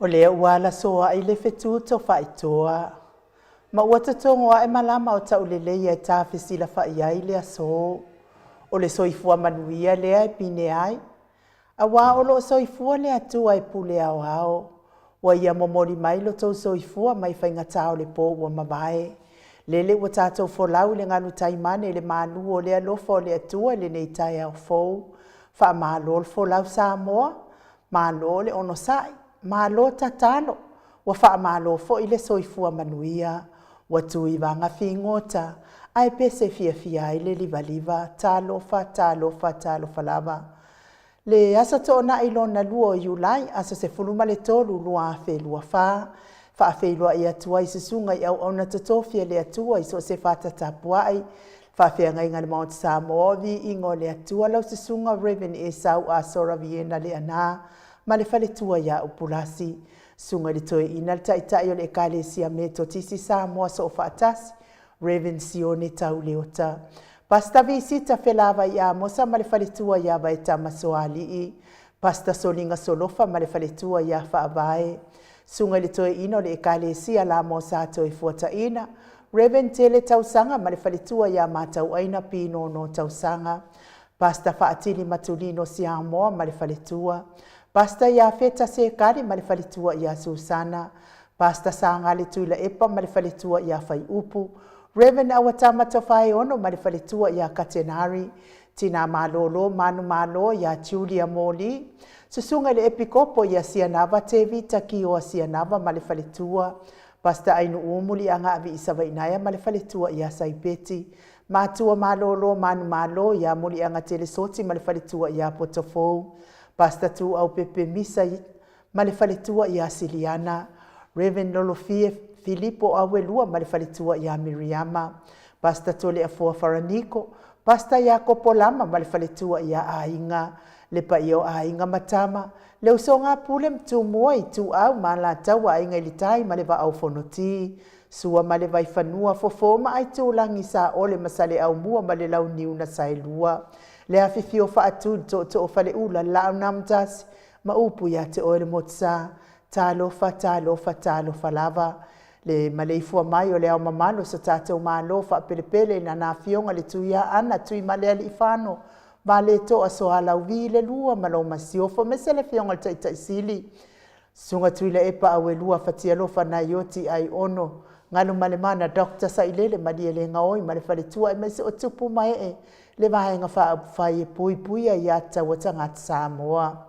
O lea ua alasoa'i le fetu tofaitoa, ma ua totogo ae malama o tauleleia e ta fesilafa'i ai le asō. O le soifua manuia lea e pine ai, auā o loo soifua le Atua e pule aoao. Ua ia momoli mai lo outou soifua mai faigata o le po ua mavae. Lele ua tatou folau i le galu taimane i le malu o le alofa o le Atua i lenei taeao fou. Faamalo le folau Samoa, malo le onosai, malo tatalo, ua faamalo foi le soifua manuia. Ua tuivaga figota ae pese fiafia ai le livaliva. Talofa, talofa, talofa lava. Le aso toonai lona lua o Iulai, aso 13 2024, faafeiloai atu ai i susuga i auauna totofi a le Atua i so o se fata tapuai, faafeagaiga i le Maota Samoa, viiga o le Atua. Lau susuga Reverend Esau Asora Viena Leaana ma le faletua ia Upulasi, susuga i le Toeaina le Taitai o le Ekalesia Metotisi Samoa Soofaatasi, Reverend Sione Tauleota. Pastor Visita Felavai Amosa ma le faletua ia Vaetama Soalii, Pastor Soliga Solofa ma le faletua ia Faavae, susuga i le Toeaina o le Ekalesia Lamo Sa Toefuataina, Reverend Tele Tausaga ma le faletua ia Matauaina Pinono Tausaga, Pastor Faatili Matulino Siamoa ma le faletua, Pastor Iafeta Sekali ma le faletua ia Susana, Pastor Sagale Tuilaepa ma le faletua ia Faiupu, Reverend Auatama Tofaeono ma le faletua ia Katenari, Tina Malolo Manumalo ia Julia Moli, susuga i le Epikopo ia Sianava Tevita Kioa Sianava ma le faletua, Pastor Ainu'u Muliagaavi Savainaea ma le faletua ia Saipeti, Matua Malolo Manumalo ia Muliaga Telesoti ma le faletua ia Potofou, Pastor Tuau Pepe Misa ma le faletua ia Siliana, Reverend Lolofie Filipo Auelua ma le faletua ia Miriama, Pastor Toleafoa Faraniko, Pastor Iakopo Lama ma le faletua ia Aiga, le paia o Aiga ma Tama, le usoga a Pule ma Tumua, Ituau ma Alataua, Aiga i le Tai ma le Vaa o Fonoti, Sua ma le Vaifanua, Fofo ma Aitulagi, Saole ma Saleaaumua ma le Launiu na Saelua, le afifio o Faatui, le Tootoo o Faleula, le Laau na Amotasi ma upu ia te oe le Motusa. Talofa, talofa, talofa lava. Le maleifua mai o le Ao Mamalu o so tatou Malo faapelepele i lana Afioga i le Tuiaana Tuimalealiifano Vaaletoa Sualauvi le lua ma lau Masiofo, aemaise le Afioga i le Taitai Sili, Susuga Tuilaepa Auelua Fatialofa Naioti Aiono Galumalemana Dr. Sailele Malielegaoi ma le faletua, aemaise o tupu ma ee le Vaega Faaupufai e Puipuia ia Tatau a Tagata Samoa.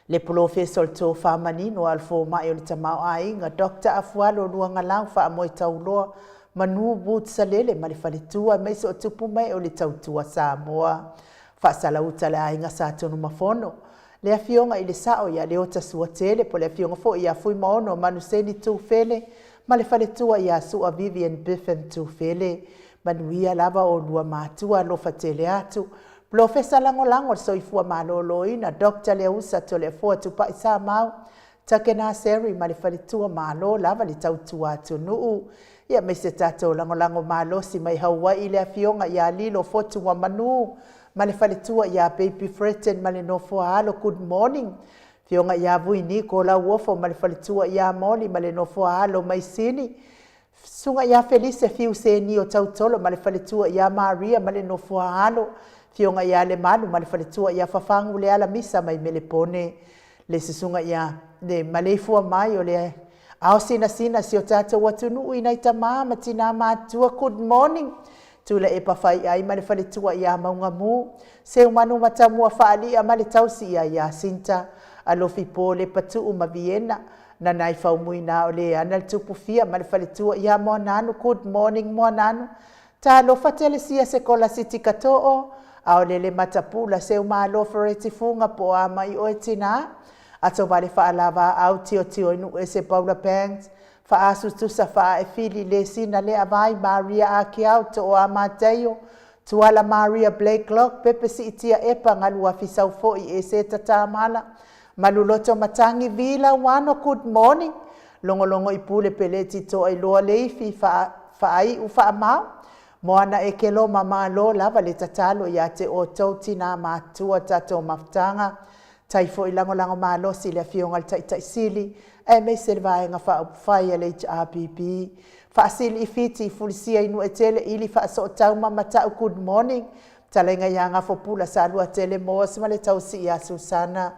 Le Polofesa o le Tofa Manino a le Fomai o le Tamaoaiga, Dr. Afualo Luagalau Faamoetauloa Manu Woods Salele ma le faletua, aemaise o tupu ma ee o le Tautua Samoa. Faasalauta le aiga Sa Tunumafono, le Afioga i le Sao ia Leota Suatele, po o le Afioga foi ia Fuimaono Manuseni Tufele ma le faletua ia Sua Vivian Biffin Tufele. Manuia lava oulua matua, alofa tele atu. Polofesa Lagolago o le Soifua Maloloina, Dr. Leausa Toleafoa Tupai Samau, Takena Seri ma le faletua, malo lava le tautua atunuu. Ia aemaise tatou lagolago malosi mai Hawaii, le Afioga ia Lilo Fotuamanu ma le faletua ia Baby Freton ma le nofo a alo, good morning. Afioga ia Vui Niko Lauofo ma le faletua ia Moli ma le nofo a alo Maisini. Susuga ia Felise Fiuseni o Tautolo ma le faletua ia Maria ma le nofo a alo. Afioga ia Lemalu ma le faletua ia Fafagu le Alamisa mai Melepone. Le susuga ia le maleifua mai o le ao sinasina si o tatou atunuu i nai tamā ma tinā matutua, good morning. Tuilaepa Faiai ma le faletua ia Maugamu. Seumanu Matamua Faalia ma le tausi ia Iasinta. Alofi Po Lepatuu ma Viena. Nanai Faumuina o le ana le Tupufia ma le faletua ia Moananu, good morning Moananu. Talofa Telesia Sekola Siti Kato'o, Aolele Matapula, Seumalo Fereti Fuga po o a mai oe tinā. Atovale Faalava Au Tiotio i Nuuese Paula Banks, Faasu Tusa Faaefili Lesina Leavai Maria Akiau Tooa Mataio, Tuala Maria Blakelock Pepe Siitia Epa Galuafi Saufo'i Eseta Tamala, Maluloto Matagi Vila Wano, good morning. Logologo i Pule Peleti Toailoa Leifi Faai'u Faamao Moana e Keloma, malo lava le tatalo ia te outou tinā matutua. Tatou mafutaga. Tai foi lagolago malosi i le Afioga i le Taitai Sili aemaise le Vaega Faaupufai a le HRPP. Faasili i Fiti, Fulisia i Nuuetele, Ili Faasootau ma Matau, good morning. Fetalaiga ia Gafopula Saluatele Moss ma le tausi ia Susana.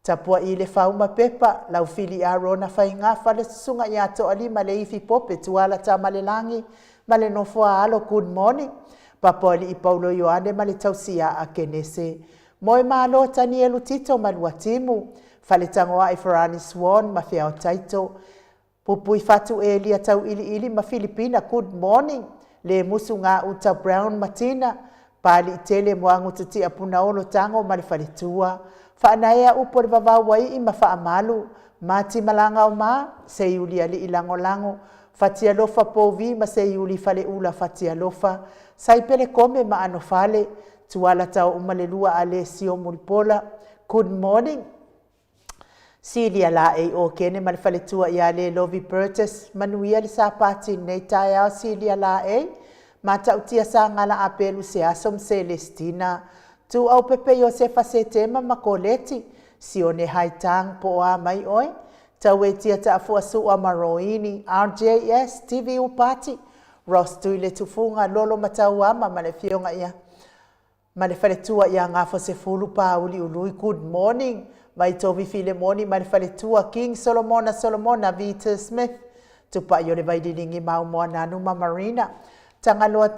Tapuai le Fau ma Pepa, Laufili Arona Faigafa, le Susuga ia Toalima Leifi Pope, Tuala Tamalelagi ma le nofo a alo, good morning. Papoalii Paulo Ioane ma le tausi ia Akenese. Moemalo Tanielu Tito ma Luatimu, Faletagoai Ferani Swan ma Feao Taito, Pupui Fatu Elia Tauiliili ma Filipina, good morning. Le Musu Gauta Brown ma Tina, Paliitele Moagututia Punaolo Tago ma le faletua, Faanaea Upu o le Vavau Aii ma Faamalu, Mati Malaga o Ma, Seiuli Alii Lagolago, Fatialofa Povi ma Seiuli Faleula Fatialofa, Saipele Kome ma Anofale, Tuala Taoomalelua Alesio Mulipola, good morning. Silia Laei Okene ma le faletua ia Lelovi Burgess, manuia le Sapati i lenei taeao Silia Laei, Matautia Sagala Apelu Seaso ma Selestina, Tuuaupepe Iosefa Setema ma Koleti, Sione Haitang po o a mai oe, Tauetia Taafua Sua ma Roini, RJS, TV Upati, Ross Tuiletufuga, Lolo Matauama ma le afioga ia ma le faletua ia Gafosefulu Pauli Ului, good morning. Vaitovi Filemoni ma le faletua, King Solomona Solomona Vita Smith, Tupai o le Vaililigi Maumoananu ma Marina, Tagaloa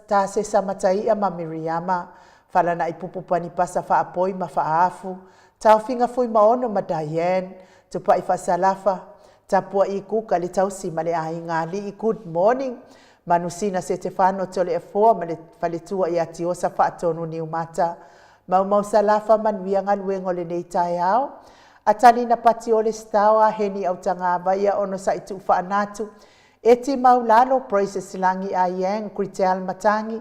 Tasesa Mataia ma Miriama, Falanai Pupu Panipasa Faapoi ma Faaafu, Taofiga Fuimaono ma Diane, Tupai Faasalafa, Tapuai Kuka le tausi ma le aiga alii, good morning. Manusina Setefano Toleafoa ma le faletua ia Tiosa Faatonu Niumata, Maumau Salafa, manuia galuega o lenei taeao. Atalina Patiole Stao Aheni Autagavaia Onosai Tuufaanatu, Eti Maulalo, Praises Lagi Ayang, Kritel Matangi,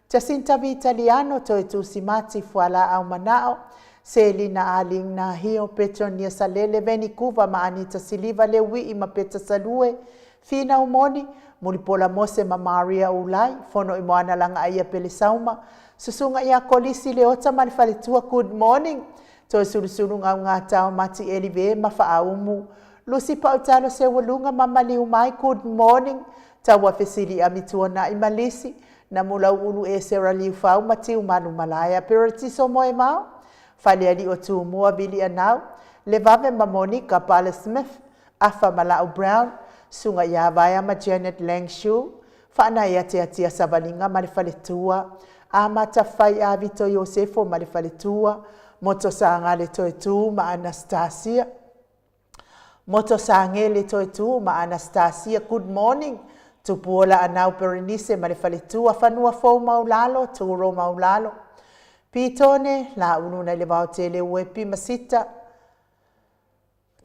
Jacinta Vitaliano, Toe Tusimati, Fualaau Manao, Selina Aling Nahio, Petronia Salele, Venikuva ma Anita Siliva, Leuii ma Peta Salue, Finau Moni, Mulipola Mose ma Maria Ulai, Fono i Moana Lagaaia Pele Sauma, Susuga ia Kolisi Leota ma le faletua, good morning. Toe Sulusulu Gaugatao Mati Elive ma Faaumu, Lusi Pautalo Seualuga ma Maliu Mai, good morning. Taua Fesili Amituanai ma Lisi, Namulauulu Esera Liufau ma Tiumalu Malaea, Peretiso Moemao, Falealii o Tumua Vili Anau, Levave ma Monika Pale Smith, Afa Malau Brown, Suga ia Vaea ma Janet Langshu, Faanaea Tiatia Savaliga ma le faletua, Amata Fai Avito Iosefo ma le faletua, Moto Sagale Toetu ma Anastasia, Moto Sagele Toetu ma Anastasia, good morning. Tupuola Anau Perenise ma le faletua, Fanua Fou Maulalo, Turo Maulalo, Pitone, Laulu nai le Vaotele Uepi Masita,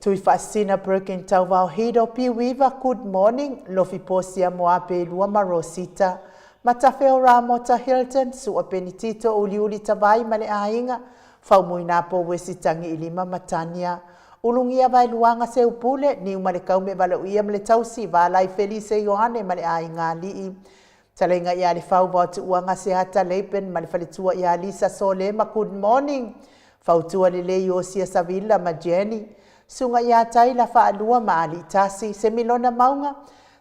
Tuifaasisina Birkin Tauvao Hido Piuiva, good morning. Lofi Posia Moape Lua ma Rosita, Matafeo Ramota Hilton, Sua Penitito Uliuli Tavai ma le aiga, Faumuina Po Wesi Tangi Ilima ma Tania, Ulugia Vaeluaga Seupule, Niumalekaume Valauia ma le tausi, Valai Felise Ioane ma le aiga alii, Fetalaiga ia Lefau Vaotuuaga Seata Leipen ma le faletua ia Lisa Solema, good morning. Fautua Lelei Iosia Savila ma Jenny, Suga ia Taila Faalua ma Aliitasi, Semilona Mauga,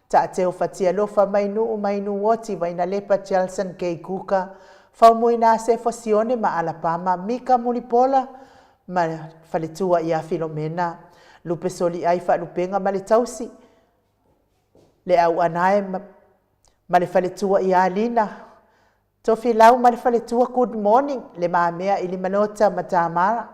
Taateo Fatialofa Mainuu Mainuoti Vainalepa Jelson K. Kuka, Faumuina Sefo Sione ma Alapama, Mika Mulipola ma faletua ia Filomena, Lupe Soliai Faalupega ma le tausi, Le Auanae ma le faletua ia Lina, Tofilau ma le faletua, good morning. Le Mamea i Limanota ma Tamara,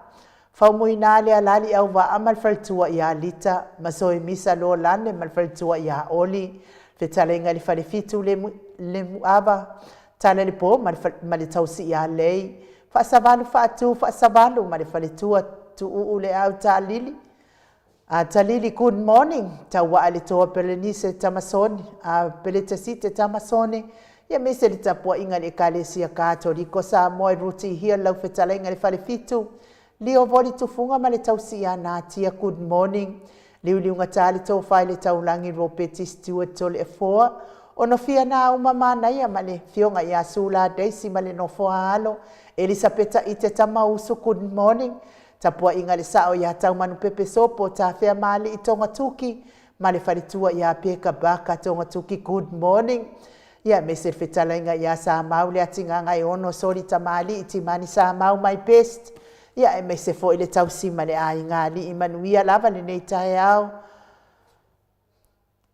Faumuina le Alali Auvaa ma le faletua ia Lita, Masoemisa Lolane ma le faletua ia Oli, Fetalaiga i le Falefitu le Lemuava, Tala le Po ma le tausi ia Lei, Faasavalu Faatu Faasavalu ma le faletua, Tuuu le Au Taalili, A Talili, good morning. Tauaa le Toa Pelenise Tamasone, a Peletasite Tamasone, ia aemaise le tapuaiga i le Ekalesia Katoliko Samoa i Rutihia lau fetalaiga i le Falefitu, Lio Voli Tufuga ma le tausi ia Natia, good morning. Liuliugata le Tofa i le Taulagi Ropeti Stewart Toleafoa, Onofia Nauma Manaia ma le Afioga ia Sula Daisy ma le nofo a alo, Elisapeta Ite Tamausu, good morning. Tapuaiga i le sao ia Taumanupepe Sopo Tafea Maali'i Togatuki ma le faletua ia Peka Baka Togatuki, good morning. Ia aemaise le fetalaiga ia Samau Leatigaga Soli Tamalii Timani Samau my best. Ia aemaise foi le tausi ma le aiga alii, manuia lava lenei taeao.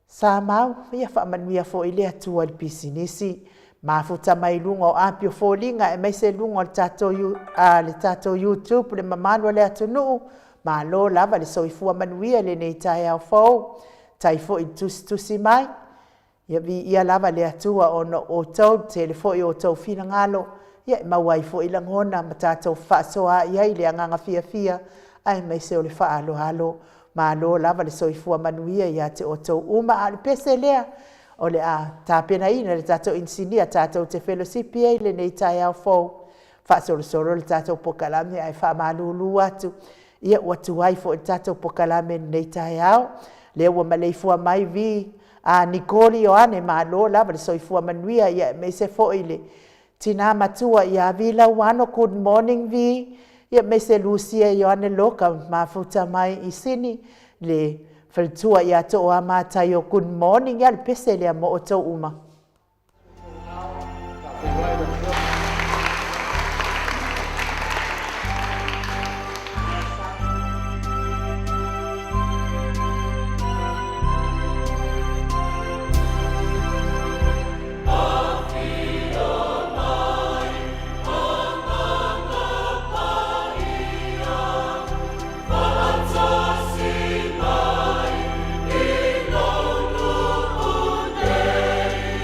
Samau, ia faamanuia foi le Atua i le pisinisi. Mafuta mai luga o api o foliga aemaise luga o le tatou YouTube le mamalu o le atunuu, malo lava le soifua manuia i lenei taeao fou. Faafetai foi le tusitusi mai, ia viia lava le Atua ona o outou, le tele foi o outou finagalo e maua ai foi lagona ma tatou fefaasoaai ai le agaga fiafia aemaise o le faaaloalo. Malo lava le soifua manuia ia te outou uma. A o le pese lea o le a tapenaina e le tatou inisinia tatou te felosipi ai i lenei taeao fou, faasolosolo le tatou polokalame ae faamalulu atu, ia ua tuai foi le tatou polokalame i lenei taeao. Lea ua maleifua mai Vi Nicole Ioane, malo lava le soifua manuia, aemaise foi le tina matua ia Vi Lauano, good morning Vi, aemaise Lusia Ioane Loka ua mafuta mai i Sini, le faletua ia Tooa Mataio, good morning. Ia o le pese lea mo outou uma. Afio mai Agaga Paia, faatasi mai i lou nuu nei.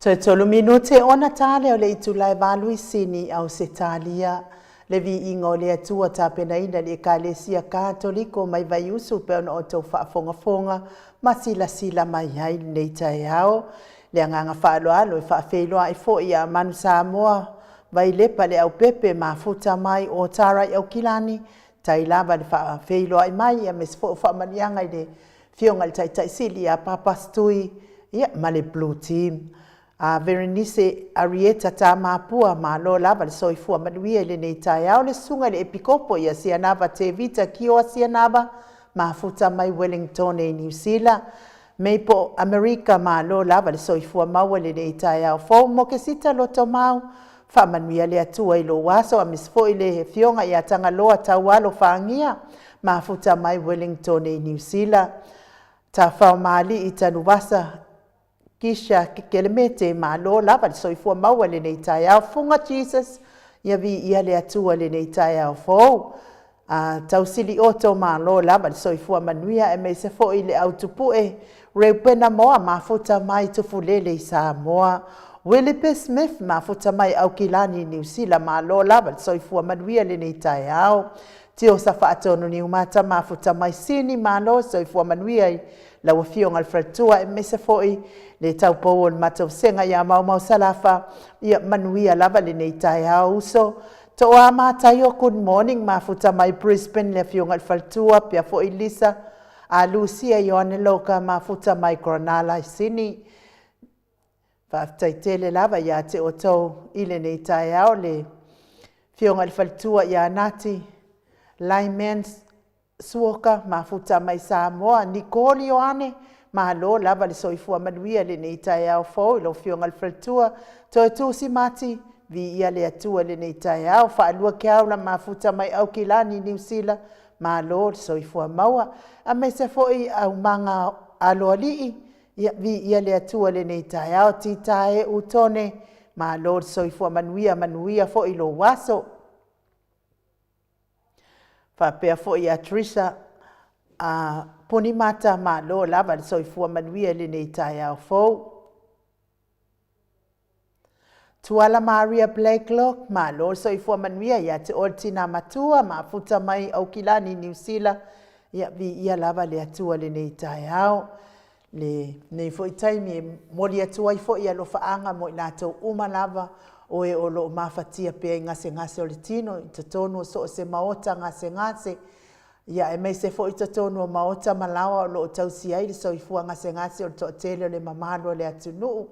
Toe tolu minute ona ta lea o le itula e 8 i Sini, Ausetalia. Le viiga o le Atua tapenaina e le Ekalesia Katoliko mai Vaiusu pei ona outou faafogafoga ma silasila mai ai i lenei taeao. Le agaga faaaloalo e faafeiloai foi ia Manu Samoa, Vailepa Leaupepe, mafuta mai o Tara i Aukilani, tai lava le faafeiloai mai aemaise foi o faamanuiaga i le Afioga i le Taitai Sili ia Papas Tui, ia ma le Blue Team. A Verenice Arieta Tamapua, malo lava le soifua manuia i lenei taeao. Le susuga i le Epikopo ia Sianava Tevita Kioa Sianava, mafuta mai Wellington i Niu Sila. Maple Amerika, malo lava le soifua maua i lenei taeao fou. Mo ke sita loto mau, faamanuia le Atua i lou aso, aemaise foi le afioga ia Tagaloa Taualo Fagia, mafuta mai Wellington i Niu Sila. Tafao Malii Tanuvasa Kisha Kelemete, malo lava le soifua maua i lenei taeao. Fuga Jesus, ia viia le Atua i lenei taeao fou. Tausili Oto, malo lava le soifua manuia, aemaise foi le au tupue Reupena Moa, mafuta mai Tufulele i Samoa. Willie Smith, mafuta mai Aukilani, Niu Sila, malo lava le soifua manuia i lenei taeao. Tiosa Faatonu Niumata, mafuta mai Sini, malo soifua manuia i lau Afioga i le Faletua, aemaise foi le taupou o le matou vasega ia Maumau Salafa, ia manuia lava lenei taeao uso. Toa Mataio, good morning, mafuta mai Brisbane le Afioga i le Faletua, pea foi Lisa, a Lucia Ioane Loka, mafuta mai Cronulla i Sini. Faafetai tele lava ia te outou i lenei taeao le Afioga i le Faletua ia Nati Lyman Suoka, mafuta mai Samoa. Nicole Ioane, malo lava le soifua manuia i lenei taeao fou i lau Afioga i le Faletua. Toe Tusi Mati, viia le Atua i lenei taeao. Faalua Keaula, mafuta mai Aukilani, Niu Sila, malo le soifua maua. Aemaise foi aumaga aloalii, ia viia le Atua i lenei taeao. Tita e Utone, malo le soifua manuia, manuia foi lou aso. Faapea foi ia Trisha Punimata, malo lava le soifua manuia i lenei taeao fou. Tuala Maria Blacklock, malo le soifua manuia ia te oe le tina matua, mafuta mai Aukilani, Niu Sila, ia viia lava le Atua i lenei taeao. Lenei foi taimi e momoli atu ai foi alofaaga mo i latou uma lava o e o lo o mafatia pea i gasegase o le tino i totonu o so o se maota gasegase, ia aemaise foi totonu o maota ma laoa o lo o tausi ai le soifua gasegase o le toatele o le mamalu o le atunuu.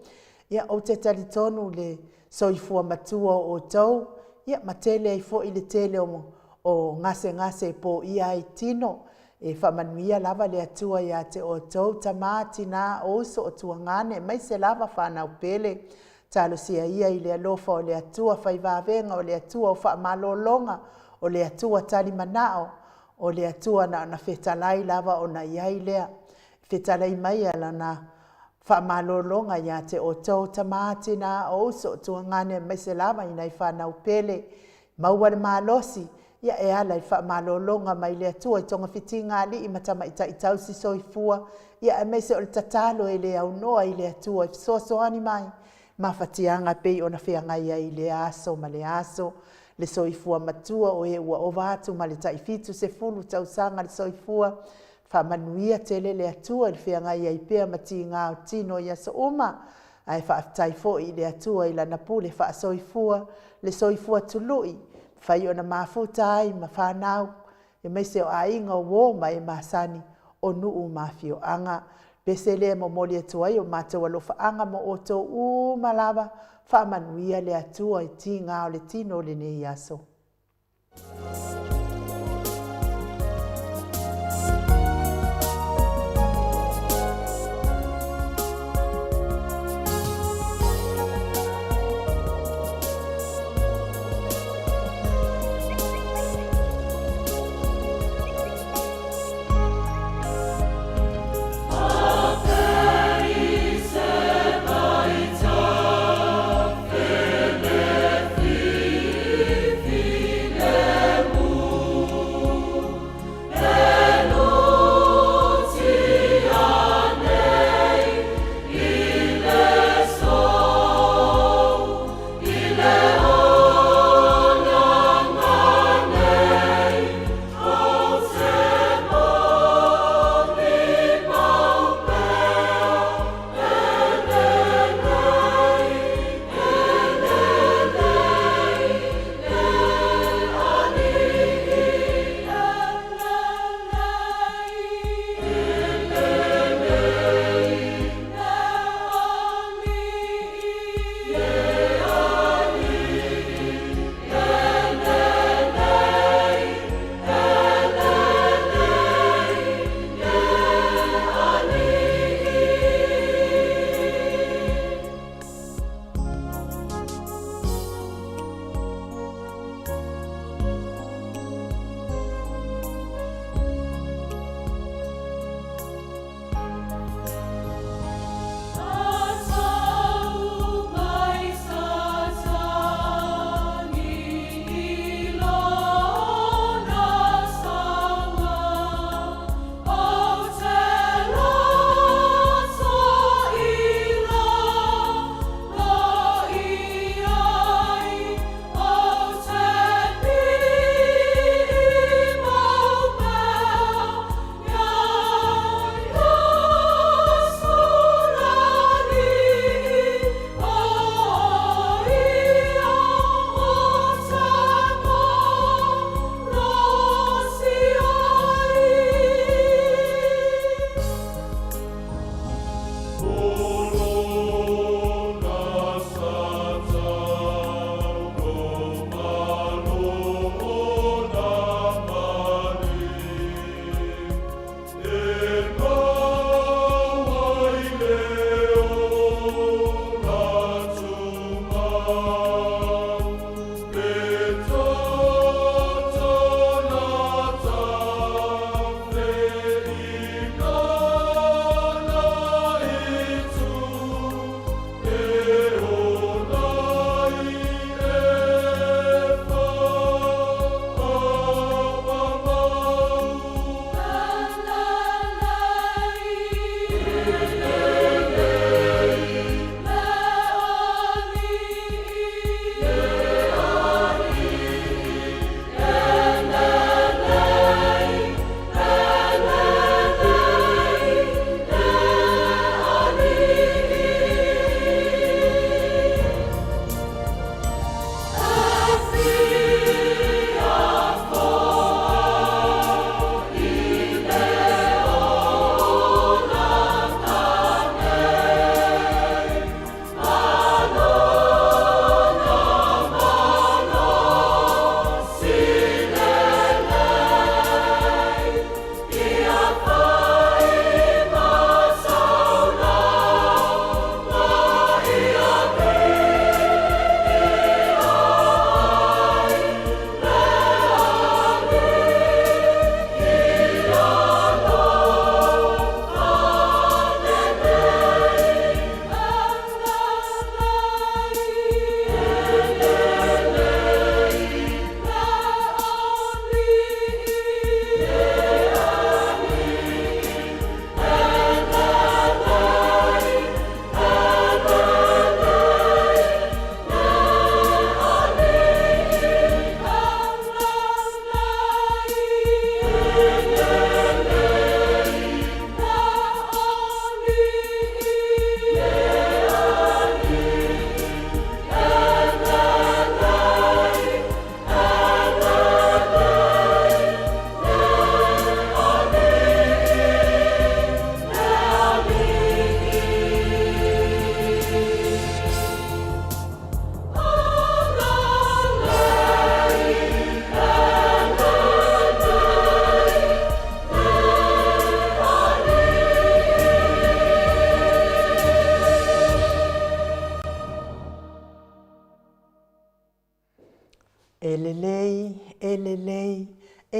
Ia, ou te talitonu le soifua matua o outou, ia ma tele ai foi le tele o gasegase e poia ai tino. E faamanuia lava le Atua ia te outou, tama, tina, o uso, o tuagane, aemaise lava fanau pele. Talosia ia i le alofa o le Atua, fai vavega o le Atua o faamalologa, o le Atua talimanao, o le Atua na ona fetalai lava ona i ai lea. Fetalai mai lana faamalologa ia te outou, tama, tina, o uso, o tuagane, aemaise lava i nai fanau pele. Maua le malosi ia e ala i faamalologa mai le Atua i togafitiga a alii ma tamaitai tausi soifua, ia aemaise o le tatalo e le aunoa i le Atua e fesoasoani mai mafatiaga pei ona feagai ai i lea aso ma lea aso. Le soifua matua o e ua ova atu ma le tai 70 tausaga le soifua, faamanuia tele le Atua i le feagai ai pea ma tiga o tino i aso uma, ae faafetai foi i le Atua i lana pule faasoifua, le soifua tului, mafai ona mafuta ai ma fanau, aemaise o aiga, o uo ma e masani o nuu ma afioaga. Pese lea e momoli atu ai o matou alofaaga mo outou uma lava, faamanuia le Atua i tiga o le tino o lenei aso.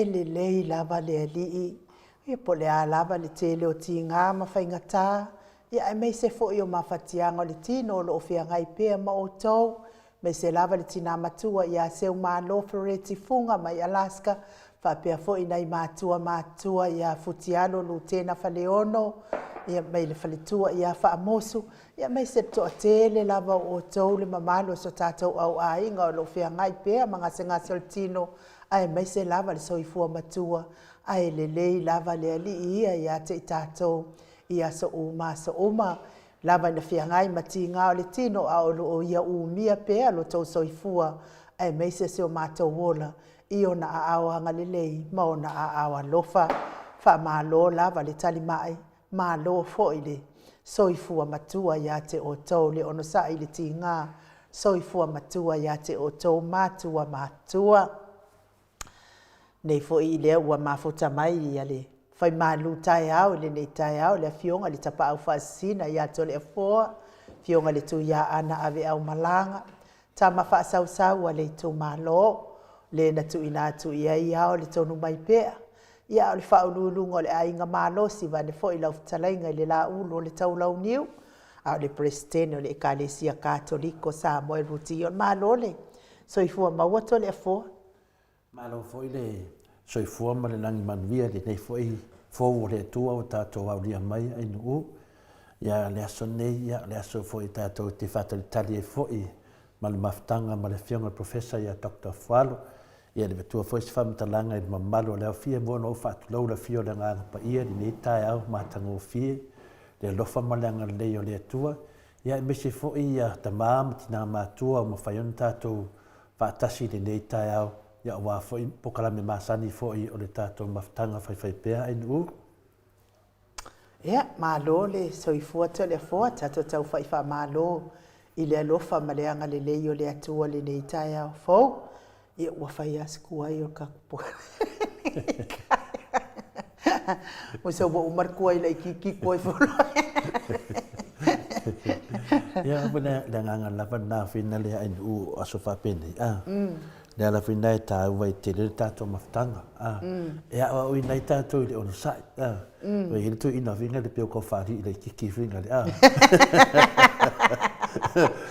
E lelei lava le Alii, ia po o le a lava le tele o tiga ma faigata, ia aemaise foi o mafatiaga o le tino o lo o feagai pea ma outou, aemaise lava le tina matua ia Seumalo Fereti Fuga mai Alaska, faapea foi nai matua matutua ia Futialo Lutena Faleono, ia mai le faletua ia Faamusu, ia aemaise le toatele lava o outou le mamalu o so tatou au aiga o lo o feagai pea ma gasegase o le tino, aemaise lava le soifua matua, ae lelei lava le Alii ia ia te i tatou i aso uma aso uma. E lava ina feagai ma tiga o le tino, a o lo o Ia umia pea lo outou soifua aemaise si o matou ola i Ona aao agalelei ma Ona aao alofa. Faamalo lava le talimai, malo foi le soifua matua ia te outou, le onosai i le tiga, soifua matua ia te outou matua matutua. Nei foi lea ua mafuta mai ia le fai malu taeao i lenei taeao, le Afioga i le Tapaau Faasisina ia Toleafoa, Afioga i le Tuiaana Aveaumalaga, tama faasausau a le itumalo, le na tuuina atu i ai ao le tonu mai pea, ia a o le faauluuluga o le Aiga Malosi, vaeane foi lau fetalaiga i le Laulu o le Taulauniu, a o le Peresetene o le Ekalesia Katoliko Samoa e Ruti. Malo le soifua maua Toleafoa. Malo foi le soifua ma le lagi manuia i lenei foi fou o le Atua ua tatou aulia mai Ainuu. Ia le aso nei, ia le aso foi tatou te faatalitali ai foi ma le mafutaga ma le Afioga i le Professor ia Doctor Fualo. Ia le avatua foi se faamatalaga i le mamalu o le aofia mo ona ou faatulou le afio o le Agaga Paia i lenei taeao matagofie, le alofa ma le agalelei o le Atua, ia aemaise foi ia tama ma tina matua ua mafai ona tatou faatasi i lenei taeao, ia aua foi polokalame masani foi o le tatou mafutaga faifaipea Ainuu. Ia, malo le soifua Toleafoa, tatou taufa'i faamalo i le alofa ma le agalelei o le Atua i lenei taeao fou. Ia, ua fai lava si tuai o le tatou Musa ua uma le tuai laitiiti koe Ia, le agaga lava lena whina lea ai nuu o aso faapenei. A, le ala whina e tāua i tele le tātou mafutaga. A, e aoaoina ai tātou i le onosai. A, ua i ai le toeaina whina le peo kau whaari i laititi whina le a.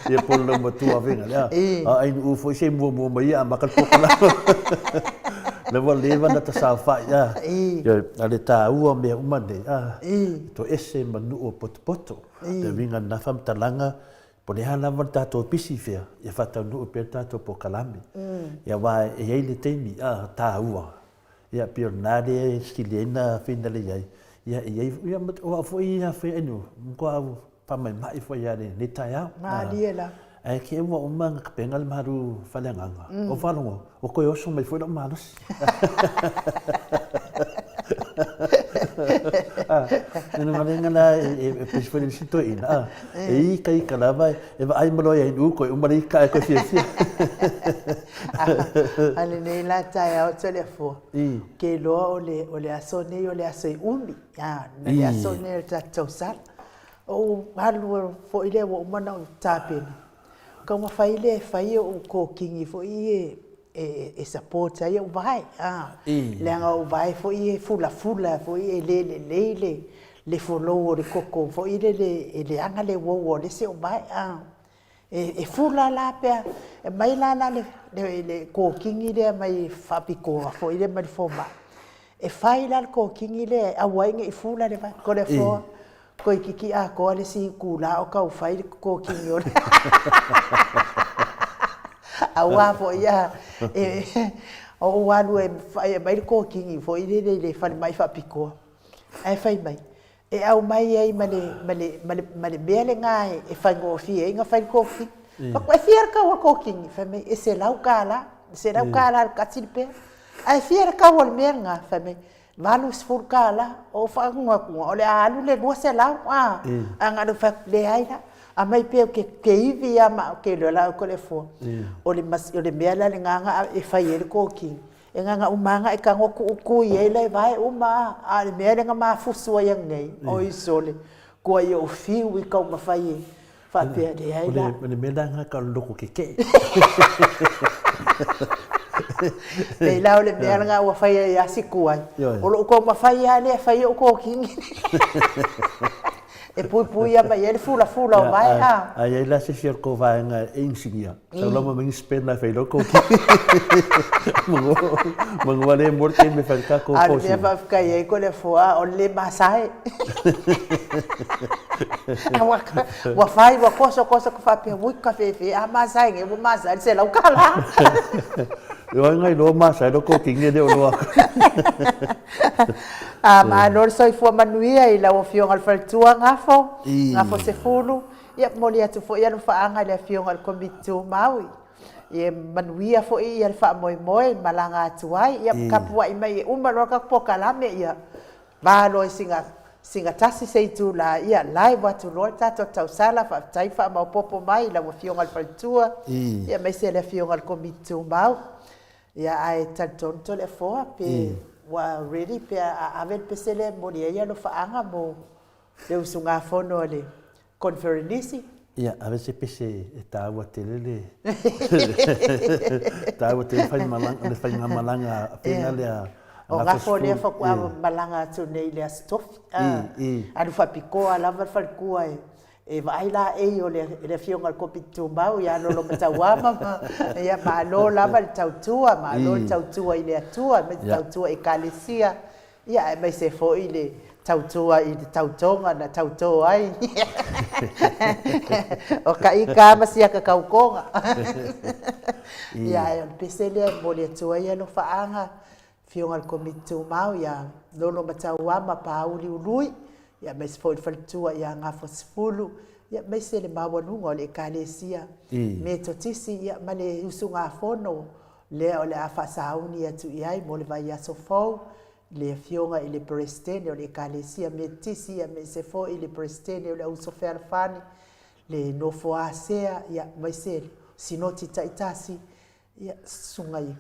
Ia po le laumatua whina le a. A ai nuu foi se muamua mai ia amata le pokalama. Le ua leva na tasaofai a. A le tāua mea uma nei a. Toese ma nuu o potopoto. Le uiga lena faamatalaga, po o le a lava le tatou pisi fea, ia faataunuu pea le tatou polokalame. Ia aua e i ai le taimi a, taua, ia pei o lena lea e sili ai ona finale ai, ia e i ai, ia o au foi ia fai ai no, matua au faamaimai foi lava i lenei taeao. Malie lava. Ae te i ua uma ona tapena le malu faaleagaga, ou faalogo, ua toe oso mai foi lou malosi. Lena la e pesi foi le isi toeaina, a, e ikaika lava, e vaai ma loa ia i toe uma le ika ae toe fiafia. A lenei la taeao Toleafoa, ke iloa o le, o le aso nei o le aso e umi, a, na le aso nei o le tatou tausala. Ou alu foi lea ua uma ona ou tapena, taumafai lea e fai ou kokini foi ia e support ai ou vae, a, leaga o ou vae foi e fulafula foi e le lelei le le flow o le koko foi lele e leaga le uouo o le isi ou vae, a. E fula la pe a aumai la la le le kokini lea mai faapitoa foi lea mai le fomai, e fai la le kokini lea e aua ai ne i fula le vae. Toleafoa, toeitiiti atoa le isi itula o tau fai le kokini o le aua foi a ou alu e aumai le kokini foi lele i le falemai faapitoa, ae fai mai, e aumai ai ma le, ma le, ma le, ma le mea lena e faigofie ai ona fai le kokini. Fai atu, e fia le tau o le kokini? Fai mai, e $100, e $100 le tasi le pea. Ae fia le tau o le mea lena? Fai mai, $80. Ou faalogo atu, o le a alu le 200, a? Ae na ona ou fai atu, leai la, aumai pea ou te ivi lava ma au, ou te iloa la au Toleafoa, o le o le mea la lena na e fai ai le kokini, E na ona uma lava ona e tago tuu tui ai la e vae uma a, a o le mea lea na mafusu ai anei, oi sole, tuai ou fiu i taumafai e faapea, leai la. O le mea la lena tau o le loto tetee. Pei la o le mea lena ua fai ai lava si tuai. O lou taumafai lava lea e fai ou kokini e puipuia mai ai le fulafula o vae a. A i ai la se isi o le tou vaega e inisinia, sau la ma ni spanner e fai loa kokini. Manu ua le mo le taimi e fai ai le tatou A o le mea faafetai ai Toleafoa o le le masae. Ua fai ua toso toso ka faapea ui ka fefe a masae nei ua masae le $100. O ai na iloa masae lo kokini e le o loa. A malo le soifua manuia i lau Afioga i le Faletua Gafo, Gafo Sefulu. Ia momoli atu foi alofaaga i le Afioga i le Komiti Tumau. Ia manuia foi ia le faamoemoe malaga atu ai. Ia tapuai mai e uma loa le tatou polokalame ia va loa i sina sina tasi se itula ia live atu loa le tatou tausala. Faafetai faamaopopo mai i lau Afioga i le Faletua ia aemaise le Afioga i le Komiti Tumau. Ia ae talitonu Toleafoa pe ua ready pe a ave le pese lea e momoli ai alofaaga mo le usugafono a le Koneferenisi. Ia, ave se pese e taua tele le taua tele le faigamalaga pena lea. O gafo lea faatoa malaga atu nei i le Aso Tofi, alu faapitoa lava le faletua e vaai laei o le afioga i le Komiti Tumau ia Lolomatauama ma ia malo lava le tautua, malo le tautua i le Atua, aemaise le tautua i Ekalesia. Ia, aemaise foi le tautua i le tautoga na tauto ai. O ka ika ma siaka tautoga. Ia, ae o le pese lea e momoli atu ai alofaaga, Afioga i le Komiti Tumau ia Lolomatauama Pauli Ului, ia aemaise foi le faletua ia Gafoasefulu, ia aemaise le maualuga o le Ekalesia Metotisi, ia ma le usugafono lea o le a faasauni atu i ai mo le vaiaso fou le Afioga i le Peresetene o le Ekalesia Metotisi, aemaise foi le Peresetene o le Auuso Fealofani, le Nofo a Sea, aemaise le Sinoti Taitasi, ia, Susuga i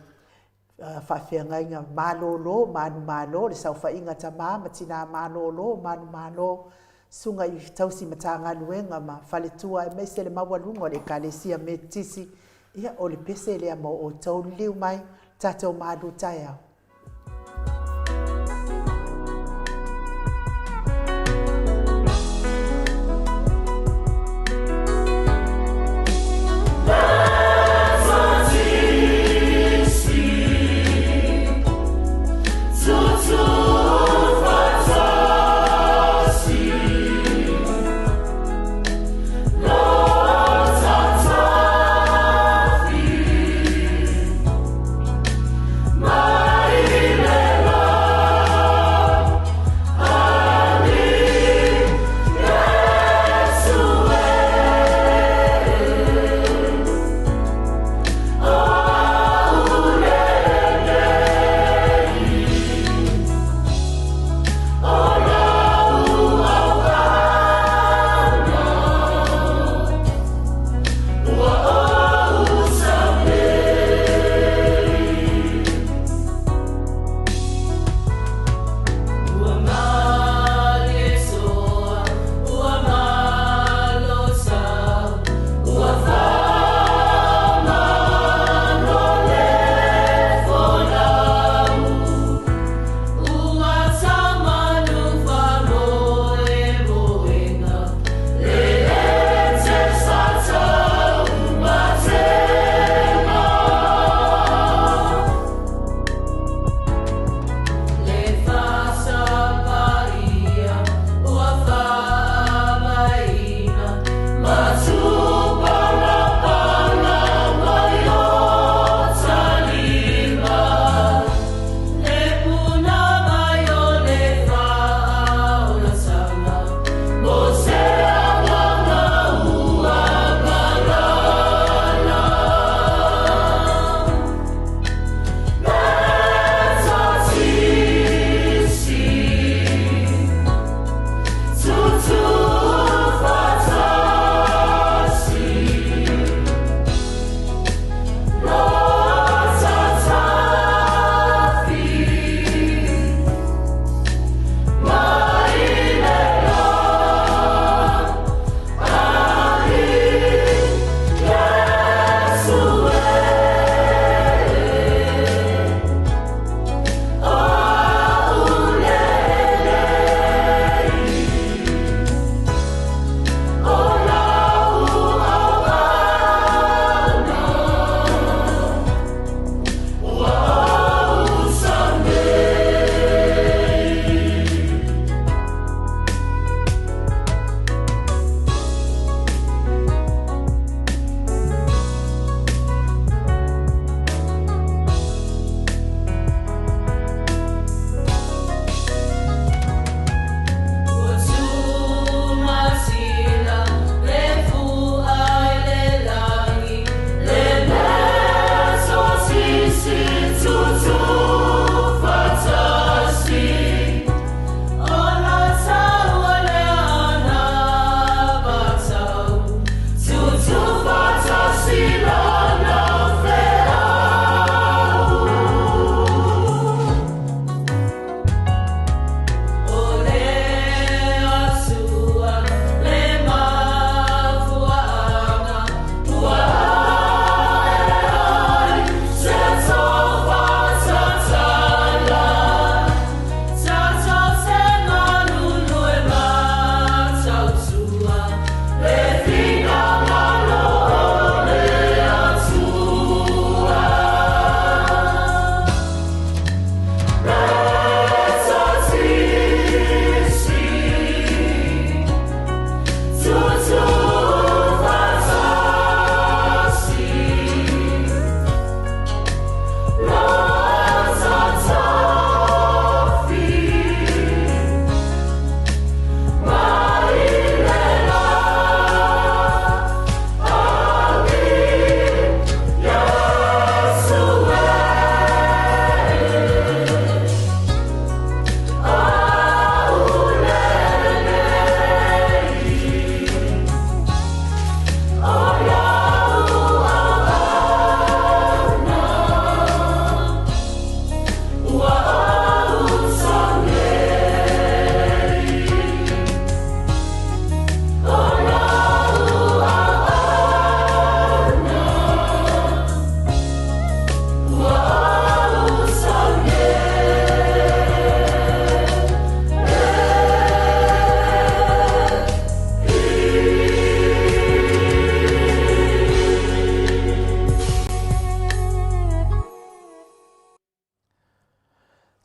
Faafeagaiga malolo, manumalo, le saofaiga tama ma tina malolo, manumalo, susuga i tausi Matagaluega ma faletua aemaise le maualuga o le Ekalesia Metotisi, ia o le pese lea mo outou liliu mai, tatou malu taeao.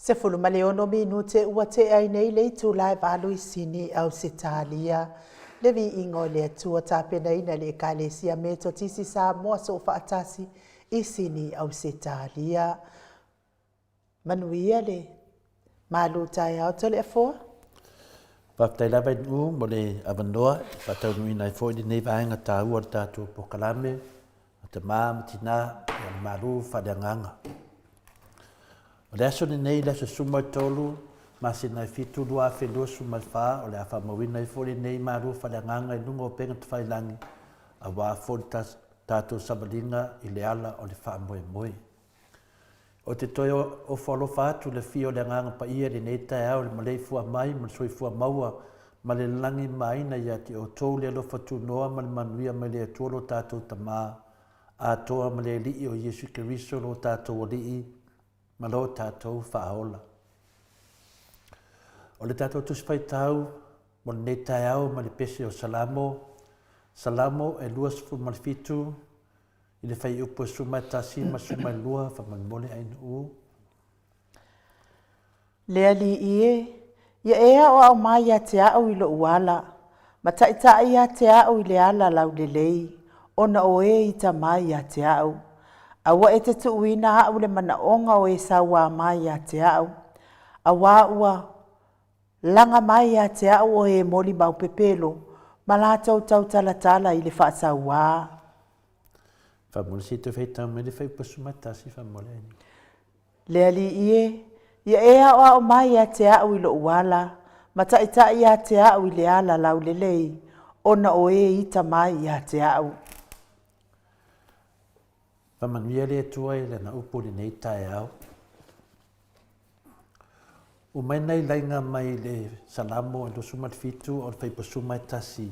16 minute ua tea ai nei le itula e 8 i Sini, Ausetalia. Le viiga o le Atua tapenaina e le Ekalesia Metotisi Samoa Soofaatasi i Sini, Ausetalia. Manuia le malu taeao Toleafoa. Faafetai lava i Nu'u mo le avanoa e faataunuuina ai foi lenei vaega taua o le tatou polokalame a Tama ma Tina ia le Malu Faaleagaga. O le aso lenei, le aso 13 masina e 7 2024, o le a faamauina ai foi lenei Malu Faaleagaga i luga o upega tafailagi aua foi le tatou savaliga i le ala o le faamoemoe. Ou te toe ofo alofa atu i le afio o le Agaga Paia i lenei taeao i le maleifua mai ma le soifua maua ma le lagi maina ia te outou le alofa tunoa ma le manuia mai le Atua lo tatou Tama atoa ma le Alii o Iesu Keriso lo tatou Alii ma lo tatou Faaola. O le tatou Tusi Faitau mo lenei taeao ma le pese o Salamo, Salamo e 27, I le fuaiupu e 11 ma 12, faamolemole Ainuu. Le Alii e, ia e aoao mai ia te au i lou ala, ma taitai ia te au i le ala laulelei, ona o e ita mai ia te au. Aua e te tuuina au i le manaoga o e sauā mai ia te au, auā ua Laga mai ia te au o e molimau pepelo ma latou tautalatala i le faasauā. Faamole se i toe faitau mai le fuaiupu 11 faamole ai. Le Alii e, ia e aoao mai ia te au i lou ala, ma taitai ia te au i le ala laulelei, ona o e ita mai ia te au. Faamanuia le Atua i Lana upu i lenei taeao. Ua mai nai laiga mai le Salamo e 27 o le Faipasuma e tasi.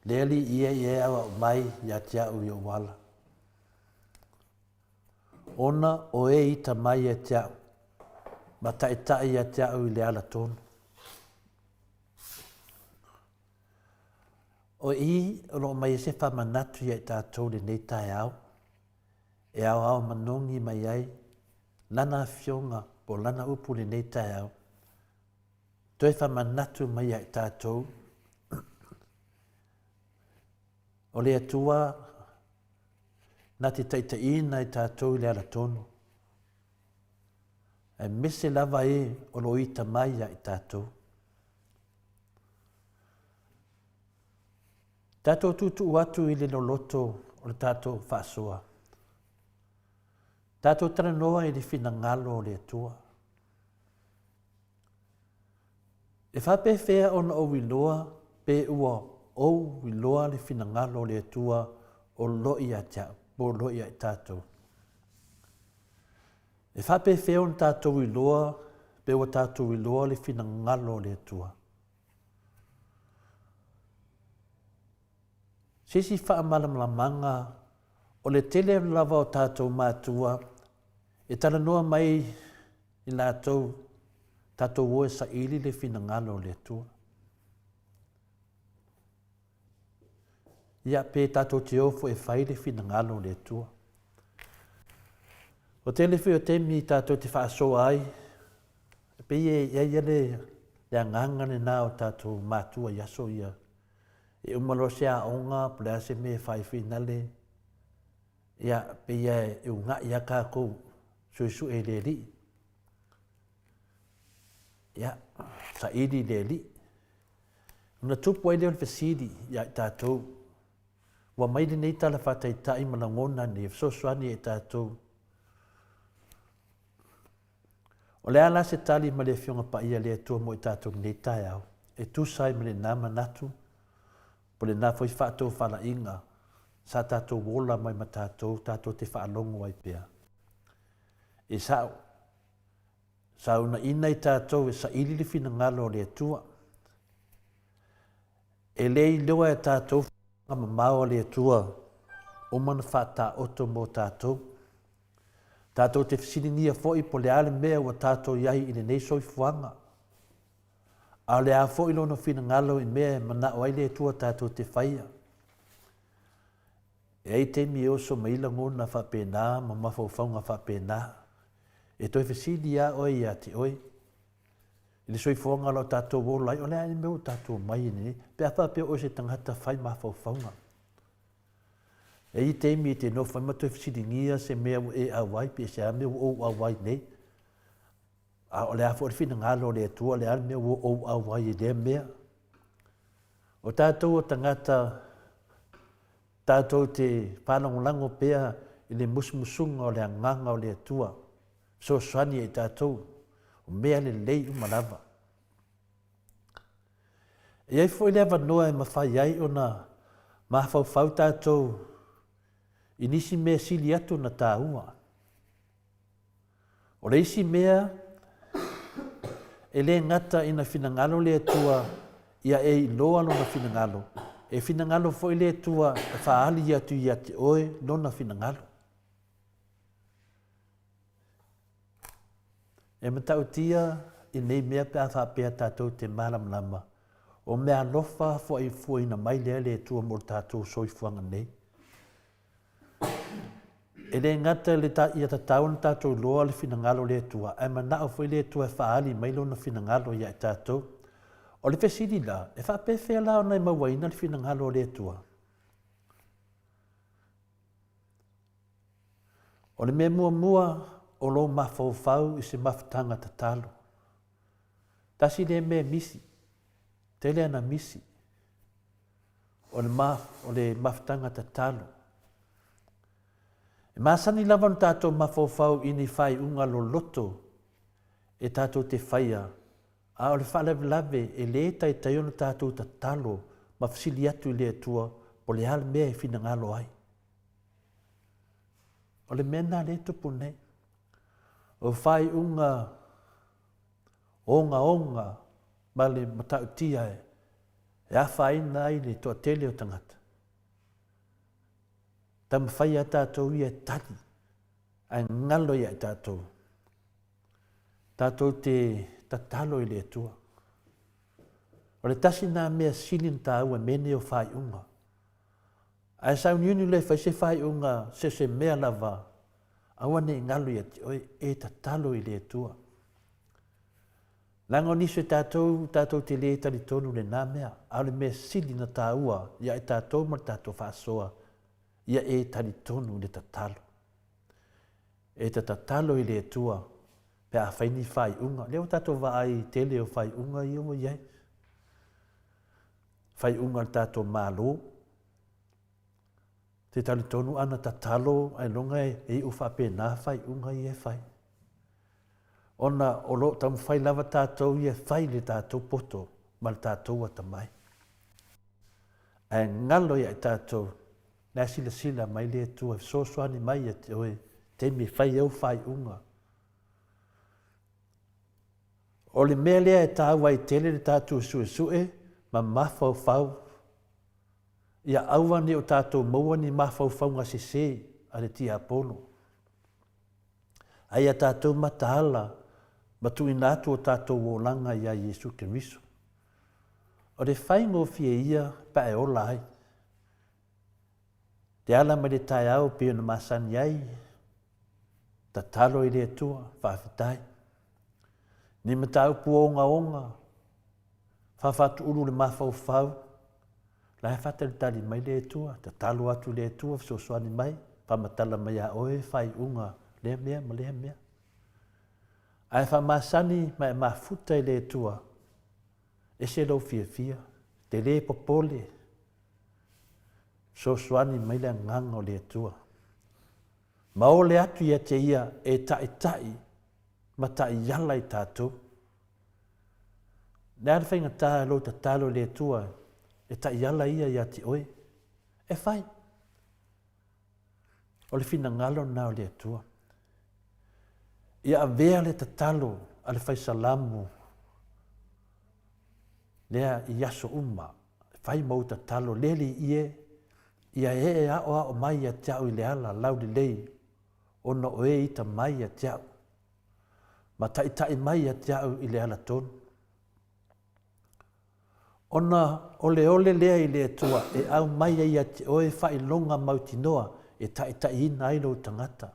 Le alii ia i e au mai ia te au i ou ala. Ona o e ita mai ia te au, ma taitai ia te au i le ala tonu. O i o lo o mai ai se faamanatu ia i tatou i lenei taeao, e aoao manogi mai ai Lana Afioga po o Lana upu i lenei taeao, toe faamanatu mai ia i tatou, o le Atua na te taitaiina i tatou i le ala tonu, aemaise lava e o lo o ita mai ia i tatou. Tatou tuutuu atu i le loloto o le tatou faasoa. Tatou talanoa i le finagalo o le Atua. E faapefea ona ou iloa pe ua ou iloa le finagalo o le Atua o lo ia te au, po o lo ia i tatou? E faapefea ona tatou iloa pe ua tatou iloa le finagalo o le Atua? Se isi faamalamalamaga, o le tele lava o tatou matua e talanoa mai i latou, tatou o e saili le finagalo o le Atua. Ia, pe tatou te o foi e fai le finagalo o le Atua. O tele foi o taimi tatou te faasoa ai, e pei e i ai ia le, le agaga lena o tatou matua i aso ia. E uma loa se aoga, po o le a se mea e fai finale, ia, pei e una'i lava tatou suesue i le Alii. Ia, saili i le Alii. Ona tupu ai lea o le fesili ia i tatou, ua mai lenei tala faataitai ma lagona nei e fesoasoani ia i tatou. O le a la se tali ma le Afioga Paia a le Atua mo i tatou i lenei taeao, e tusa ai ma lena manatu, po o lena foi faatofalaiga sa tatou ola mai ma tatou, tatou te faalogo ai pea. E sa'o, Sa uunaina i tatou e saili le finagalo o le Atua. E le iloa e tatou fuafuaga mamao a le Atua uma ona faataoto mo tatou. Tatou te fesiligia foi po o le a le mea ua tatou i ai i lenei soifuaga, a o le a foi lona finagalo i mea e manao ai le Atua tatou te faia. E ai taimi e oso mai ai lagona faapena ma mafaufauga faapena. E toe fesili lava oe ia te oe, i le soifuaga o lo o tatou ola ai, o le a le mea ua tatou omai ai nei, pe a faapea o oe se tagata fai mafaufauga. E i ai taimi e te nofo ai ma toe fesiligia se mea ua e auai, pe se a mea ua ou auai nei. A o le a foi le finagalo o le Atua, o le a le mea ua ou auai i lea mea. O tatou o tagata, tatou te faalagolago pea i le musumusuga o le Agaga o le Atua, fesoasoani ia i tatou, o mea lelei uma lava. E i ai foi le avanoa e mafai ai ona mafaufau tatou i nisi mea sili atu ona taua. O le isi mea, e le gata ina finagalo le Atua ia e iloa Lona finagalo, e finagalo foi le Atua e faaali atu ia te oe Lona finagalo. E matautia i nei mea pe a faapea tatou te malamalama, o meaalofa fuaifuaina mai lea le Atua mo le tatou soifuaga nei. E le gata i le ia tatau ona tatou iloa le finagalo o le Atua, ae manao foi le Atua e faaali mai Lona finagalo ia i tatou. O le fesili la, e faapefea la ona e mauaina le finagalo o le Atua? O le mea muamua, o lou mafaufau i se mafutaga tatalo. Tasi lea mea e misi, tele ana misi, o le, ma, o le mafutaga tatalo. E masani lava ona tatou mafaufau i ni faaiuga loloto e tatou te faia, a o le faalavelave e lē taitai ona tatou tatalo ma fesili atu i le Atua po o le a le mea e finagalo ai. O le mea lena lea e tupu nei. O faaiuga ogaoga ma le matautia e afaina ai le toatele o tagata. Taumafai lava tatou ia e tali, ae galo ia i tatou. Tatou te tatalo i le Atua. O le tasi lena mea sili ona taua i mea nei o faaiuga. Ae sauniuni loa e fai se faaiuga se se mea lava, aua ne i galo ia te oe, e tatalo i le Atua. Leaga o nisi o tatou, tatou te le talitonu i lena mea, a o le mea sili ona taua ia i tatou ma le tatou faasoa, ia e talitonu i le tatalo. E ta tatalo i le Atua pe a fai ni faaiuga. Lea ua tatou vaai i tele o faaiuga ia ua i ai. Faaiuga a le tatou Malo, te talitonu ana tatalo ailoga e iu faapena faaiuga ia e fai. Ona o lo o taumafai lava tatou ia e fai le tatou poto ma le tatou atamai. Ae galo ia i tatou, la e silasila mai le Atua e fesoasoani mai ia te oe taimi e fai au faaiuga. O le mea lea e taua ai tele le tatou suesue ma mafaufau ia aua ne i o tatou maua ni mafaufauga sese a le tiapolo. A ia tatou mataala ma tuuina atu o tatou olaga iā Iesu Keriso. O le faigofie ia pe a e ola ai. Te ala mai le taeao pei ona masani ai, tatalo i le Atua, faafetai. Ni mataupu ogaoga, faafaatuulu le mafaufau, la e faatalitali mai le Atua, tatalo atu i le Atua, fesoasoani mai, faamatala mai ia oe faaiuga lea mea ma lea mea. Ae faamasani ma e mafuta i le Atua, ese lou fiafia, te le popole, fesoasoani mai le agaga o le Atua. Ma ole atu ia te ia e taitai ma taiala i tatou. Le a le faigata lou tatalo i le Atua e taiala ia ia te oe? E fai. O le finagalo lena o le Atua. Ia avea le tatalo a le fai salamo lea i aso uma, fai ma ou tatalo, le alii e, ia e aoao mai ia te au i le ala laulelei, ona o e ita mai ia te au, ma taitai mai ia te au i le ala tonu. Ona oleole lea i le Atua e aumai ai ia te oe faailoga mautinoa e taitaiina ai lou tagata.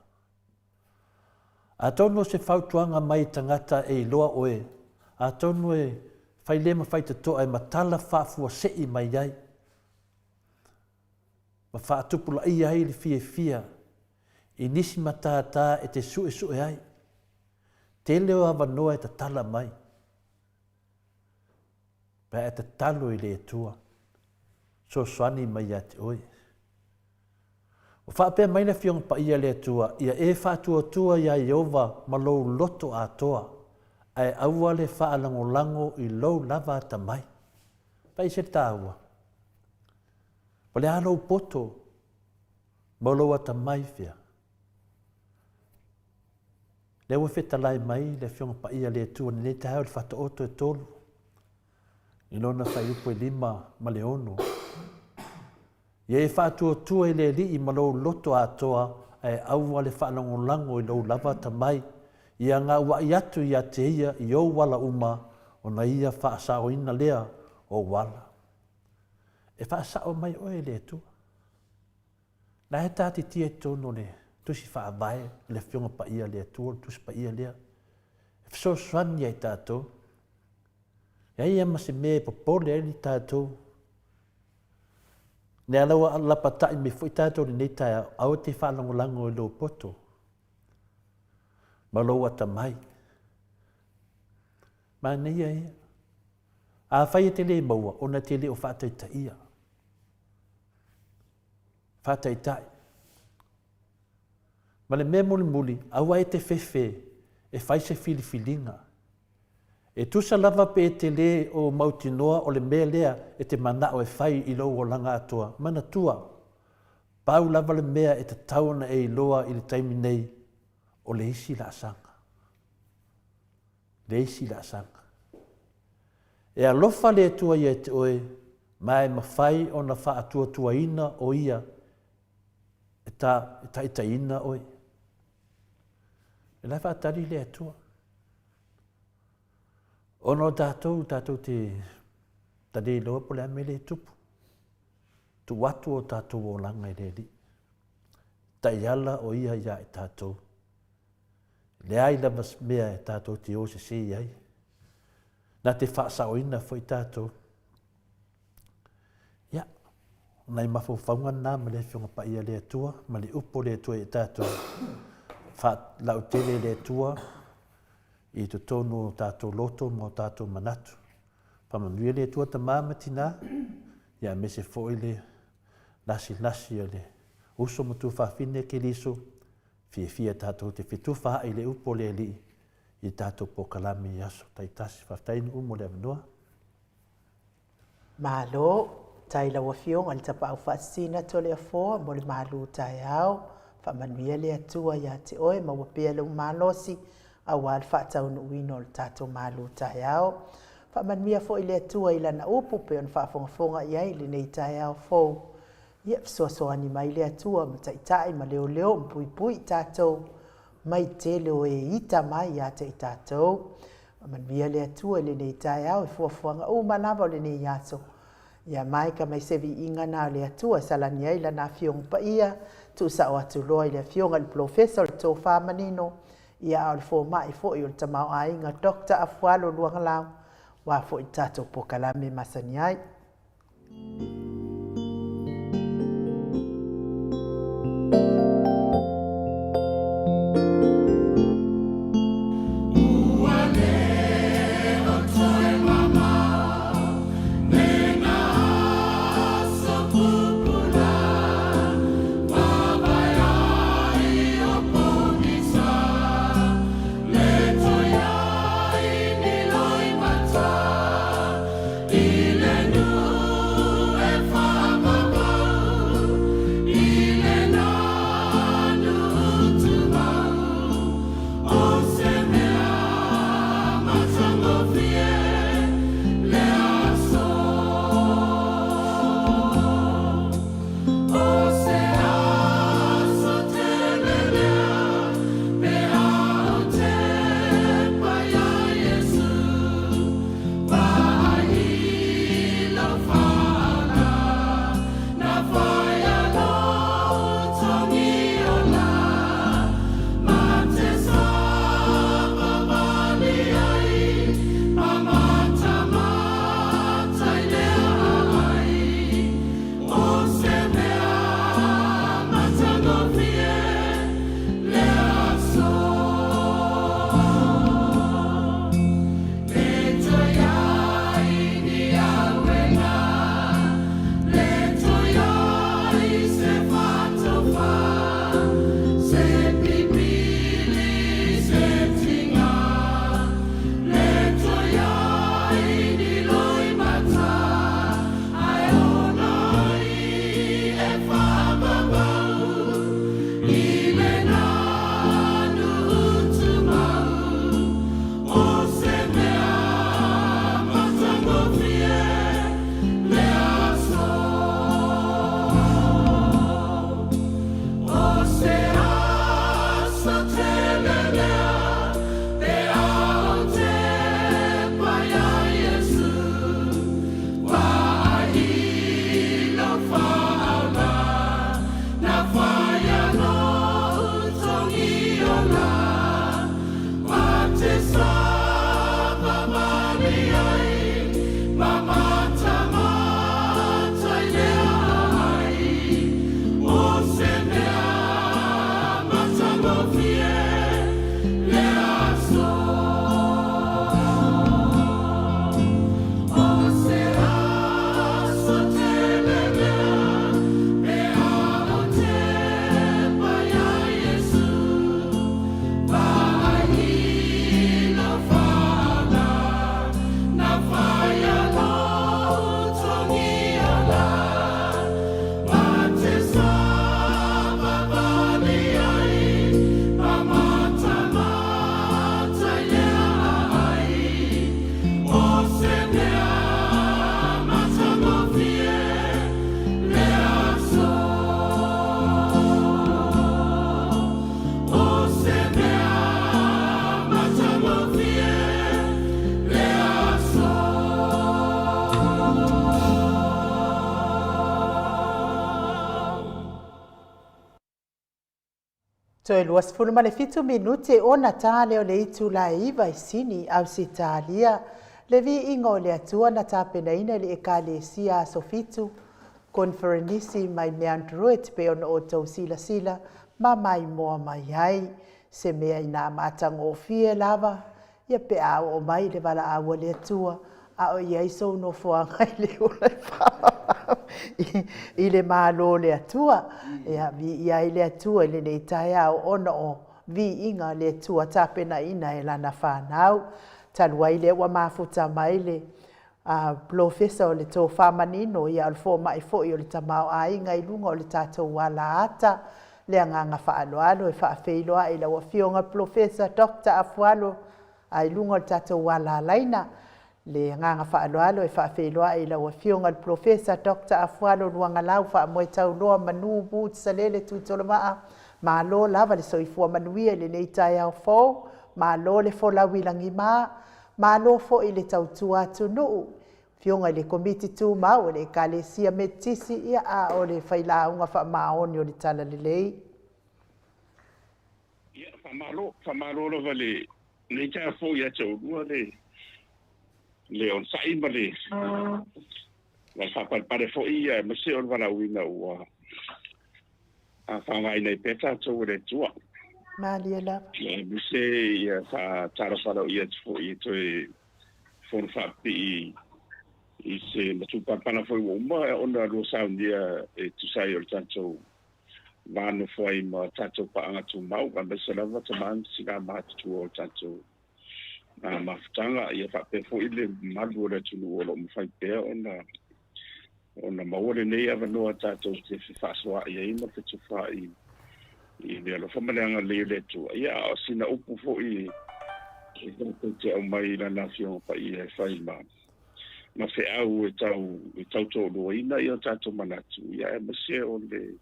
Atonu o se fautuaga mai i tagata e iloa oe, atonu e fai le ma faitotoa e matala faafuasei mai ai ma faatupulaia ai le fiafia i nisi matata e te suesue ai. Tele o avanoa e tatala mai pe a e tatalo i le Atua, fesoasoani mai ia te oe. Ua faapea mai le Afioga Paia a le Atua, Ia e faatuatua iā Ieova ma lou loto atoa, ae aua le faalagolago i lou lava atamai. Pai se taua. O le a lou poto ma lou atamai fea? Lea ua fetalai mai le Afioga Paia a le Atua i lenei taeao i le Faataoto e tolu, i lona fuaiupu e 5 ma le 6. Ia e faatuatua i le Alii ma lou loto atoa, ae aua le faalagolago i lou lava atamai. Ia gaua'i atu ia te Ia i ou ala uma, ona Ia faasaoina lea o ou ala. E faasao mai oe e le Atua. La e tātitia i totonu o le Tusi Faavae o le Afioga Paia a le Atua, o le Tusi Paia lea, e fesoasoani ia i tatou. E ai ma se mea e popole ai le tatou. Lea la ua lapatai mai foi tatou i lenei taeao, aua te faalagolago i lou poto ma lou atamai. Manaia ia. Afai e te le maua, ona e te le o faataitaia. Faataitai. Ma le mea mulimuli, aua e te fefe e fai se filifiliga. E tusa lava pe e te lē o mautinoa o le mea lea e te manao e fai i lou olaga atoa, manatua, pau lava le mea e tatau ona e iloa i le taimi nei, o le isi laasaga. Le isi laasaga. E alofa le Atua ia te oe, ma e mafai ona faatuatuaina o Ia e ta, e taitaiina oe. E la e faatali le Atua. Ona o tatou, tatou te ta le iloa po o le a mea lea e tupu. Tuu atu o tatou olaga i le Alii. Taiala o Ia ia i tatou. Leai lava se mea e tatou te o sese i ai. Na te faasaoina foi tatou. Ia, o nai mafaufauga na ma le Afioga Paia le Atua, ma le upu o le Atua i tatou. Faalautele le Atua i totonu o tatou loto ma o tatou manatu. Faamanuia le Atua tama ma tina, ia aemaise foi le lasilasi o le uso ma tuafafine Keriso, fiafia tatou te fetufaai i le upu o le Alii i tatou polokalame i aso taitasi. Faafetai Nuu mo le avanoa. Malo, tai lau Afioga i le Tapaau Faasisina Toleafoa mo le malu taeao. Faamanuia le Atua ia te oe, maua pea lou malosi aua le faataunuuina o le tatou malu taeao. Faamanuia foi le Atua i Lana upu pei ona faafogafoga i ai i lenei taeao fou. Ia fesoasoani mai le Atua ma taitai ma leoleo ma puipui i tatou mai tele o e ita mai ia te i tatou. Faamanuia le Atua i lenei taeao i fuafuaga uma lava o lenei aso. Ia mai ka mai se viiga na o le Atua e salani ai lana Afioga Paia, tuusao atu loa i le Afioga i le Polofesa o le Tofa Manino, ia a o le fomai foi o le tamaoaiga Doctor Afualo Luagalau, aua foi le tatou polokalame masani ai. Ua le o toe mamao lena aso pupula, Mavae ai o pogisa, Le toe ai ni loimata, I le nuu e Toe 27 minute ona ta lea o le itula e 9 i Sini, Ausetalia. Le viiga o le Atua na tapenaina e le Ekalesia Aso Fitu, Koneferenisi mai Mount Druitt pei ona outou silasila ma maimoa mai ai. Se mea inā matagofie lava ia pe a oo mai le valaau a le Atua, a o i ai sou nofoaga i le ola e faavavau i le Malo o le Atua. Ia, viia ai le Atua i lenei taeao ona o viiga a le Atua tapenaina e lana fanau. Talu ai lea ua mafuta mai le polofesa o le tofa manino, ia o le fomai foi o le tamaoaiga i luga o le tatou alaata. Le agaga faaaloalo e faafeiloai i lau Afioga Polofesa Dr. Afualo a i luga o le tatou alalaina. Le agaga faaaloalo e faafeiloai i lau Afioga i le Polofesa Dr. Afualo Luagalau Faamoetauloa Manu Boots Salele Tuitolovaa. Malo lava le soifua manuia i lenei taeao fou, malo le folau i lagima, malo foi le tautua atunuu. Afioga i le Komiti Tumau o le Ekalesia Metotisi, ia a o le failauga faamaoni o le Talalelei. Ia, faamalo, faamalo lava le lenei taeao fou ia te oulua le le onosai ma le ma le faapalepale foi ia aemaise o le valaauina ua faaaogaina ai pea tatou e le Atua. Malie lava. Aemaise ia faatalofa aloaia atu foi e toe fono faapipii i se matupalapala foi ua uma ona lua saunia e tusa ai o le tatou va nofo ai ma tatou paaga tumau, aemaise lava tama ma tina matutua o tatou mafutaga, ia faapea foi le mamalu o le atunuu o lo o mafai pea ona ona maua lenei avanoa tatou te fefaasoaai ai ma fetufaai i le alofa ma le agalelei o le Atua. Ia, a o sina upu foi e tatou te aumai i Lana Afioga Paia e fai ma ma feau e tau e tautoaluaina ia o tatou manatu, ia aemaise o le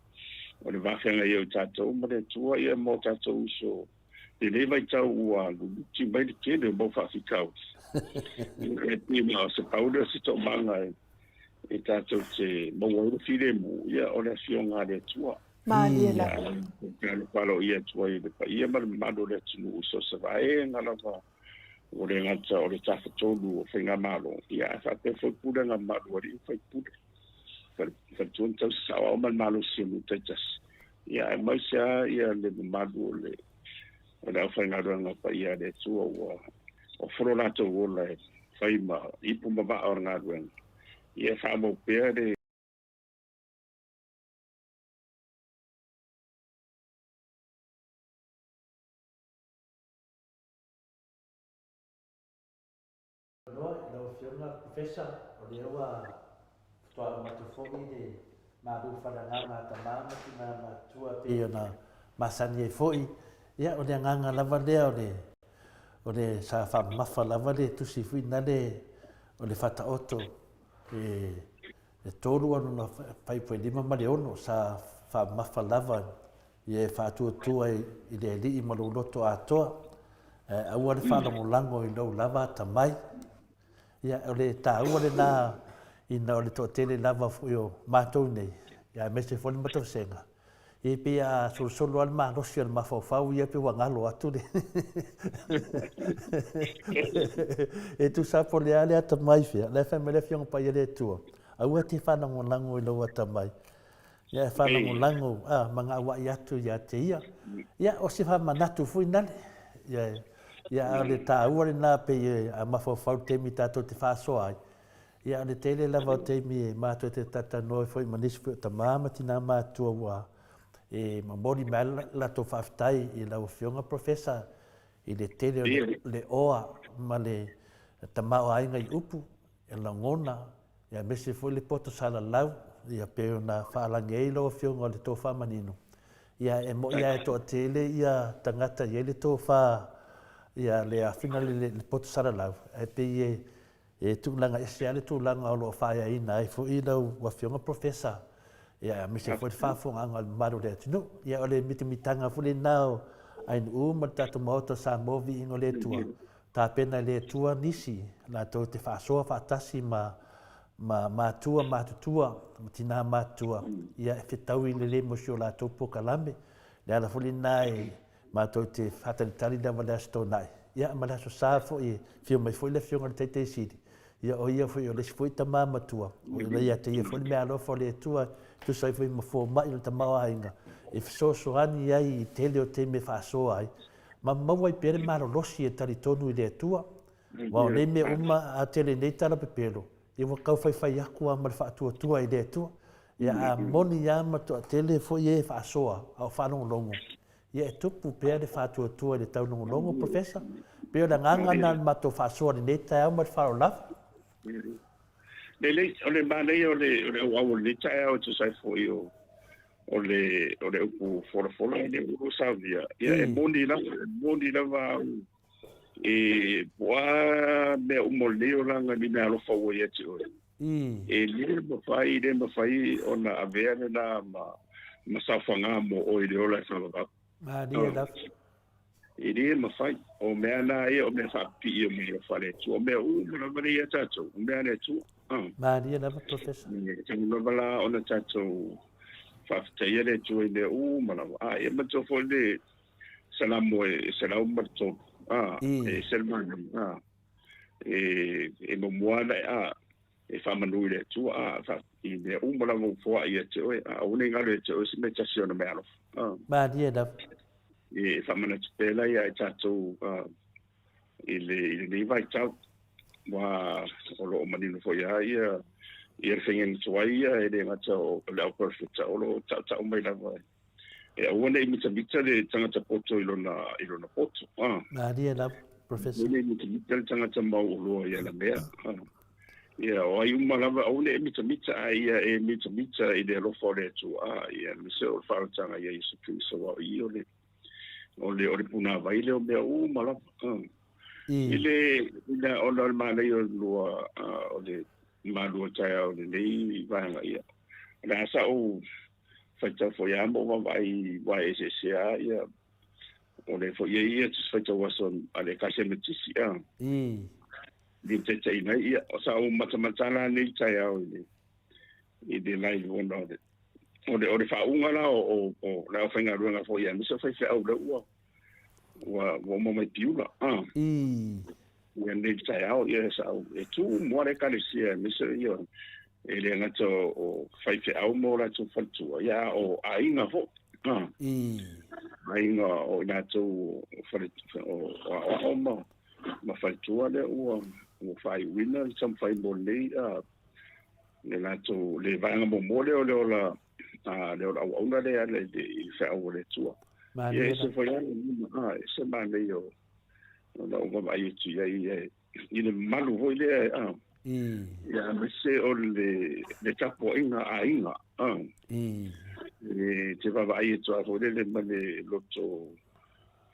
o le va feagai ai o tatou ma le Atua, ia ma o tatou uso i lenei vaitau ua luluti mai le tele o mau faafitauli. E pei na o se pau lea o se toomaga e tatou te maua ai le filemu, ia o le Afioga a le Atua. Malie lava. Talofa aloaia atu ai i le paia ma le mamalu o le atunuu i so o se vaega lava, ua le gata o le Tafatolu o Faigamalo, ia ae faapea foi pulega mamalu a alii ma faipule, faletua ma tausi saoao ma le malosi o nuu taitasi, ia aemaise lava ia le mamalu o le o le aufaigaluega paia a le Atua ua ofo lo latou ola e fai ma ipu ma vaa o le galuega, ia e faaauau pea le Avanoa i lau Afioga Professor, o lea ua faatoa uma atu foi le malu faleagaga a tama ma tina matutua e pei ona masani ai foi. Ia, o le agaga lava lea o le, o le sa faamamafa lava le tusi foi nale o le Faataoto e E tolu ana faipu e lima ma le ono sa faamamafa lava ia e faatuatua i le Alii ma lou loto atoa, ae aua le faalagolago i lou lava atamai. Ia, o le taua lena ina o le toatele lava foi o matou nei, ia aemaise foi le matou vasega, E pei a solosolo lava le malosi o le mafaufau ia pei ua galo atu le E tusa po o le a le atamai fea, la e fai mai le Afioga Paia le Atua, aua e te faalagolago i lou atamai, ia e faalagolago a ma gauai atu ia te ia. Ia, o se faamanatu foi nale. Ia, ia a o le taua lena pei a mafaufau i le taimi tatou te faasoa ai, Ia, o le tele lava o taimi e matou te talatalanoa ai foi ma nisi foi o tama ma tina matutua ua e momoli mai lava le latou faafetai i lau Afioga Professor i le tele o le oa ma le tamaoaiga i upu, e lagona, ia aemaise foi le poto salalau, ia pei ona faalagi ai lau Afioga o le tofa manino. Ia, e moni lava e toatele ia tagata e i ai le tofa, ia le afina le poto salalau, ae pei e E tulaga ese lava le tulaga o lo o faaeaina ai foi lau Afioga Professor, ia aemaise foi le faafofogaaga a le mamalu o le atunuu. Ia o le mitamitaga foi lena o Ainuu ma le tatou Maota o Samoa Viiga o le Atua, tapena e le Atua nisi latou te faasoa faatasi ma ma matua matutua ma tina matutua, ia e fetaui lelei mo si o latou polokalame. Le ala foi lena e matou te faatalitali lava i le Aso Toonai, ia ma le Aso Sa foi e afio mai foi le Afioga i le Taitai Sili, ia o ia foi o le isi foi tama matua, o ia ia te ia foi le meaalofa o le Atua e tusa ai foi ma fomai o le tamaoaiga e fesoasoani ai i tele o taimi e faasoa ai, ma maua ai pea le malolosi e talitonu i le Atua. Aua o nei mea uma a tele nei tala pepelo, ia ua tau faifai atu lava ma le faatuatua i le Atua. Ia a moni lava ma toatele foi e faasoa a o faalogologo, ia e tupu pea le faatuatua i le taulogologo, Professor. Pei o le agaga lena o le matou faasoa i lenei taeao ma le faaaloalo lava. Lelei, o le manaia o le o le auau o lenei taeao e tusa ai foi o o le o le upu folafola e le ulu saunia. Ia e moni lava, e moni lava au e po o a mea uma o lenei olaga ni mea alofa ua ia te oe. E le mafai, le mafai ona avea lena ma, ma saofaga mo oe i le ola e faavavau. Malie lava. E le mafai. O mea na ia, o mea faapipii o mea alofa a le Atua. O mea uma lava lea ia tatou, o mea a le Atua. Malie lava, Professor. E tatau lava la ona tatou faafetaia le Atua i mea uma lava. A ia manatua foi le Salamo e 103, e ese le manaia. E, e muamua ana a, e faamanu i le Atua, a, fa, i mea uma lava ua foai ia te oe, a, aua ne i galo ia te oe se mea tasi o ona meaalofa. A. Malie lava. E faamanatu pea la ia i tatou a, i le, i lenei vaitau, aua o lo o manino foi lava ia, ia le faiga tuai ia, e le gata o le au perofeta, o lo o tautau mai lava e aua ne i mitamita le tagata poto i lona, i lona poto. Ah. Malie lava, Professor. Aua ne i mitamita le tagata mauoloa i ana mea. Ah. Ia, o ai uma lava, aua ne i mitamita, a ia e mitamita i le alofa o le Atua. Ah, ia, aemaise o le faaolataga ia Iesu Keriso, aua o i o le, o le, o le punāwai lea o mea uma lava. Ah. I le, ina, ona o le manaia o le lua, o le malua taeao i lenei vaega, ia, o le a sa ou faitau foi lava ma ou vaavaai i wae eseese lava ia, o le foi ia ia tusi faitau aso a le Ekalesia Metotisi a. I le taitaiina ai ia, o sa ou matamata la nei taeao i le i le live ona o le o le o le faauga la o o o le aufaigaluega foi aemaise o faifeau lea ua ua ua uma mai Piula a. Ia nei taeao ia sa ou e tu mua le Ekalesia aemaise ia E le gata o faifeau ma o latou faletua, ia a o aiga foi. Aiga o i latou o fale, o aoao ma, ma faletua lea ua, ua faaiuina le taumafai mo lenei, le latou, le vaega muamua lea o le ola, le ola auauna lea e ala i le feau a le Atua. Ia e ese foi lava le, e ese manaia o lau vaavaai atu i ai, i le mamalu foi lea a ia aemaise o le le tapuaiga a aiga a e te vaavaai atu lava foi lele ma le loto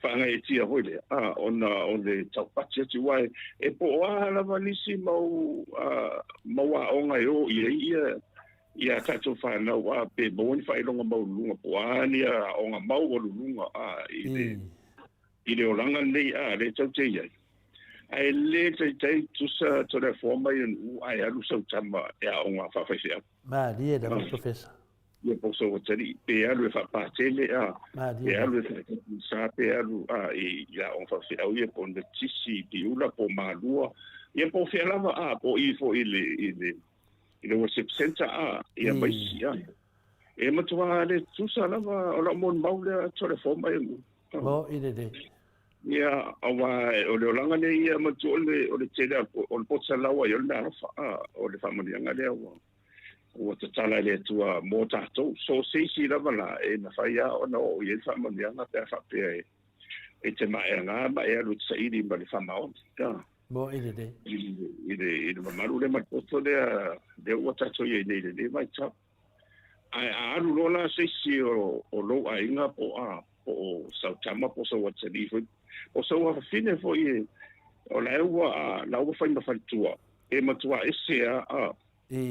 faagaeetia foi lea a ona o le taupati atu aua e po o a lava nisi mau mau aoga e o i ai ia ia a tatou fanau a pe maua ni faailoga maualuluga po o a ni aoga maualuluga a i le i le olaga lenei a lea tatou te i ai. Ae le taitai tusa toleafoa mai o Nu'u ae alu sau tama e aoga faafaifeau. Malie lava Professor. Ia po o sau atalii pe alu e faapatele a, pe alu e faatapusa pe alu a i aoga faafeau ia po o Metotisi, Piula po o Malua, ia po o fea lava a, po o i foi i le i le i le worship centre a, ia ma isi a. E matua le tusa lava o lau molimau lea toleafoa mai o Nu'u. Mo i lelei. Ia, aua o le olaga lenei ia manatua o le, o le tele o le poto salaua ai o le meaalofa, a, o le faamanuiaga lea ua, ua tatala e le Atua mo tatou. So se isi lava la, e mafai lava ona oo i ai le faamanuiaga pe a faapea e, e te maeaga ma e alu e te saili ma le faamaoni. A. Mo i lelei. I, i le, i le mamalu lea ma le poto lea, lea ua tatou i ai nei i lenei vaitau. Ae a alu loa la se isi o, o lou aiga po o a, po o sau tama po o sau atalii foi, po o sau afafine foi e, o la ua, a, la ua fai ma faletua, e matua ese a, a, e,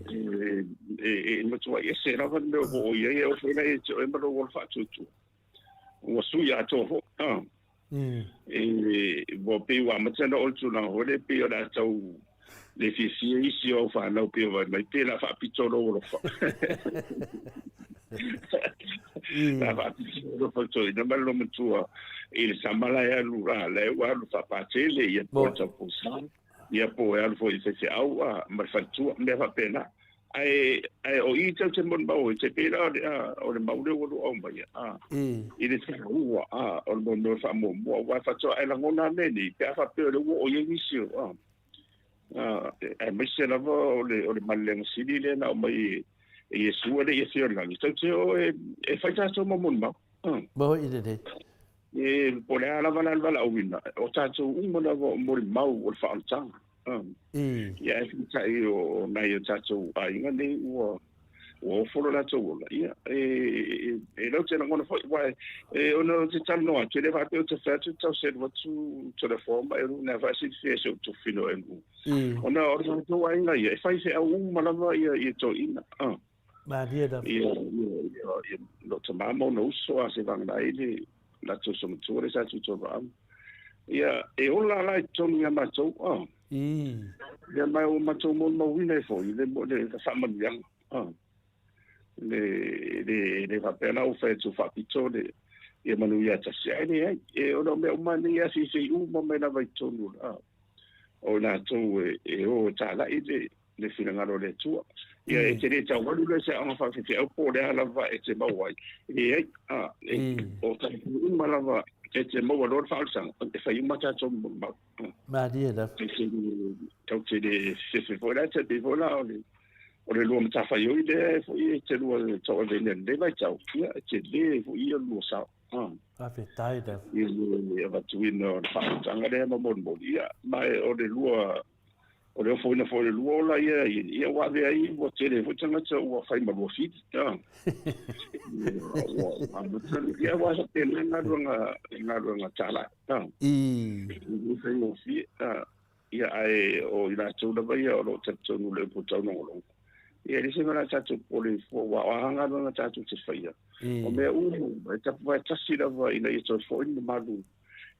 e, e matua ese lava le mea o i ai, e oo foi la ia te oe ma lou ola faatuatua. Ua sui atoa foi, a. E, ua pei ua amata ona oo le tulaga foi lea pei o le a tau le fiafia isi o au fanau pei o vaai mai pe o le a faapito lou alofa. La faapitoa le fautuaina mai le loomatua i le sama la e alu a la e ua alu faapatele ia po o le tauposa ia po e alu foi i faifeau a ma le faletua mea faapena. Ae ae o i tatou te molimau ai te pei la o le a o le mau lea ua lou aumaia a i le taua a o le molimau e faamuamua aua e faatoa e lagona a mea nei pe a faapea o lea ua oo i ai nisi o a aemaise lava o le o le malelega sili lea na aumai e Iesu e le i afio i le lagi tatou te o e e fai tatou ma molimau. Mo i lelei. E po o le a lava la le valaauina o tatou uma lava o molimau o le faaolataga. Ia ae peitai o nai o tatou aiga nei ua ua ofo lo latou ola, ia e e lau te lagona foi, aua e ona ou te talanoa atu, e le faapea ou te fai atu tau selu atu telefon ma e na faasilafia e si ou tofino e lu. Ona o le tatou aiga ia, e fai feau uma lava ia ia toeaiina. Malie lava. Ia ia ia ia lou tama ma ona uso a se vagana ai le latou somatua lea sa tutoa Ia, e ola la i totonu ia matou, a. Ia, ma ua matou molimauina ai foi le, le faamanuiaga, a. Le, le, le faapea la ua fai atu faapito le, ia manuia tasi, ae leai, e, ona o mea uma nei e afiafi uma mai lava i totonu, a. O i latou e, e o e talai le, le finagalo o le Atua. Ia, e te le taualu la i se aoga faafefeau po o le a lava e te maua ai. E leai, a, e, o tatou uma lava e te maua loa le faaolasaga, e fai uma tatou molimau. Malie lava. E te, tatou te le fefe foi la, te pei foi la o le, o le lua matafaioi lea foi e te lua tauaveina i lenei vaitau, ia, e tele foi ia lua sao. Faafetai lava. I le avatuina o le faaolataga lea ma molimoli, ia, ma o le lua O le ofoina foi o le lua ola ia, ia ua ave ai ua tele foi tagata ua fai ma lua fili. Ia ua sa tele galuega galuega tala. I faigofie. Ia ae o i latou lava ia o lo o talitonu le upu taulogologo. Ia e le se mea la tatou popole ai fua aua o a galuega tatou te faia. O mea uma e tapuvae tasi lava ina ia toe foi le mamalu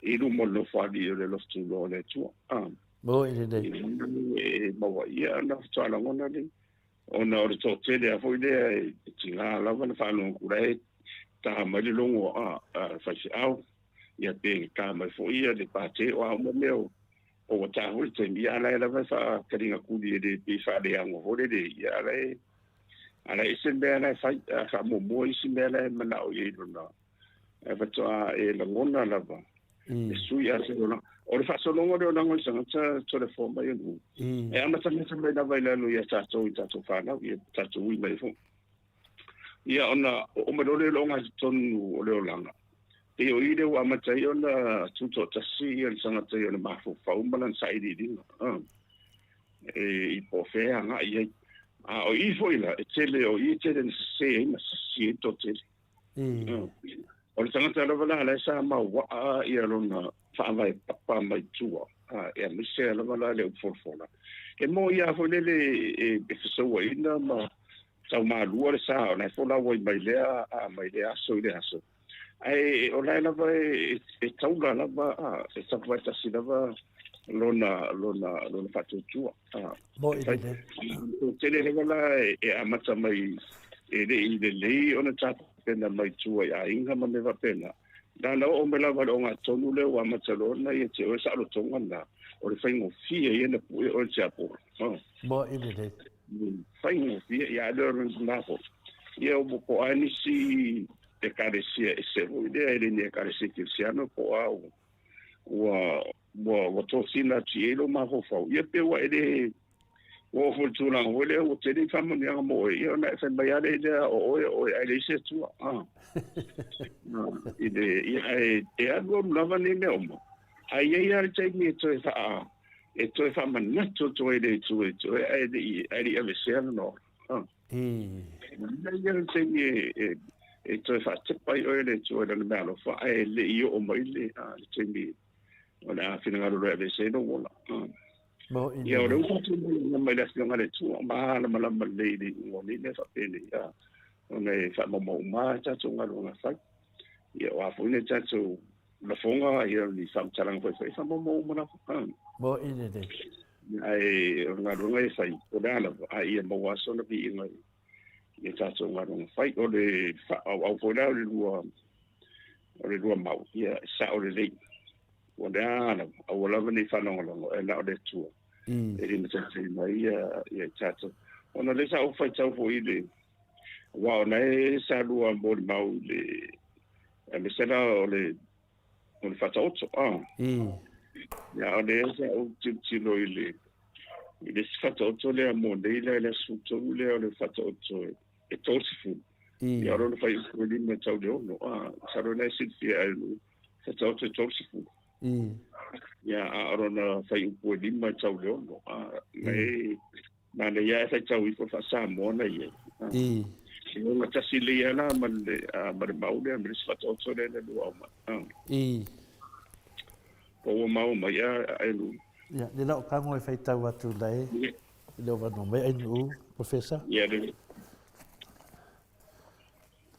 i luma o le Nofoalii o le alofa tunoa o le Atua. Mo i lenei. E maua ia ona faatoa lagona le ona o le toatele lava foi lea e tiga lava na faalogo atu la e ta mai le logo a le faifeau, ia pe ta mai foi ia le pate o a uma mea o ua ta foi le taimi, ia a la e lava e faataliga tuli e le pei faaleago foi lele, ia a la e a la e ese mea la e fai, a faamuamua isi mea la e manao i ai lona ae faatoa e lagona lava e sui a se ona. O le faasologa o le olaga o le tagata telefon mai anu. E amatamata mai lava i lalo ia tatou i tatou fanau, ia tatou ui mai foi. Ia ona oo mai loa lea i le ogatotonu o le olaga. Pei o i lea ua amata ai ona tutoatasi ia le tagata i ona mafaufau ma lana sailiiliga. E i po o fea e agai ai. A o i foi la, e tele o i e tele na sese ai ma sasi ai le toatele. O le tagata lava la la e sa mauaa ia lona faavae papa mai tua, aemaise lava la le upu folafola. E mo ia foi lele e fesauaina ma taumalua le sa, o la e folau ai mai lea a mai lea aso i lea aso. Ae o la e lava e taula lava, e tapuai tasi lava lona lona lona faatuatua. Mo i lelei. Tele lava la e amata mai e le i lelei ona tapena mai tua i aiga ma mea faapena. Na na oo mai lava i le ogatotonu lea ua amata loa ona ia te oe saolotoga lena, o le faigofie ia na pue oe le tiapolo. Mo i lelei. Faigofie, ia a le o lena foi. Ia ua po o a nisi ekalesia ese foi lea, e le ni ekalesia kerisiano po o a ua ua ua tosina atu i ai lou mafaufau, ia pe ua e le ua oo foi i le tulaga foi lea ua tele ni faamanuiaga mo oe, ia ona e fai mai lava lea i lea o oe o oe ae leai se Atua. I le, ia ae e alualu lava nei mea uma, ae i ai lava le taimi e toe faa e toe faamanatu atu ai le Atua i te oe ae le i ae le i aveesea lona ola. E i ai le taimi e e toe faatepa ai oe le Atua i lana meaalofa, ae le i oo mai le taimi o le a finagalo loa e aveese ai lou ola. Ia, o lea ua tatou malamalama mai le Afioga a le Atua, malamalama lelei i le iuga o nei mea faapenei, ona e faamaumau uma lava tatou galuega fai. Ia, o a foi ni tatou lafoga, ia, ni faamatalaga foi e fai, e faamaumau uma lava. Moni lelei. Ae o le galuega e fai, po o le a lava, a ia maua lava sona viiga I a tatou galuega fai. O le faaauau foi la o le lua o le lua mau, ia e sao lelei. Ua le a lava, aua lava ne i faalogologo, e na o le Atua e limataitaiina mai ia i tatou. Ona o lea sa ou faitau foi i le, aua o na e sa lua molimau i le, aemaise la o le, o le Faataoto, a. Ia, o lea sa ou tilotilo i le, i le isi Faataoto lea mo nei la i le aso 13 lea o le Faataoto e 30. Ia, o lona fuaiupu e 5 e tau i le 6, a, masalo o lena e silafia e le Faataoto e 30. Ia, a o lona fuaiupu e 5 e tau i le 6, a, na e, manaia lava e faitau ifo le faa-Samoa na i ai. E ogatasi lelei lava la ma le, ma le mau lea, ma le isi Faataoto lea na lua aumai. Po ua maua mai a Ainu? Ia, le lau tago e faitau atu lai i le avanoa mai Ainu, Professor. Ia, le.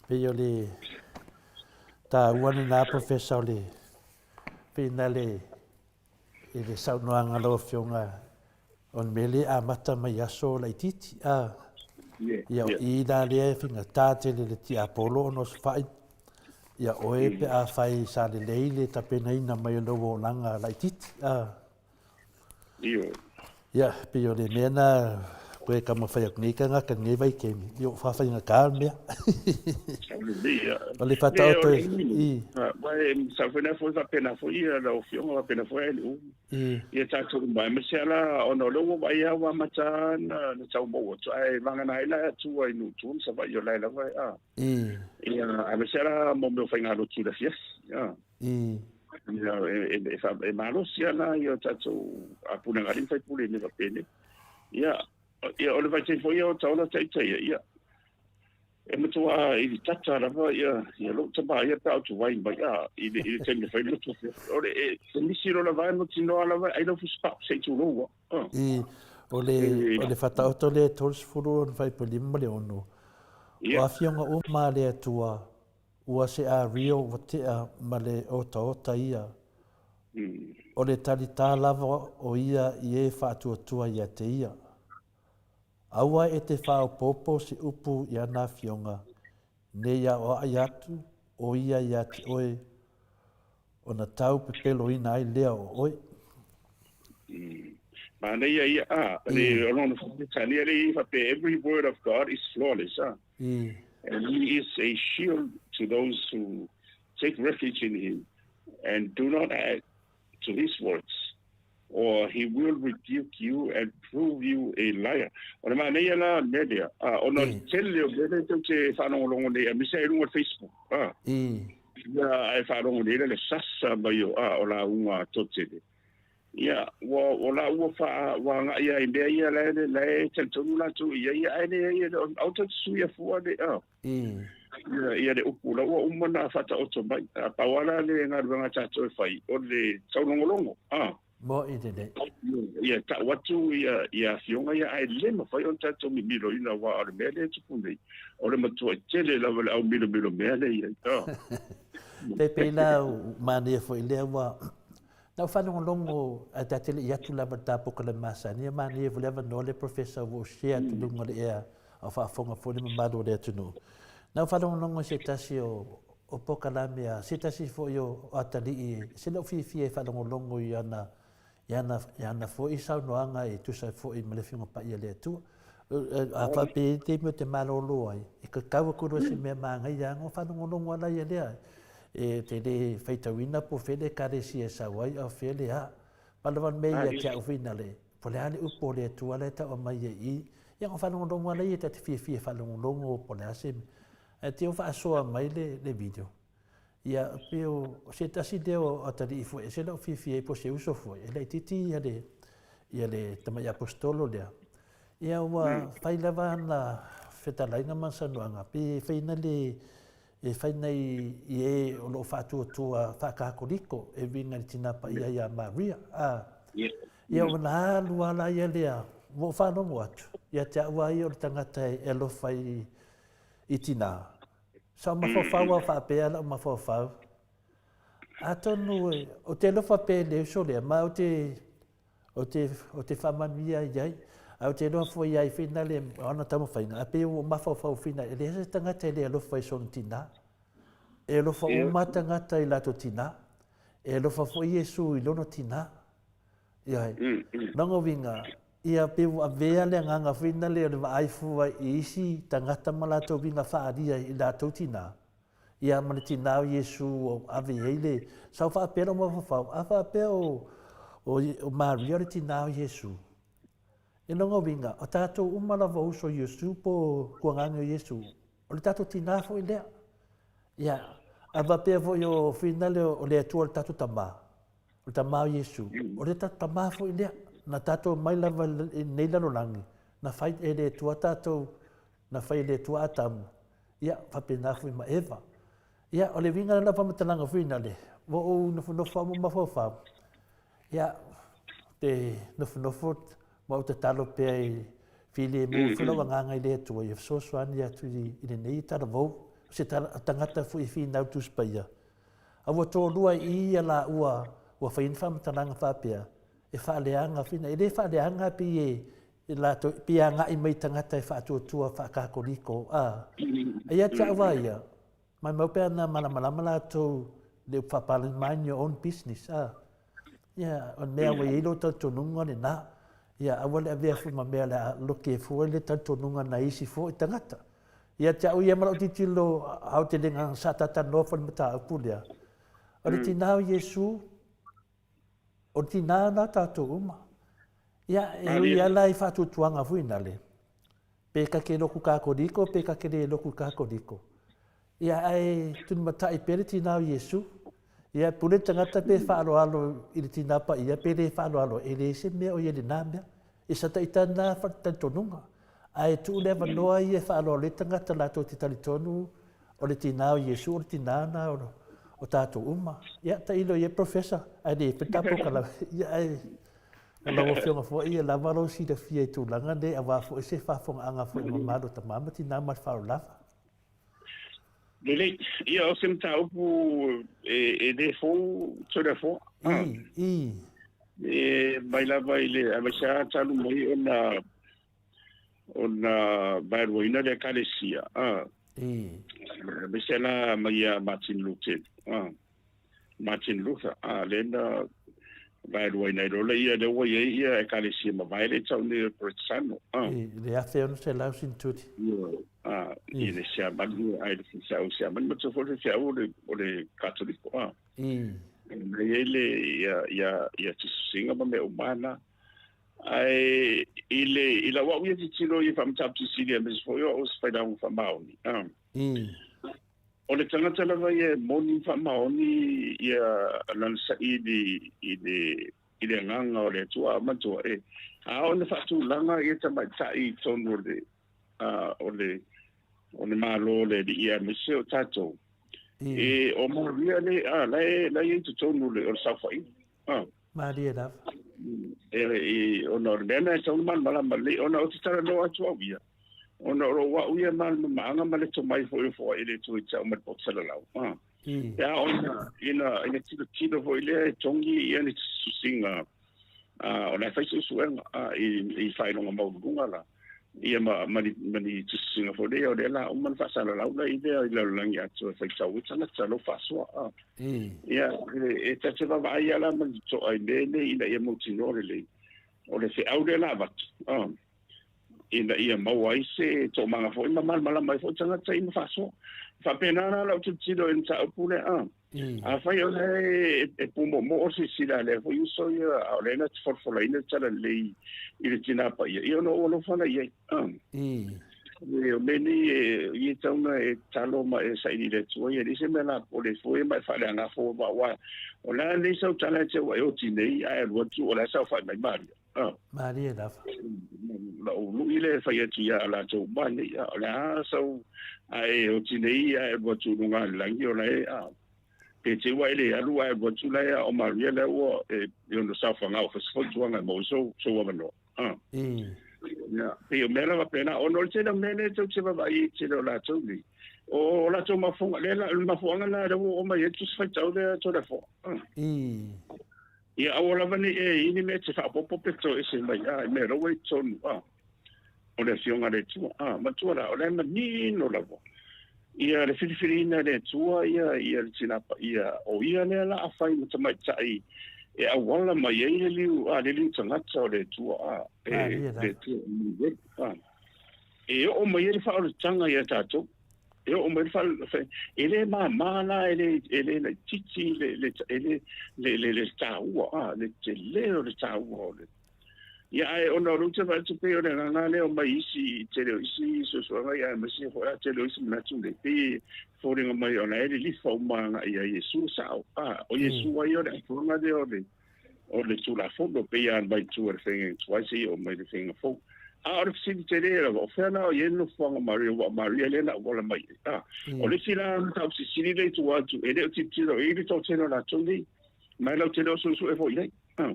Pei o le taua lena Professor o le pei na le i le saunoaga a lau Afioga o le mea lea e amata mai aso laitiiti. A, ia o i la lea e faigata tele i le tiapolo ona osofai ia oe pe afai sa lelei le tapenaina mai o lou olaga laitiiti. A. Ioe. Ia, pei o le mea na koe taumafai atu nei tagata i lenei vaitaimi, ia ua faafaigata le mea. O le faataoto i. Sa foi na foi faapena foi ia lau Afioga, faapena foi a LU. Ia tatou uma, aemaise lava la ona o lea ua vaai lava ua amata ona tau maua atu, ae vagana ai la e atua i nuu tua ma Savaii o la e lava e, a. Ia, aemaise lava la mo mea o faigalotu i le afiafi, a. Ia, e malosi lava la ia tatou pulega a alii ma faipule i mea faapenei. Ia, ia o le vaitaimi foi ia o taola taitaia, ia, e matua ilitata lava ia, ia lou tama ia pe a ou tuai mai, a, i le, i le taimi e fai le lotu afiafi. O le, e, e misi loa lava e mautinoa lava ai lau fusipao, se i tulou a. I, o le, o le faataoto lea e 30 ona 5 ma le 6, o afioga uma a le Atua Ua se ario ua tea ma le otaota ia. O le talitā lava o ia i e faatuatua ia te ia. Aua e te faaopoopo se upu i ana afioga, nei aoai atu o ia ia te oe, ona tau pepeloina ai lea o oe. Manaia ia, a, le, o lona Peretania lea e faapea, every word of God is flawless, a. And he is a shield to those who take refuge in him and do not add to his words, or he will rebuke you and prove you a liar. O le manaia la mea lea, a, ona o le tele o mea lea tou te faalogologo nei, aemaise ai luga o le Facebook, a. Ia, ae faalogo nei la le sasa mai o, a, o lauga a Totele. Ia, ua, o la ua faa, ua agai lava i mea ia la e, la e talitonu latou i ai, ae leai, e le o, aua tou te suia fua le, a, ia, ia le upu la ua uma ona faataoto mai. A, pau lava la le galuega a tatou e fai, o le taulogologo, a. Mo'i lelei. Ia, tau atu ia, ia afioga ia, ae le mafai ona tatou mimiloina, aua o le mea lea e tupu nei, o le matuai tele lava le aumilomilo mea lea e i ai, a. Pei, pei la ua manaia foi lea ua Na ou faalogologo ae ta te le i atu lava i le ta polokalame masani, e manaia foi le avanoa lea Professor ua ou share atu i luga o le ea a o faafofoga foi le mamalu o le atunuu. Na ou faalogologo i se tasi o o polokalame a se tasi foi o atalii e ese lou fiafia e faalogologo i ana i ana i ana foi saunoaga e tusa ai foi ma le Afioga Paia a le Atua. A faapea e i ai taimi ou te malolo ai, e kakau atu loa i se mea manaia ona faalogologo lava ia lea. E te le faitauina po o fea le ekalesia e sau ai a o fea le a. Pau lava le mea ia te au finale, po o le a le upu o le Atua la e tau aumai ai i i, ia ona faalogologo lava lea ta te fiafia e faalogologo po o le a se mea. Ae te i ua faasoa mai le video, ia pei o se tasi lea o atalii foi e ese lou fiafia ai po o se uso foi, e laitiiti ia le, ia le tamai aposetolo lea, ia ua fai lava ana fetalaiga ma ana saunoaga, pei e fai na le E whai nei i e o loo faatuatua faakatoliko e uiga i le Tina Paia ia Maria, a ia ona alu a la ia lea, ua ou faalogo atu, ia te au a ia o le tagata e alofa i tina. Sa ou mafaufau a faapea lau mafaufau, atonu ou te alofa pea i le uso lea, ma ou te Ou te, ou te faamanuia i ai. Ae ou te iloa foi ai finale o ana taumafaiga, ae pei ua ou mafaufau finale, e leai se tagata e le alofa i sona tinā. E alofa uma tagata i latou tinā. E alofa foi Iesu i lona tinā. Ioe. Lona uiga, ia pei ua avea le agaga foi lea o le vaai fua i isi tagata ma latou uiga faaalia i latou tinā, ia ma le tinā o Iesu ua ave i ai le sau faapea lou mafaufau, a faapea o, o, o Maria o le tinā o Iesu. I lona uiga, o tatou uma lava o uso o Iesu po o tuagane o Iesu, o le tatou tinā foi lea. Ia, a faapea foi o finale o le Atua o le tatou Tamā, o le Tamā o Iesu, o le tatou Tamā foi lea. Na tatou mai lava i lenei lalolagi, na fai e le Atua tatou, na fai e le Atua Atamu, ia, faapena foi ma Eva. Ia, o le uiga lena o faamatalaga foi nale, ua ou nofonofo lava ma mafaufau, ia, te nofonofo ma ou tatalo pea i filemu foi lou agaga i le Atua ia fesoasoani atu i lenei talavou, o se tagata foi e finau Tusi Paia. A ua toalua i i laua ua fai ai ni faamatalaga faapea, e faaleaga foi, e le faaleaga pei e latou, pei e agai mai i tagata e faatuatua faakatoliko, a. A ia te au lava ia, maumau pe ana malamalama latou i le upu faapalagi, mind your own business, a. Ia, o le mea ua i ai lou talitonuga lena. Ia, aua le avea foi ma mea o le a loke fua le talitonuga nai isi foi tagata. Ia te au ia ma lau tilotilo aotelega sa talanoa foi i le mataupu lea, o le tinā o Iesu, o le tinā lena o tatou uma. Ia, e ui lava la i faatuatuaga foi nale, pe ta te lotu Katoliko pe ta te le lotu Katoliko, ia ae tulimatai pea le tinā o Iesu. Ia, pule le tagata pe faaaloalo i le tinā paia pe le faaaloalo, e leai se mea o i ai i lena mea. E sa ita lena talitonuga. Ae tuu le avanoa ia e faaaloalo ai tagata latou te talitonu o le tinā o Iesu o le tinā lena o tatou uma. Ia, tailo i ai Professor, ae le fai le ta polokalame. Ia, ae o lau Afioga foi e lava lou silafia i tulaga nei aua foi se faafofogaaga foi mamalu a tama ma tina ma le faaaloalo lava. Lelei, ia o se mataupu e le fou Toleafoa. I, i. E mai lava i le aemaise lava talu mai ona ona vaeluaina le Ekalesia. I. Aemaise la mai ia Martin Luther. Martin Luther, lea na vaeluaina ai loa lea, lea ua i ai ia Ekalesia mavae lea e tau nei o le Peretisano. I le 1600 seneturi. I le Siamani, ai le faifeau Siamani, matua foi le faifeau o le Katoliko. I. Na i ai le ia ia ia tusitusiga ma mea uma na. Ae i le i lau au ia tilotilo i faamataupu silisili aemaise foi o au o se failauga faamaoni. I. O le tagata lava ia e moni ma faamaoni ia lana saili i le i le agaga o le Atua, a manatua e a ona faatulaga ia tamaitai i totonu o le o le o le Malo o le Alii aemaise o tatou. E o Maria le a la e la e i totonu o le saofaiga. Malie lava. E, e, ona o le mea lena e tatau ona malamalama lelei, ona ou te talanoa atu au ia, ona o lou au ia malamalamaaga ma le tomai foi o foai le Atua i te au ma le poto salalau. Pe a ona ina, ina tilotilo foi lea e togi ia ni tusitusiga, o la e fai suesuega i, i faailoga maualuluga la, ia ma, ma ni, ma ni tusitusiga foi lea, o lea la uma ona faasalalau la i lea i le lalolagi atoa e faitau ai tagata lou faasoa. Ia, e ta te vaavaai lava la ma le totoa i mea nei ina ia mautinoa lelei, o le feau lea la avatu, ina ia maua ai se toomaga foi ma malamalama ai foi tagata i ma faasoa. E faapena la lau tilotilo i le mataupu lea. Afai o lea e pumoomoo le silasila a lea foi uso ia, a o lea na te folafolaina le talalelei i le Tina Paia, ia ona ou alofa lea i ai. E, o mea nei e, i e tau na e tatalo ma e saili i le Atua ia, e leai se mea la pole fua ia ma e faaleaga fua ma aua o le a nei sau tala e te ua e oti nei ae alu atu o la e saofai mai Maria. Malie lava. Lou lui lea e fai atu ia latou uma nei, o le a sau ae oti nei ae alu atu i luga o le lagi o la e pe te ua e le alu ae alu atu la e o Maria la ua e ono saofaga o fai se fautuaga e maua ai sou avanoa. Ia, pei o mea lava pena, ona o le tele o mea lea tou te vaavaai i tele o latou nei. O latou mafuaaga, lea la, o le mafuaaga lena lea ua oo mai ai le Tusi Faitau lea Toleafoa. Ia aua lava ne i e i ni mea e te faaopoopo pe toese mai, a, i mea o la ua i totonu, a, o le Afioga a le Atua. A, matua la, o la e manino lava ia le filifiliina e le Atua ia, ia le Tina Paia, o ia lea la a fai ma tamaitai e auala mai ai le liu, a, le liu tagata o le Atua, a, e, le Atua, a, e oo mai ai le faaolataga ia tatou. E oo mai le faa, e le māmā la, e le, e le laitiiti le, le, e le, le, le, le taua, a, le tele o le taua o le. Ia, ae ona o lea ou te vaai atu pei o le agaga lea o mai isi, tele o isi suesuega, ia, aemaise foi a tele o isi manatu nei, pei e foliga mai o la e lilifa uma agai ia Iesu sao, a, o Iesu ai o le atoaga lea o le, o le Tulafono, pei lava mai tua i le faiga tuai seia oo mai i le faiga fou. A o le fesili tele lava, o fea la o i ai le nofoaga o Maria, aua o Maria lea na auala mai ai. A, o le isi la mataupu sisili lea i tua atu, e le o tilotilo i ai le toatele o latou nei, ma e lautele o suesue foi i ai. A,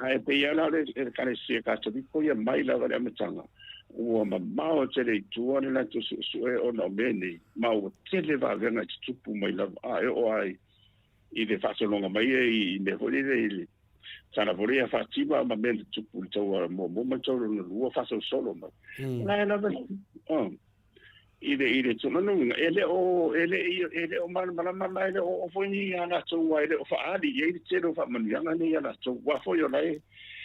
ae pei lava la o le Ekalesia Katoliko ia mai lava i le amataga, ua mamao tele i tua le latou suesue ona o mea nei, ma ua tele vavega e tutupu mai lava, a e oo lava i i le faasologa mai ia i mea foi lele i le tala foi lea Fatima ma mea na tupu i le taua muamua ma le taua lona lua faasolosolo mai. La e lava i le i le tulaga uiga e le o e le i e le o malamalama ma e le o oo foi ni a latou aua e le o faaali i ai le tele o faamanuiaga nei ia latou aua foi o la e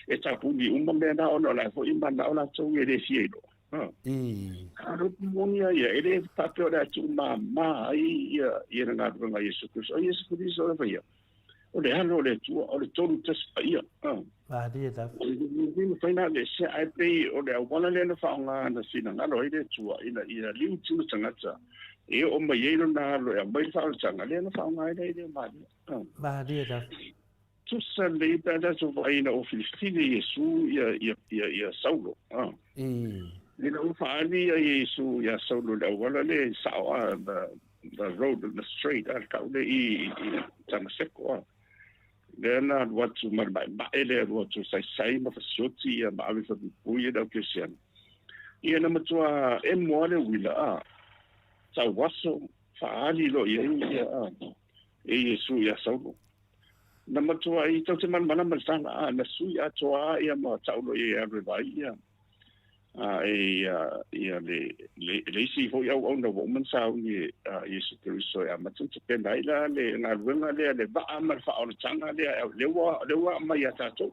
e tapuni uma mea na ona o la e foi e manao latou e le fia iloa. A o le moni lava ia, e le faapea o le a tuumama ai ia, ia le galuega a Iesu Keriso. O Iesu Keriso lava ia, o le Alo o le Atua, o le Tolu Tasi Paia. Malie lava. E le mafai ona aveesea, ae pei o le auala lea na faaaoga na finagalo ai le Atua ina ia liutiu le tagata e oo mai ai lona alo e aumai le faaolataga, lea na faaaoga ai la i lea malie. Malie lava. Tusa lelei pe a tatou vaai ina ua filifili Iesu ia, ia, ia, ia Saulo. Ah. Ina ua faaali ia Iesu iā Saulo i le auala lea i sao a, the, the road, the straight, a, le kau lea i, i Tamaseko, a. Lea na alu atu ma le maemae lea alu atu saisai ma fasioti ia ma ave fapuipui ia le au kerisiano. Ia na matua emo lava le uila, a. Tauaso, faaali loa i ai ia, a, e Iesu iā Saulo. Na matuai tau te malamalama le tala, a na sui atoa a ia ma tau loa ia e alu e vaai ia a e ia ia le le le isi foi auauna ua uma ona sauni e a Iesu Keriso e amata ona tapena ai la le galuega lea le vaa ma le faaolataga lea lea ua lea ua aumai ia tatou.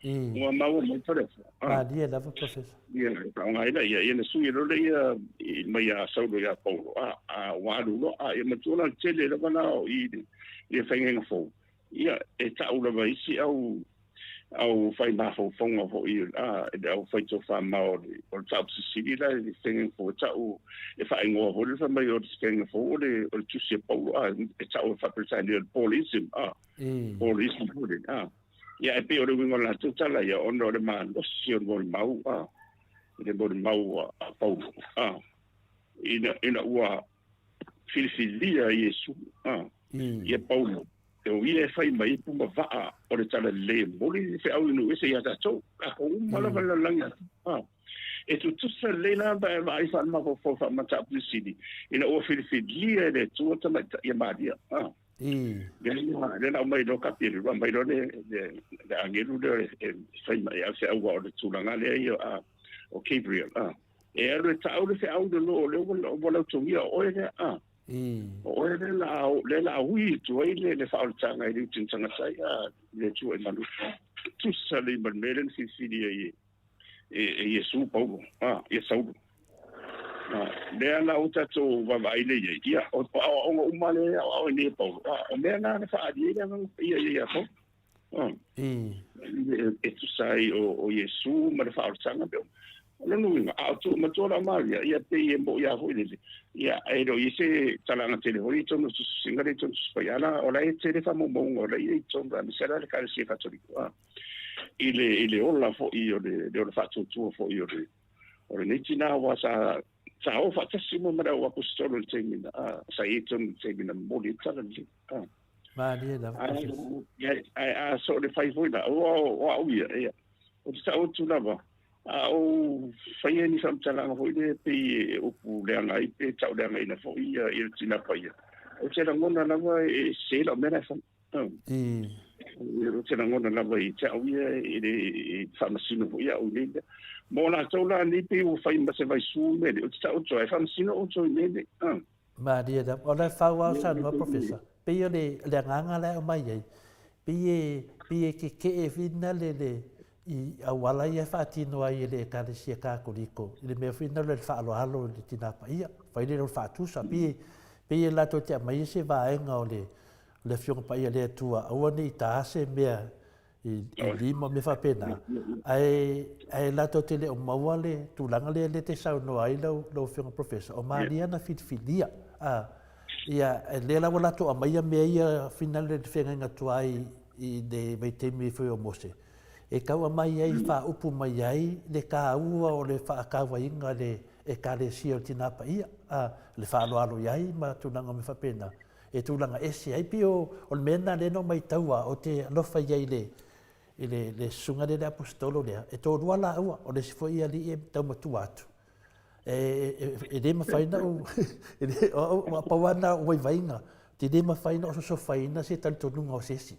Ua maua mai Faleata. Malie lava Professor. Ia, faaaoga ai la ia, ia na sui loa lea ia mai ia Saulo ia Paulo, a, a ua alu loa, a ia matua la le tele lava la o i le, le faigaina fou. Ia, e tau lava isi au, au fai mafaufauga foi, a, le au fai tofamao o le, o le tau sisili la i le faigaina fou, e tau, e faaigoa foi le fai mai o le faigaina fou o le, o le tusi a Paulo, a, e tau e faa-Peretania o le Paulism, a, Paulism foi le, a. Ia, e pei o le uiga o le latou tala ia, ona o le malosi o le molimau a, le molimau a Paulo, a, ina, ina ua filifilia Iesu, a, ia Paulo, e o ia e fai mai ai puma vaa o le talalelei e momoli le feau i nuu ese ia tatou, tatou uma lava i le lalolagi atoa, a. E tutusa lelei la pe a vaai faalemafaufau faamataupu sili, ina ua filifilia e le Atua tamaitai ia Maria, a. Lea na aumai loa Kapieli, ua aumai loa le, le, le agelu lea e fai mai au feau o le tulaga lea ia a, o Gabriel. A. E alu e taau le feau le lo o lea ua, ua lautogia o oe lea. A. O oe lea la, lea la ui atu ai le, le faaolataga i le uti tagata ai a le Atua i malu. Tusa lelei ma le mea lea na filifili ai e, e, e Iesu Paulo, a, ia Saulo. A, lea la ua tatou vaavaai nei i ai, ia, o aoaoga uma lea e aoao ai nei e Paulo, a, o mea na na faaali ai le Agaga Paia ia ia Paulo. A, e tusa ai o, o Iesu ma le faaolataga me uma. O lona uiga, a o tuu matua la o Maria, ia pei e moʻi lava foi lele, ia, e le o i ai se talaga tele foi i totonu o tusitusiga lea i totonu o Tusi Paia, a o la e tele faamaumauga o la e i ai i totonu, aemaise lava le Ekalesia Katoliko, a. I le, i le ola foi o le, le ola faatuatua foi o le, o lenei tinā aua sa, sa o faatasi uma ma le au aposetolo i le taimi na, a, sa i ai tonu i le taimi na momoli ai le tala lelei. A. Malie lava, Professor. Ae, ae a so o le fai foi la, o, o au ia, ia, ou te tau atu lava, a ou faia ni faamatalaga foi lea pei e upu leaga ai pe tauleagaina foi ia, ia le tinā paia, ou te lagona lava e sese lau mea la e fai. Ou te lagona lava i te au ia e le faamasino foi au i nei mea. Mo latou la nei pei ua fai ma se vaisu mea nei, ou te taoto ai, e faamasino outou i mea nei. Malie lava. O le fau lava o saunoa Professor, pei o le agaga la e aumai ai, pei e, pei e keke'e whina le, le, i auala ia e faatino ai e le Ekalesia Katoliko i le mea foi lena o le faaaloalo i le Tina Paia, fai lea o le faatusa, pei e, pei e latou te aumaia se vaega o le, le Afioga Paia le Atua, aua ne i ta se mea i, i lima, mea faapena, ae, ae latou te le o maua le tulaga lea lea te saunoa ai lau, lau Afioga Professor, o Maria na filifilia, a, ia, lea la ua latou aumaia mea ia finale le feagaiga tuai i le vaitaimi foi o Mose, e tau aumai ai, faaupu mai ai le taua o le faatauaina le Ekalesia o le Tina Paia, a, le faaaloalo i ai ma tulaga o mea faapena. e tulaga ese ai. Pei o, o le mea lena lea na ou matau a, ou te alofa i ai i le, i le, le susuga lea le aposetolo lea, e toalua laua, o le isi foi alii e tau matua atu. E, e, e le mafai na ou, e le, o au, pau lava lena o vaivaiga, te le mafai na ou sosofaina se talitonuga o se isi.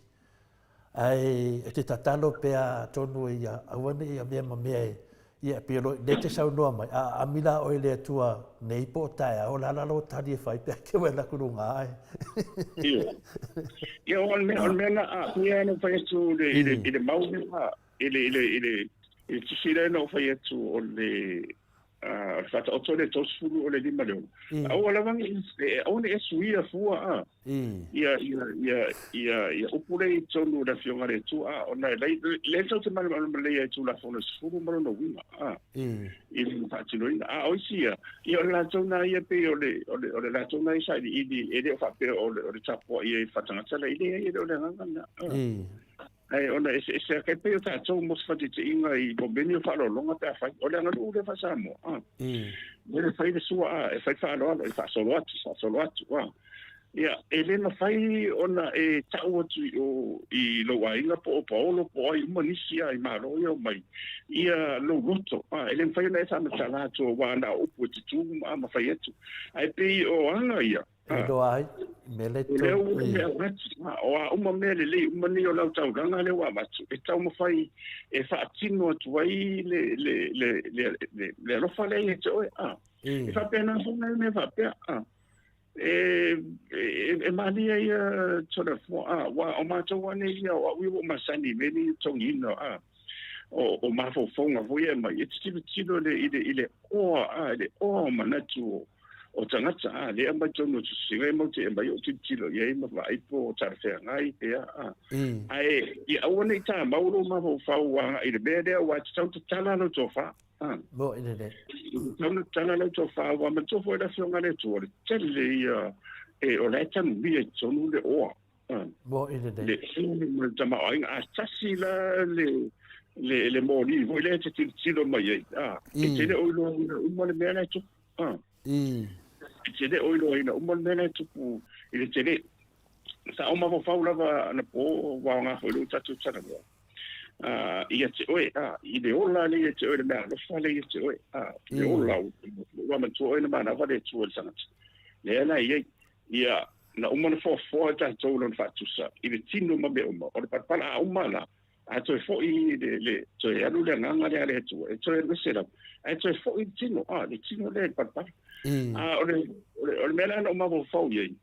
Ae ou te tatalo pea atonu ia aua ne i avea ma mea e, ia pei o lo, lea e te saunoa mai, a aami la oe i le Atua nei po o taeao, o le a la lou tali e fai pe a te alu atu luga ae. Ia. Ia, o le mea, o le mea na, a, pei lava ona ou fai atu i le, i le, i le mau lea, i le, i le, i le, i le tusi lea na ou fai atu o le, o le faataoto lea 30 o le 5 le 6. Aua lava ne i, aua ne i e suia fua a. Ia, ia, ia, ia, ia upu lea i totonu o le Afioga a le Atua, a, ona e lai, lea tatou te malamalama lelei ai i Tulafono e 10 ma lona uiga, a, i le faatinoina. A o isi ia, ia o le latou na ia pei o le, o le, o le latou na ia sailiili, e le o faapea o le, o le tapuai ai faatagata la, e leai, e le o le agaga lena. Ae ona eseese ake pei o tatou mo se faataitaiga i mo mea nei o faaaloaloga pe afai. O le aganuu lea faa-Samoa, a. Lea e fai le sua, a, e fai faaaloalo, e faasolo atu, faasolo atu, a. Ia, e le mafai ona e tau atu i o i lou aiga po o Paolo po o ai uma nisi a i Malo ia omai, ia lou loto, a, e le mafai ona e faamatala atu aua na o upu e tutū ma ma fai atu. Ae pei o aga ia, E iloa ai, mea lea O lea ua mea avatu, o a uma mea lelei uma nei o lau taulaga lea ua avatu, e taumafai e faatino atu ai le, le, le, le, le, le alofa lea ia te oe. A. E faapena foi nai mea faapea. A. E, e, e malie ia Toleafoa, a, ua o matou lava nei ia, o au ia ua ou masani i mea nei e totogiina, a, o, o mafaufauga foi ia e aumai, e te tilotilo i le, i le, i le oa, a, i le oa o manatu o, o tagata, a, lea e aumai totonu o tusitusiga ia matou te aumai ou tilotilo i ai ma vaai po o talafeagai pe a, a. Ae ia aua ne i tamau lou mafaufau agai i le mea lea aua e tatau ona tatala lau tofa, a. Moni lelei. E tatau ona tatala lau tofa aua manatua foi le Afioga a le Atua, o le tele ia e, o la e tanuia i totonu le oa. Moni lelei. Le oa ma le tamaoaiga, a tasi la le, le, le moli foi lea e te tilotilo mai ai, a, e te le o iloaina uma le mea la e tupu. Ah. E te le o iloaina uma le mea la e tupu i le tele. Sa ou mafaufau lava anapo ua aoga foi lou tatou talanoa. Ia te oe, i le ola lea ia te oe, le mea alofa lea ia te oe, le ola, ua manatua oe na manava le Atua i le tagata. Lea la e i ai, ia, na uma ona foafoa e tatou lona faatusa i le tino ma mea uma, o le palapala a uma la, A toe foi le, le, toe alu le agaga lea a le Atua, e toe alu ese lava, ae toe foi le tino, a, le tino lea i le palapala. A, o le, o le, o le mea la na ou mafaufau i ai,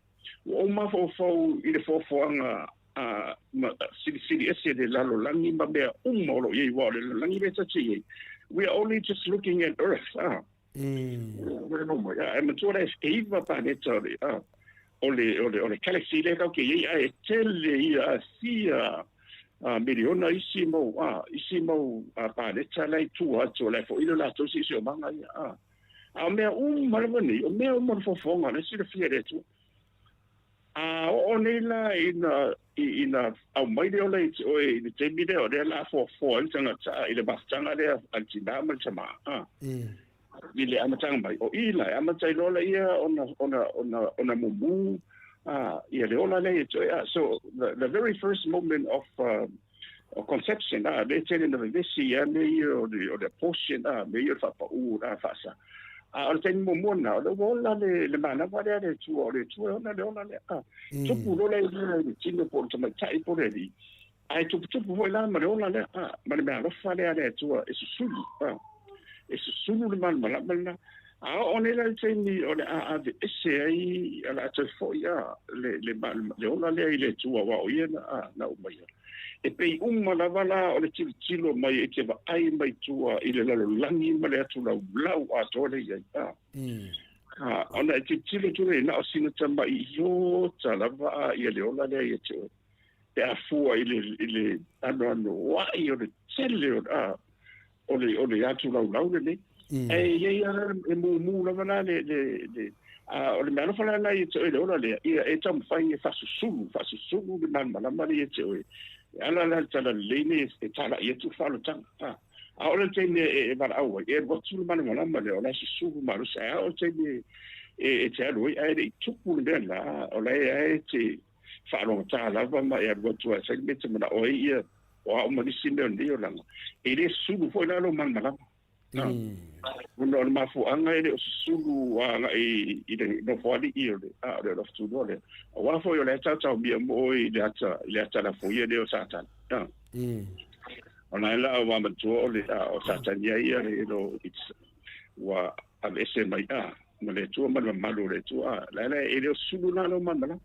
ua ou mafaufau i le foafoaga a, ma, silisili ese le lalolagi ma mea uma o lo o i ai, aua o le lalolagi lea tatou te i ai, we are only just looking at earth, a. Ae matua la e 9 paneta o le, o le, o le, o le galaxy lea tatou te i ai, ae tele ia fia miliona isi mau, isi mau paneta la i tua atu, o la e foi le latou siosiomaga ia. A o mea uma lava nei, o mea uma o le foafoaga, o la e silafia e le Atua. A oo nei la ina, ina aumai le ola ia te oe i le taimi lea, o lea o le a foafoa ai le tagata i le mafutaga lea a le tinā ma le tamā, a, i le amataga mai. O i la, e amata ai loa lea ona, ona, ona, ona mumu, a, ia le ola lea ia te oe. A, so, the, the very first moment of, of conception, a, lea e tele ina vevesi ia mea ia o le, o le abortion, a, mea ia o le faapaū, a, faasa. A o le taimi muamua lena, o lea ua ola le, le manava lea a le Atua, o le Atua e ona le ola lea. A, tupu loa le i le tino po o le tamaitai po o le alii. Ae tuputupu foi la ma le ola lea, a, ma le meaalofa lea a le Atua e susulu, a, e susulu le malamalama lena. A oo nei la i le taimi o le a aveese ai, o le a toe foi, a, le, le, le ola lea i le Atua, aua o Ia na, a, na aumaia. E pei uma lava la o le tilotilo mai e te vaai mai tua i le lalolagi ma le atu laulau atoa lea i ai, a. A, ona e tilotilo atu lea, na o sina tamai iota lava a ia le ola lea ia te oe. Pe a fua i le, i le anoanoai o le tele o, a, o le, o le atu laulau lenei. Ae i ai lava, e mumu lava la le, le, le, a, o le mea alofa la lena ia te oe le ola lea, ia e taumafai e faasusulu, faasusulu le malamalama lea ia te oe. E ala la le talalelei nei e talai atu le faaolataga. A, a oo la le taimi e, e valaau ai, e alu atu le malamalama lea, o la e susulu malosi. Ae a oo le taimi e, e, e te alu ai, ae le i tupu le mea lena, o la e, e te faalogogata lava ma e alu atu lava e fai le mea e te manao ai ia, o a uma nisi mea o lenei olaga, e le susulu foi la lou malamalama. Ona o le mafuaaga e le o susulu agai i le nofoalii o le a o le alofa tunoa lea. Aua foi o la e taotaomia uma oe i le ata i le ata lafoia lea o Satani. O la e la ua matua o le a o Satani ai ia le lo ua aveese mai a ma le Atua ma le mamalu o le Atua. A la e le o susulu la lou malamalama.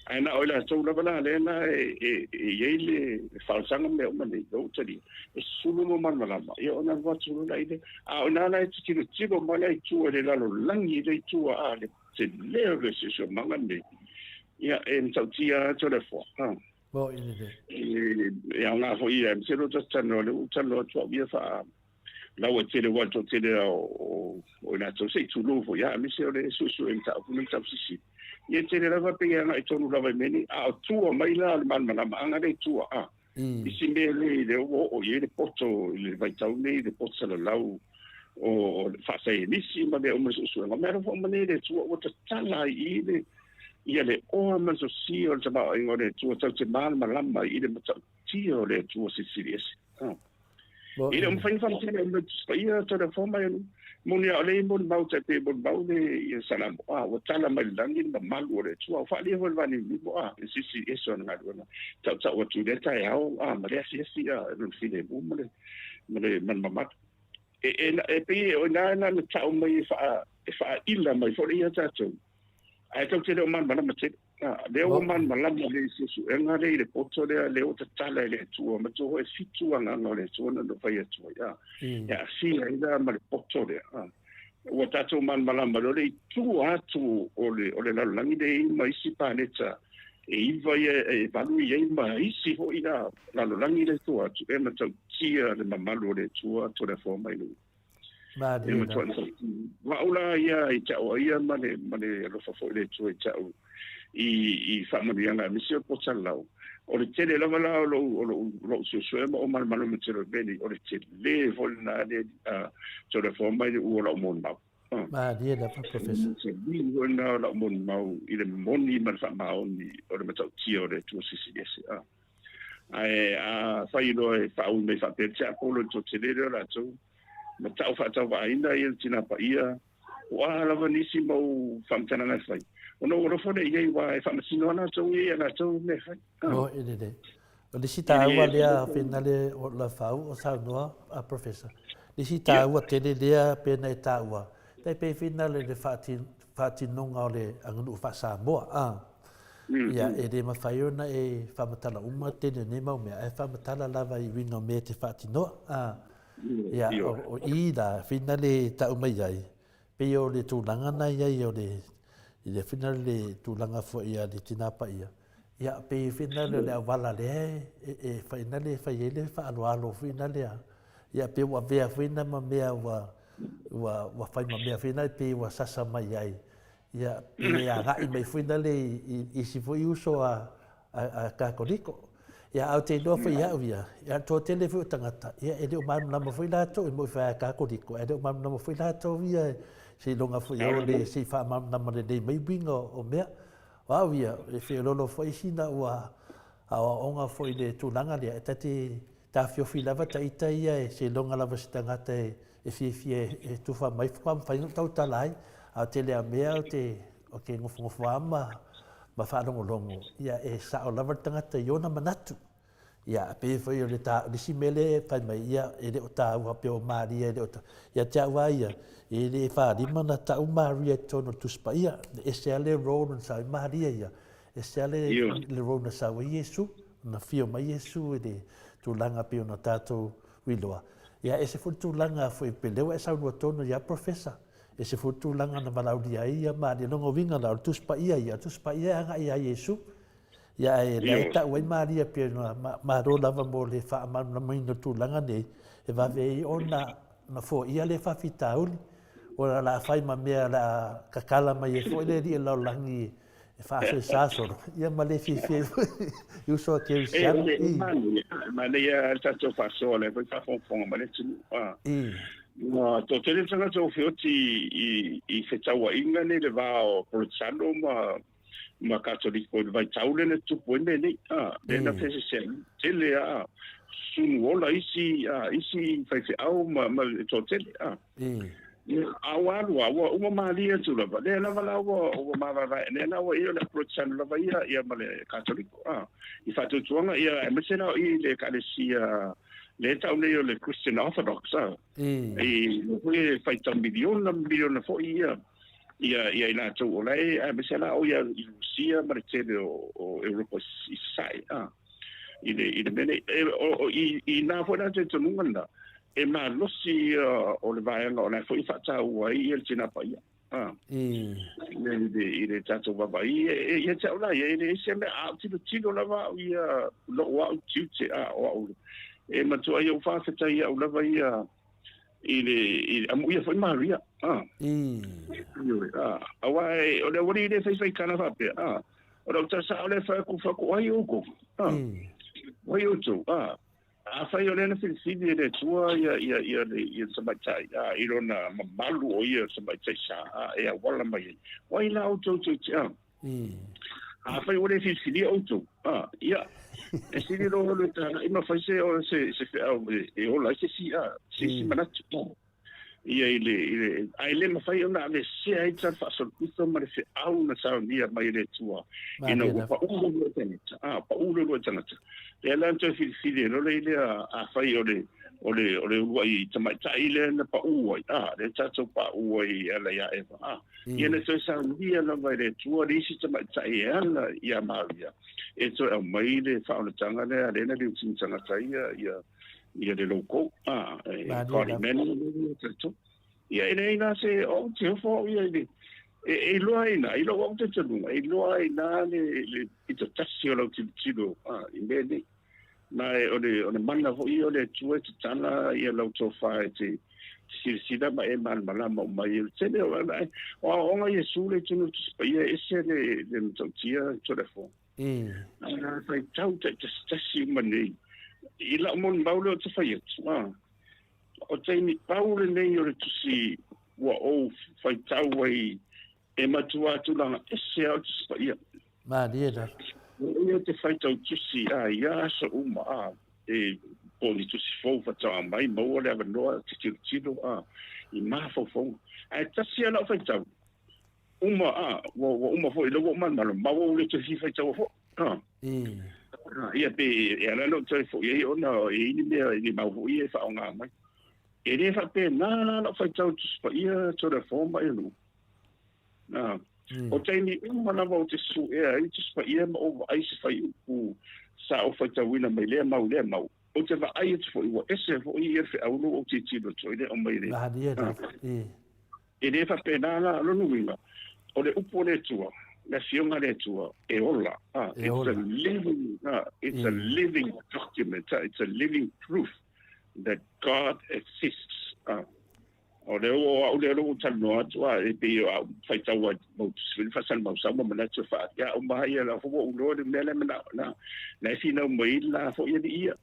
Ae na o i latou lava la lea la e, e, e i ai le faaosaga mea uma nei, lou talia, e susulu lou malamalama, ia ona alu atu loa la i le, a o ina la e te tilotilo mai la i tua i le lalolagi lea i tua, a le tele o le siosiomaga lenei, ia e matautia atu le afoa. A. Mo i le. E, e aoga foi ia, masalo ua tatou talanoa, lea ua ou talanoa atu au ia faa, lau e tele aua le toatele o o i latou se i tulou foi a aemaise o le suesue mataupu ma mataupu sisili. Ia e tele lava pei e agai tonu lava i mea nei, a o tua mai la o le malamalamaaga lea i tua a i si mea nei lea ua oo i ai le poto i le vaitau nei le poto salalau o o le faasaienisi ma mea uma le suesuega. O mea alofa uma nei le Atua ua tatala ai i i le ia le oa ma le sosia o le tamaoaiga o le Atua tatou te malamalama ai i le matautia o le Atua Silisili Ese. E le o mafai ona faamatala e le Tusi Paia tau mai anu. Moni a o le molimau tai pe molimau le ia Salamo. A ua tala mai le lagi le mamalu o le Atua. Ua faaalia foi le vanimonimo a e sisi ese o ana galuega. Tautau atu i lea taeao a ma le asiasi a e lona filemu ma le ma le ma le mamalu. E e e pei o ina na na tau mai e faa e faaila mai foi ia tatou. Ae tatou te le o malamalama tele. Lea ua malamalama le suesuega lea i le poto lea, lea ua tatala e le Atua, matua foi e fitu agaga o le Atua na fai atu ai, a. E aafia ai la ma le poto lea, a. Ua tatou malamalama loa le i tua atu o le, o le lalolagi lea i ma isi paneta e iva ia, e valu i ai ma isi foi a lalolagi lea i tua atu, e matautia le mamalu o le Atua Toleafoa mai luga. Malie lava. O au la ia i te au ia ma le, ma le alofa foi le Atua i te au i, i faamanuiaga aemaise o Port-Salalau. O le tele lava la o lou, o lou, lou suesue ma o malamalama tele o le mea nei, o le tele foi lena le, uh, Toleafoa mai le u o lau molimau. Malie lava, Professor. Se ui foi lena o lau molimau i le moni ma le faamaoni o le matautia o le Atua Silisili Ese. Ae a fai loa e faaui mai faapea le tiapolo i le toatele lea o latou, ma tau faatauvaaina ia le tina paia, o a lava nisi mau faamatalaga e fai, ona ou alofa lea i ai, aua e faamasino lava latou ia i a latou mea e fai. Oh, e lelei. O le isi taua lea finale o Lafau o saunoa a Professor. Le isi taua tele lea pena e taua, tai pei finale le faatinoga o le aganuu faa-Samoa. A. Ia, e le mafai ona e faamatala uma tele o nei mau mea, ae faamatala lava i uiga o mea e te faatinoa. A. Ia, o i la, finale tau mai ai, pei o le tulaga na i ai o le, i le finale le tulaga foi a le tina paia, ia, pei finale o le auala lea e, e, finale e fai ai le faaaloalo finale a, ia, pei ua avea foi na ma mea ua, ua, ua fai ma mea finale pei ua sasa mai ai, ia, pei e agai mai foi nale i, i isi foi uso a, a, a Katoliko. Ia, a ou te iloa foi ia au ia, ia, le toatele foi o tagata, ia, e le o malamalama foi latou, e moi fai a Katoliko, ae le o malamalama foi latou ia, seiloga foi o le se i faamalamalama lelei mai uiga o mea. O au ia, e feoloolo foi sina ua aoaoga foi i le tulaga lea, e ta te Tafiofi lava ta ita ia e seiloga lava se tagata e fiafia e tufa mai faatoa mafai ona tautala ai. A o tele a mea o te o te nofonofo lava ma ma faalogologo, ia e sao lava le tagata i ona manatu. Ia, pei foi o le ta, o le isi mea lea e fai mai, ia, e le o taua pei o Maria e le o ta, ia te au lava ia, e le faalima ona tau Maria i totonu o le Tusi Paia. E ese lava le role na sau ai Maria ia, ese lava le, le role na sau ai Iesu, na afio mai Iesu i le tulaga pei ona tatou iloa. Ia, ese foi le tulaga foi pei lea ua e saunoa tonu ia Professor, ese foi le tulaga na valaaulia ai ia Maria. Lona uiga la, o le Tusi Paia ia, o le Tusi Paia e agai ia Iesu. Ia ae la e tau ai Maria pei ona malo lava mo le faamalamalamaina o tulaga nei, e vave ai ona na foia lea faafitauli, ona o le a fai ma mea o le a tatala mai ai foi le alii o le lalolagi e faasoesa solo, ia ma le fiafia ai foi i uso a kerisiano. E manaia le tatou faasoa lea foi faafogafoga mai le atunuu. Ua toatele tagata ua feoti i fetauaiga nei le va o Polotesano ma ma Katoliko i le vaitau lea na tutupu ai mea nei, a, lea na feseseai tele a, sunu ola isi, a, isi faifeau ma, ma le toatele, a. A ua alu a, ua uma malie atu lava, lea lava la ua, ua mavaevae, lea la ua ia o le Apolotesano lava ia, ia ma le Katoliko, a. I faatuatuaga, ia, aemaise la o i le Ekalesia, lea e tau nei o le Christian Orthodox, a. I, foi e faitau miliona ma miliona foi ia, ia ia i latou o la e aemaise la o ia i Rusia ma le tele o o Europa i Sasae a i le i le mea nei e, o, o, i, i nā foi la talitonuga lena e malosi ia o le vaega o la foi e faataua ai ia le Tina Paia a i le, i le, i le tatou vaavaai e, ia te au la ia e leai se mea a ou tilotilo lava au ia lou au tiute a o au e matua ia ou faafetai ia'u lava ia i le i le amuia foi Maria a ioe a aua e o le aualii le faifai tala faapea a o lau tala sao lea fai atu fai atu o ai outou a o ai outou a afai o lea na filifili e le Atua ia ia ia le ia le tamaitai a i lona mamalu o ia le tamaitai sa a e auala mai ai o ai la outou tou te a Afai ua le filifilia outou, a, ia, e sili loa le tagai ma fai se, o, se, se feau e, e ola ai se isi, a, se isi manatu. Ia i le, i le, ae le mafai ona aveesea ai tala faasolopito ma le feau na saunia mai e le Atua, ina ua paū le uluai tagata, a, paū le uluai tagata. Lea la na toe filifili ai loa le lea, afai o le, o le, o le uluai tamaitai lea na paū ai, a, lea tatou paū ai e ala ia Eva, a. Ia na toe saunia lava e le Atua le isi tamaitai e ala iā Maria e toe aumai le faaolataga lea lea na liutini tagata ai ia, ia, ia le loukou, a, e God Emmanuel ia tatou. Ia e leai la se, o te ofo au ia i le, e, e iloa ai na, i lou au talitonuga, e iloa ai na le, le pito tasi o lau tilotilo, a, i mea nei. Ma e, o le, o le mana foi ia o le Atua e tatala ia lau tofa e te silasila ma e malamalama uma ai. O le tele o, o aoaoga Iesu le tino Tusi Paia e ese le, le matautia telefoni. A faitau taitasitasi uma nei, i lau molimau lea ou te fai atu, a, o taimi pau lenei o le tusi ua ou faitau ai E matua tulaga ese a o Tusi Paia. Malie lava. O ia te faitau tusi a ia aso uma a e po o ni tusi fou faatoa mai maua le avanoa te tilotilo a i mafaufauga. Ae tasi a lau faitau uma a ua, ua uma foi lea ua ou malomalo ma ua ou le toe fia faitaua foi. A. Ia pe e ala ona ou toe foi ai ona e i ai ni mea ni mau foi ia e faaaoga mai. E le faapena la lau faitau Tusi Paia Toleafoa ma Elu. Na, o taimi uma lava ou te suea ai Tusi Paia ma ou vaai se fuaiupu sa ou faitauina mai lea mau lea mau, ou te vaai atu foi ua ese foi ia le feau lea ua ou tilotilo atu ai lea aumai le. Malie lava. E le faapena la, lona uiga, o le upu a le Atua, le Afioga a le Atua, e ola. E ola. It's a living, it's a living document, it's a living proof that God exists. O lea ua o au lea ua talanoa atu a e pei o au faitau ai mau tusi foi faasalamau ma manatu e faa ia uma ai la foi ua ou iloa le mea lea manao na na e finau mai la foi alii ia.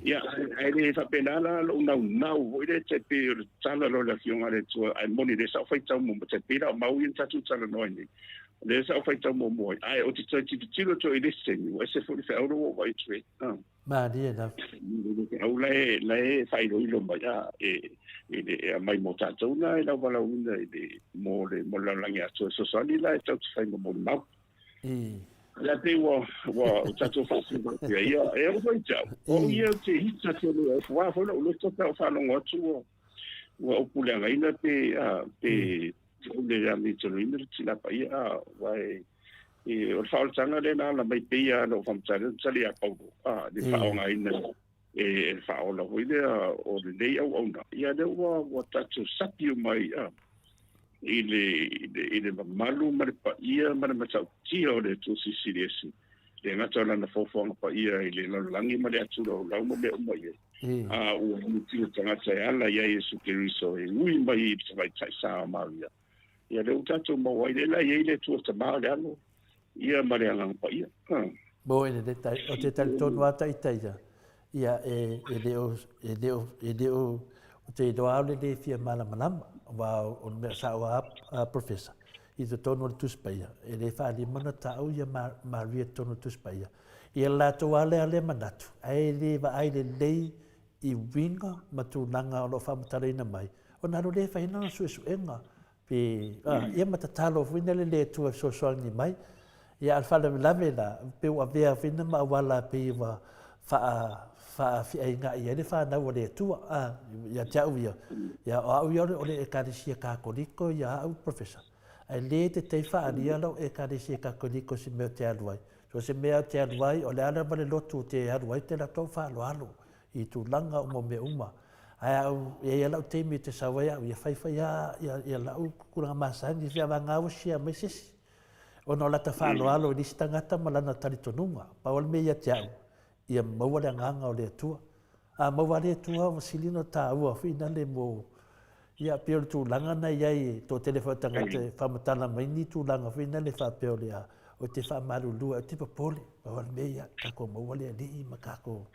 Ia ae le faapena la lou naunau foi lea tai pei o le tala loa le Afioga a le Atua ae moni lea sa ou faitau muamua tai pei la o mau ia na tatou talanoa ai nei lea sa ou faitau muamua ai ae ou te toe tilotilo atu ai i le isi taimi ua ese foi le feau lea ua ou vaai atu ai. Malie lava. Au la e, la e faailoilo mai, a, e, e, e aumai mo tatou na e lauvalaauina i le, mo le, mo le lalolagi atoa. E fesoasoani la e tatou te fai ma molimau. Ia pei ua ua tatou faasinomatia ia e oo foi te au. O ia te hita tele e fua foi lou loto pe o faalogo atu ua ua upuleagaina pe a pe le amitonuina le tina paia a aua e e o le faaolataga lea na ala mai pei lava na ou faamatala atu tali ia Paulo a le faaaogaina e le faaola foi lea o lenei auauna ia lea ua ua tatou sapi uma ai a i le i le mamalu ma le paia ma le matautia o le Atua Silisili Ese le gata o lana foafoaga paia i le lalolagi ma le atulaulau ma mea uma i ai a ua mutia tagata e ala ia Iesu Keriso e ui mai i le tamaitai sa o Maria. Ia lea ua tatou maua ai, lea la e i ai le Atua Tama o le Alo, ia ma le Agaga Paia. Mo e le tai, o te talitonu lava ita ia, ia e, e le o, e le o, e le o, o te iloa au le le fia malamalama, aua o le mea sao a, a Professor, i totonu o le Tusi Paia, e le faalima ona tau ia Maria i totonu o le Tusi Paia. Ia latou lava lea lea manatu, ae le vaai lelei i uiga ma tulaga o lo o faamatalaina mai, ona alu lea e fai lana suesuega, pe, a, ia ma tatalo foi lea le Atua e fesoasoani mai. Ia a o le faalavelave la, pe ua avea foi na ma auala pei ua faa, faafeaiga'i ai le fanau a le Atua, a, ia te au ia, ia o au ia o le Ekalesia Kakoliko ia au Professor, ae le tetei faaalia lau Ekalesia Kakoliko i se mea ou te alu ai. So o se mea ou te alu ai, o le a lava le lotu ou te alu ai, ou te alu atu au faaaloalo i tulaga uma o mea uma. Ae au, e i ai lava lau taimi ou te sau ai au, ia fai fai lava ia, ia lau tulaga masani, fia vagana ua share mai se isi. Ona o lata faaaloalo i le isi tagata ma lana talitonuga. Pau lava le mea ia te au, ia maua le agaga o le Atua. A maua lava le Atua ua sili ona taua foi na le mo Ia, pei o le tulaga na i ai, e toatele foi o tagata e faamatala mai ni tulaga foi na le faapea o le a, ou te faamalulu ai, ou te popole, pau lava le mea ia, tatou maua le Alii ma tatou.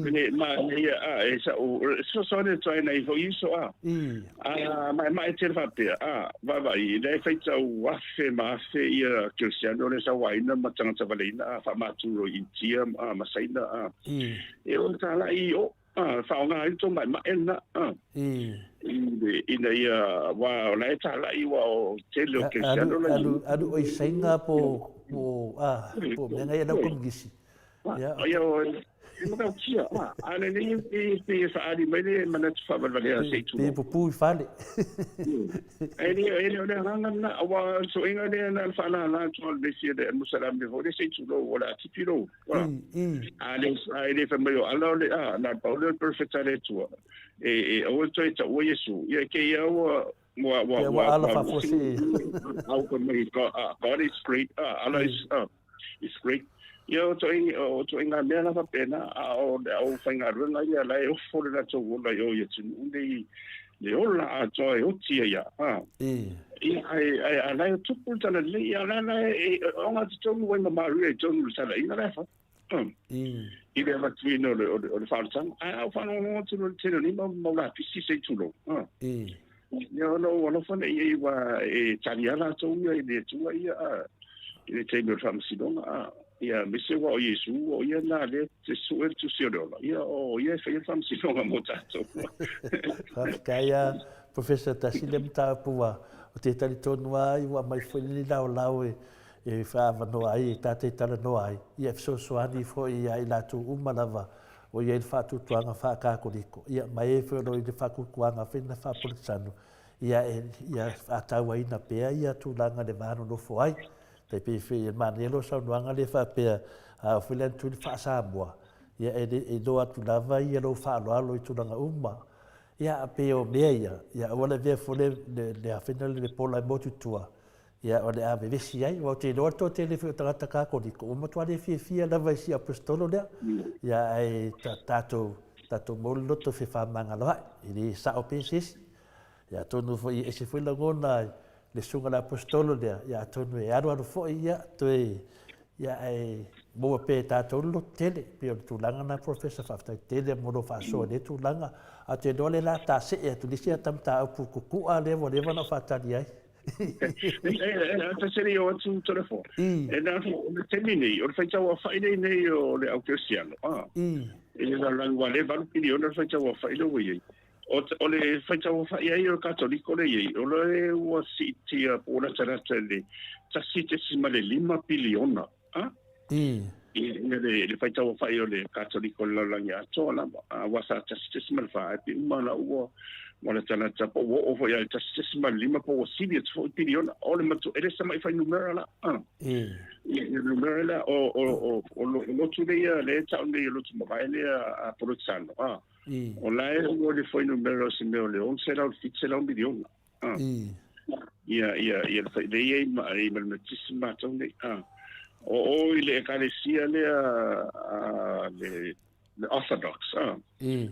Le manaia, a, e sa'u, fesoasoani atu ai nai foi uso, a. A, maemae tele faapea, a, vaavaai, lea e faitau afe ma afe ia kerisiano lea e sauaina ma tagata valeina, a, faamaturo i Initia, a, ma Saina, a. E ono talai i o, a, faaaoga ai le tou maemae lena, a. Ina ia, aua o la e talai aua o tele o kerisiano la e i ai. Alu, alu oi Saina po, po, a, po mea ngai e lau komunisi. Ia, ia, e matautia, a, a lelei e pei e faaali mai le manatu faavalevalea se i tulou. Pe pupu i fale. E le, e le o le agaga lena, aua o le soiga lea na o le faalala atu o le mesi a le Musalame foi lea se i tulou, o le a tipi lou. A le, a e le fai mai o Allah o le, a, na pau lea o le perfect a le Atua. E, e aua le toe taua Iesu. Ia, kei ia ua, ua, ua, ua, ua, ua, God is great, Allah is, is great. Ia, o toi, o ituaiga mea la faapena, a o le aufaigaluega ia la e ofo le latou ola i o i atunuu nei, le ola atoa e oti ai a. Ia, ae, ae, a la e tupu le talalelei, ia, la, la e, o agatotonu ai ma Maria i totonu o le talaiga la e fai. I le avatuina o le, o le, o le faaolataga. Ae a ou faalogologo atu loa i le tele o nei mau, mau lapisi se i tulou. Ia ona ou alofa lea i ai aua e tali lava latou ia i le Atua ia a, i le taimi o le faamasinoga a, ia aemaise aua o Iesu o ia lena lea te sue le tusi o le ola, ia o ia e faia le faamasinoga mo tatou. Faafetai a Professor tasi lea mataupu ua ou te talitonu lava ua aumai foi lenei laolao e e faaavanoa ai e tatou te talanoa ai, ia e fesoasoani foi ia i latou uma lava o i ai le faatuatuaga faa-Katoliko, ia ma e foi o lo o i le faatuatuaga foi lena faa-Polokesano, ia e ia faatauaina pea ia tulaga i le va nonofo ai. Tai pei foi e manaia lou saunoaga lea faapea, a oo foi lea ina tuli faa-Samoa, ia e le iloa atu lava ia lou faaaloalo i tulaga uma. Ia pei o mea ia, ia aua le avea foi le le afena le pola e motu i tua, Ia, o le a vevesi ai, aua ou te iloa le toatele foi o tagata Katoliko, ua matua le fiafia lava i si Aposetolo lea. Ia, ae tatou, tatou maua le loto fefaamagaloa'i, e le sao pea se isi. Ia, atonu foi e ese foi lagona i le susuga i le Aposetolo lea, ia atonu e alualu foi, ia, toe, ia, ae maua pea e tatou le loto tele. E pei o le tulaga lena Professor, faafetai tele mo lou faasoa i lea tulaga. Ae ou te iloa o lea o le a ta see atu i le isi ata mataupu kukua lea ua leva ona ou faatali ai. E se o atu telefoni. E na o le taimi nei, o le faitau aofai nei nei o le au kerisiano. I le lalolagi ua le 8 piliona le faitau aofai lea ua i ai. O le faitauafa'i ai o le Katoliko lea e i ai, o lea ua siitia po ua latalata i le 1.5 piliona a ia le faitauafa'i o le Katoliko i le lalolagi atoa lava, aua sa 1.4 ae pei uma la ua latalata po ua oo foi i le 1.5 po ua sili atu foi piliona. O le matua, e le sama'i fuainumera la. Ia le numera lea, o lotu lea lea e ta'u nei o lotu mavae lea a Polotesano, a. O la e ua le fuainumera o se mea o le 600 700 miliona. Ia, ia, ia, le i ai ma, i ma le metisi matou nei. O o i le ekalesia lea a le Orthodox, a.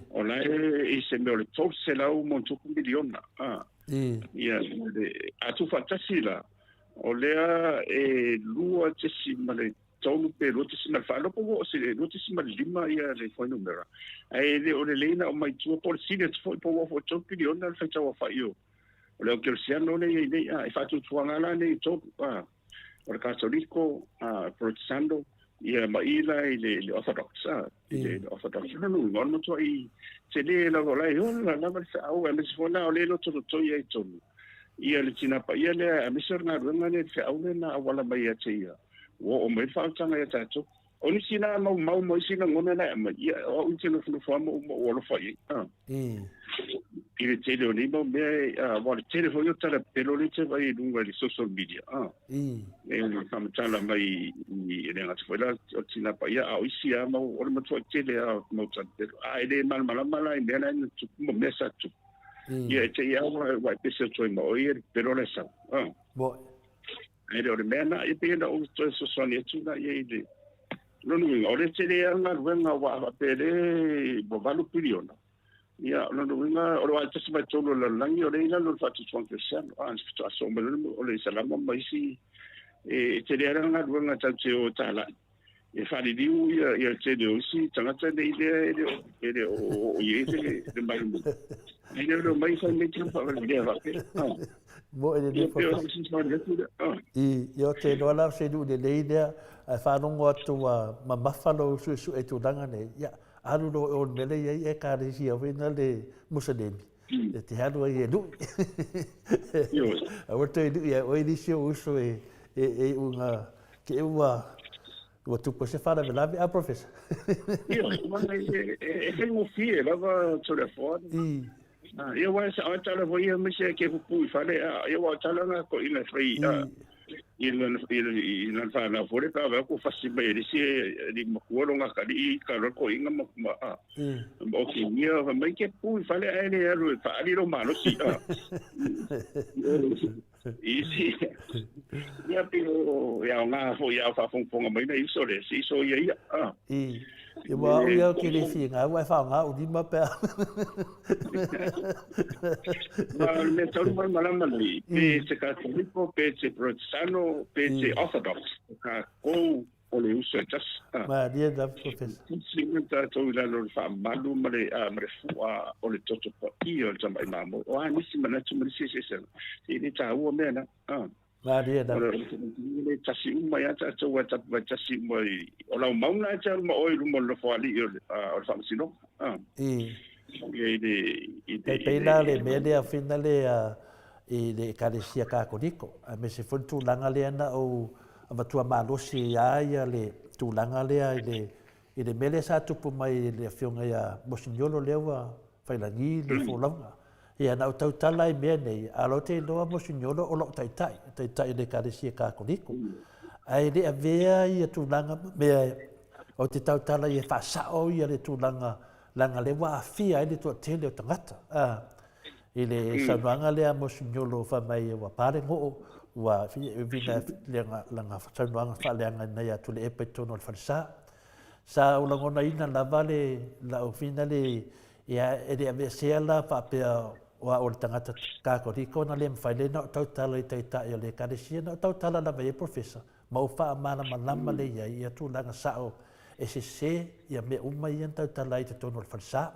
O la e i se mea o le 300 ma ona tupu miliona. Ia, a tuufaatasi la, o lea e 2.3 pe 2.4, iloa po ua oo se 2.5 ia le fuainumera, ae le o lelei ona aumai i tua, po o le sili atu foi po ua oo foi i le 3 piliona le faitauaofai o le au kerisiano lea e i ai nei. A, e faatuatuaga la nei e tolu, a, o le Katoliko, a, Porotesano, ia ma i la i le Orthodox, a, i le Orthodox. O lona uiga, o le matuai tele lava o la e ola lava le feau, aemaise foi la o lea e lotolotoi ai i totonu ia le Tina Paia lea, aemaise o le galuega lea, le feau lea na auala mai ia te ia, ua oo mai le faaolataga ia tatou. O nisi la maumau ma isi lagona la e aumai, ia, o au ou te nofonofo lava ma ou, ma ou alofa i ai. Ah. I le tele o nei mau mea, ah, aua o le tele foi o tala pepelo lea e te vaai i luga i le social media. Ah. E faamatala mai i le gata foi la o le Tina Paia, a o isi lava mau, o le matuai tele lava o mau tala pepelo. A e le malamalama la i mea la e na tupu ma mea sa tupu. Ia e te i lava ua e pese atu ai ma oe ia le pepelo la e sau. Ah. Ae le o le mea na, e pei ona ou toe fesoasoani atu la i ai i le lona uiga, o le tele lava galuega ua faapea le ua 8 piliona. Ia, o lona uiga, o le 1.3 o le lalolagi, o lea e i lalo o le faatuatuaga kerisiano. A, faatoa soo mai loa o le Isalama ma isi, e tele lava galuega tatou te o e talai. E faaliliu ia le tele o isi tagata nei lea e le o e le o oo i ai le le malu. Ai lea o mai fai mai tino faavalelea faapea. Mo e le pei o fesoasoani atu lea. I, ia ou te iloa la o se nuu lelei lea, ae faalogo atu ua mamafa lou suesue i tulaga nei, ia, alu loa i o i le mea lea e i ai Ekalesia foi na le Muselemi, e te alu ai e lui. Aua le toe lui ai oe nisi ou uso e e iuga Ke ua ua tupu ai se faalavelave a Professor? Ia, e faigofie lava Toleafoa. Ia aua e sao tala foi ia aemaise e ke pupu i fale a ia aua o tala na toeaina e fai i lana i lana fanau foi lea pe a vaai atu ua fasi mai e le isi alii matua lona atalii i tala toeaina ma ma a ma okigia fai mai ke pupu i fale ae le alu e faaali lou malosi a Isi, ia pei o e aoga foi a o faafogafoga mai nai uso le se iso ia ia. Ah. I, i ua au ia ke le fia ua e whaonga u lima pea. Ma le mea taulu malamalama nei, pe te Katoliko, pe te Protestano, pe te Orthodox, ka kou o le uso e tasi. Malie lava, Professor. Tasi uma tatou i lalo o le faamalu ma le, ma le fua o le toto paia o le Tamai Mamoe. O a nisi manatu ma nisi eseesega, e le taua mea na. Malie lava. O le tasi uma ia tatou e tapu vai tasi uma i, o lau mauna e te alu ma oe i luma o le nofoalii o le, o le faamasinoga. I. I le, i le, Pei pei la le mea lea whina le i le Ekalesia Katoliko, aemaise foi le tulaga lea na ou avatua malosi ai a ia le tulaga lea i le i le mea lea sa tupu mai i le afioga ia Mosignolo lea ua failagi le folauga. Ia na ou tautala i mea nei, a o la ou te iloa Mosignolo o lou taitai, taitai o le Ekalesia Katoliko. Ae le avea ia tulaga ma mea ou te tautala ia faasao ia le tulaga leaga lea ua aafia ai le toatele o tagata. A, i le saunoaga lea a Mosignolo fai mai ua pa le goo, ua vina lana saunoaga faaleagaina ia Tuilaepa i totonu o le falesa. Sa ou lagonaina lava le lau fina le ia e le aveesea la faapea o au o le tagata Katoliko na le mafai lea na ou tautala i Taitai o le Ekalesia, na ou tautala lava i ai Professor ma ou faamalamalama lea i ai ia tulaga sao e sese ia mea uma ia na tautala ai i totonu o le falesa.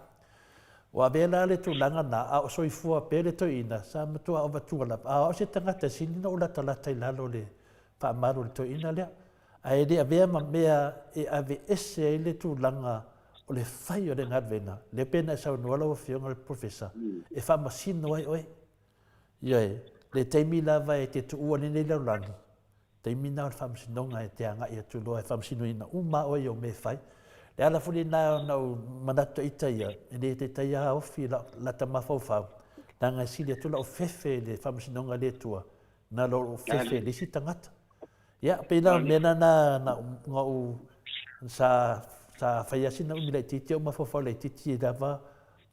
Ua avea la le tulaga na, a o soifua pea le toeaina, sa matua avatua lava, a o au se tagata e sili ona ou latalata i lalo o le faamalu o le toeaina lea. Ae le avea ma mea e aveese ai le tulaga o le fai o le galuega, lea pei ona e saunoa lau Afioga i le Professor, e faamasino ai oe. Ioe, le taimi lava e te tuua lenei lalolagi, taimi lena o le faamasinoga e te agai atu loa e faamasinoina uma lava oe i ou mea e fai. Le ala foi lena ona ou manatu ita ia, e le taitai lava ofi lata mafaufau, leaga e sili atu lau fefe i le faamasinoga a le Atua, na lo lou fefe i le isi tagata. Ia, pei la o le mea lena na ou, sa, sa fai lava sina umi laitiiti ou mafaufau laitiiti lava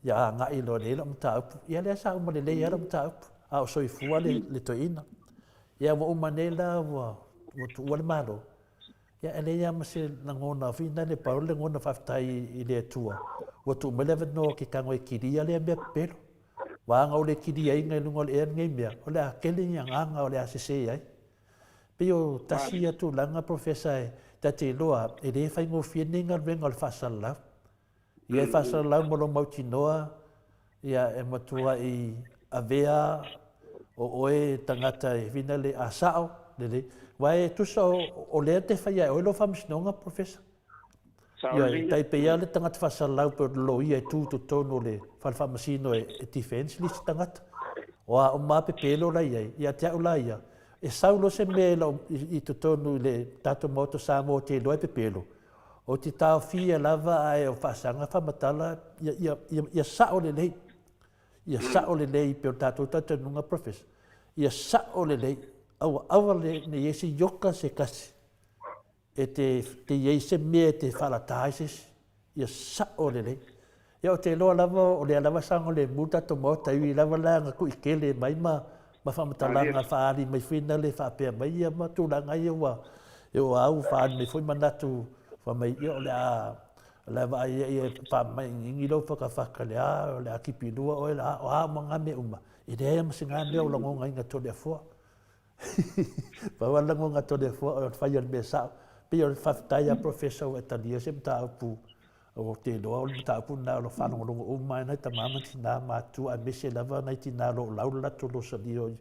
ia agai loa lelei lau mataupu. Ia lea sa uma lelei lava lau mataupu, a o soifua le, le toeaina. Ia ua uma nei la ua, ua tuua le Malo. Ia e leai lava ma se lagona foi lena le pau le lagona faafetai i le Atua ua tuu mai le avanoa ou te tago e kilia lea mea pepelo. Aua ana ou le kiliaina i luga o le ea lenei mea, o le a tele ni agaga o le a sese ai. Pei o tasi ia tulaga Professor e ta te iloa e le faigofie lenei galuega o le faasalalau. Ia e faasalalau ma lou mautinoa, ia e matuai avea o oe tagata e whina le a sao, lelei. Aua e tusa o lea te faia e oe lou faamasinoga, Professor. Ia, e tai pei lava le tagata faasalalau pe o le loia e tu i totonu o le fale faamasino e defense le isi tagata. O a uma lava pepelo la e i ai, ia te au la ia, e sau loa se mea i, lau, i, i totonu i le tatou Maota Samoa ou te iloa e pepelo, Ou te taofia lava ae o faasaga faamatala ia, ia, ia, ia sao lelei. Ia sao lelei pei o le tatou talitonuga Professor. Ia sao lelei. Aua aua le ne i ai se ioka se tasi e te, te i ai se mea e te faalata ai se isi. Ia sao lelei. Ia ou te iloa lava o lea lava e saogalemu le tatou Maota, e ui lava la ina tuitele mai ma ma faamatalaga faaali mai foi na le faapea mai ia ma tulaga ia ua e oo lava ua faaali mai foi manatu fai mai ia o le a o le a vaai ia ia faamaigiigi lou fatafata le a o le a tipi lua oe o a uma na mea uma e leai ma se na mea o lagonaina Toleafoa. Pau lava le lagona a Toleafoa o le fai o le mea sao. Pei o le faafetai a Professor ua e talia se mataupu ou te iloa o le mataupu lena o lo o faalogologo uma ai nai tama ma tina matutua aemaise lava nai tina o lo o lau le latou losalio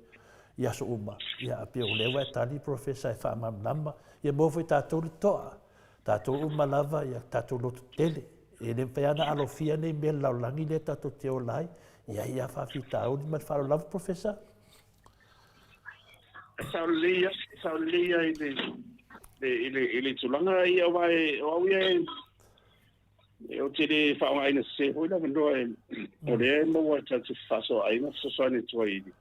i aso uma. Ia pei o lea ua e tali Professor e faamalamalama. Ia maua foi tatou le toa, tatou uma lava ia tatou lototetele. E le mafai lava ona alofia nei mea i le lalolagi lea tatou te ola ai. E i ai lava faafitauli ma le faaaloalo lava Professor. Sao lelei ia, sao lelei ia i le, le, i le, i le tulaga ia, aua e, o au ia e, e, ou te le faaaogaina sese foi le avanoa e, o lea e maua e tatou te fefaasoaai ma fesoasoani atu ai i le,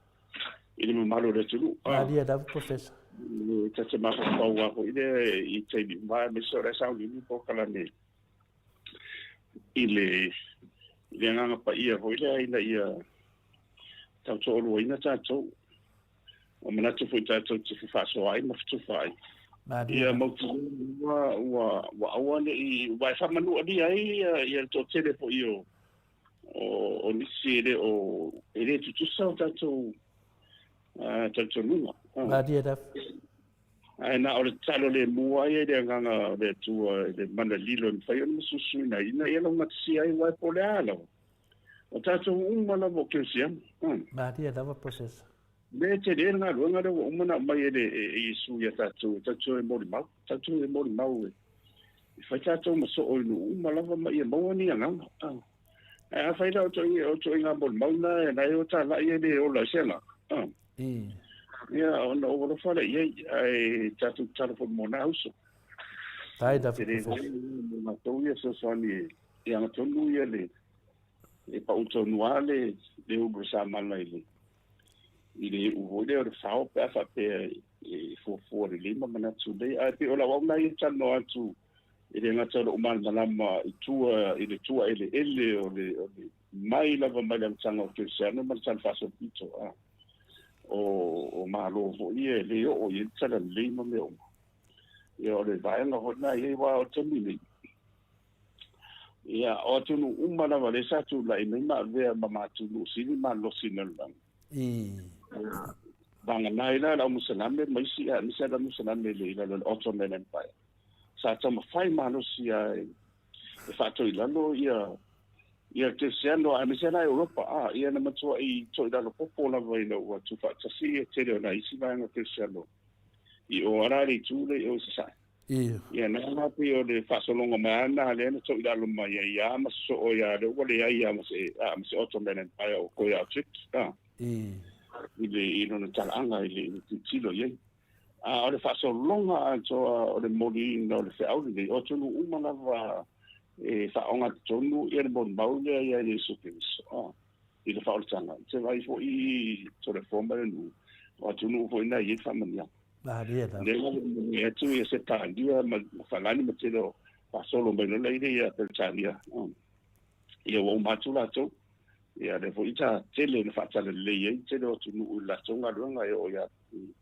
i le mamalu o le atunuu. Malie lava, Professor. E ta te mafaufau lava foi lea i taimi uma, aemaise o la e sauniuni polokalame i le, i le agaga paia foi lea ina ia tautoaluaina tatou. Ua manatu foi tatou te fefaasoa ai ma fetufa ai. Ia mautinoa ua, ua aua ne i, ua e faamanualia ai ia, ia le toatele foi o, o, o nisi e le o, e le tutusa o tatou uh, talitonuga. Malie lava. Ae na o le tatalo lemu lava ia i le Agaga o le Atua i le mana lilo e mafai ona masusuina ai, ina ia laugatasia ai, aua e po o le a lava. O tatou uma lava o Kerisiano. Malie lava Professor. Me tele le galuega lea ua uma ona aumai e le e Iesu ia tatou, e tatou e molimau, tatou e molimau e e fai tatou ma soo i nuu uma lava ma ia maua ni agaga. Ae afai la o ituaiga molimau na na e o talai e le ola i se agaga. Ia ona ou alofa lea i ai, ae tatou tatalo foi mo na uso. Tai lava Professor. Mo matou ia fesoasoani e agatonu ia le e pau tonu lava le le ulu samala i le i le iu foi lea o le fao pe a faapea e fuafua lelei ma manatu lelei. Ae pei o lau au lena ia e talanoa atu e le gata o lou malamalama i tua i le tua eleele o le o le mai lava mai le amataga o Kerisiano ma le Tala Faasolopito a o o Malo foi ia e le oo i ai le talalelei ma mea uma. Ia o le vaega foi lena e i ai aua o le taimi nei ia o atunuu uma lava lea sa tulai mai ma avea ma matou nuu sili malosi i le lalolagi. Vagana ai la le au Musalame ma isi aemaise lava le au Musalame i lalo o le Ottoman Empire. Sa taumafai malosi lava e faatoilalo ia ia Kerisiano aemaise la Europa a ia na matuai toilalo popo lava ina ua tuufaatasi ia tele o nai isi vaega Kerisiano i o ala le itu lea i o i Sasae. Ia na la pei o le faasologa mai lava lena lea na toilalo mai ai lava ma sosoo ai lava lea ua leai lava ma se ma se Ottoman Empire o toe lava o Turkey i le i lona talaaga i le tilotilo i ai. A o le faasologa atoa o le moliina o le feau lenei, o atunuu uma lava e faaogatotonu le molimau lea ia Iesu Keriso i le faaolataga. Ou te vaai foi i Toleafoa ma le nuu, o atunuu foi na e i ai le faamanuiaga. Malie lava. Lea ua momoli atu ia Setania ma Falani ma tele o faasolo mai loa lea ia Peretania. Ia ua uma atu latou. Ia lea foi sa tele na faatalelei ai tele o atunuu i latou galuega e oo ia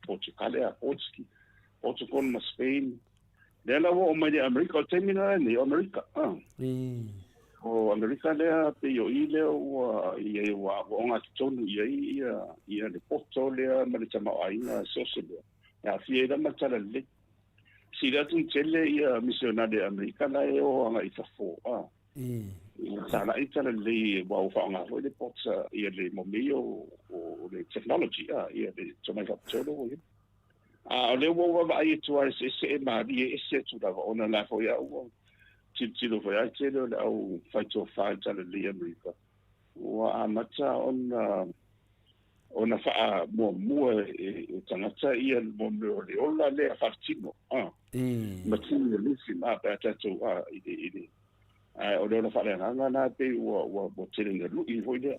Portugal, ia Portugal, Portugal ma Spain. Lea la ua oo mai i Amerika, o le taimi la lenei o Amerika. O Amerika lea pei o i lea ua i ai ua ogatotonu i ai ia le poto lea ma le tamaoaiga siose lea. E aafia ai la ma le talalelei. Sili atu ona tele ia misionare a Amerika la e o agai i fafo. Sa lai talalelei aua ua faaaoga foi le pota ia le mo mea ia o le technology ia le tomai faapitoa lea ua i ai. A o lea ua ou vaavaai atu lava e seesee malie ese atu lava ona o la foi a ua tilotilo foi lava le tele o le au faitofa i le talalelei i Amerika ua amata ona ona faamuamua e tagata ia mo mea o le ola lea faaletino materialism pe a tatou i le i le ae o le ola faaleagaga lena pei ua ua ua tele ina lui foi lea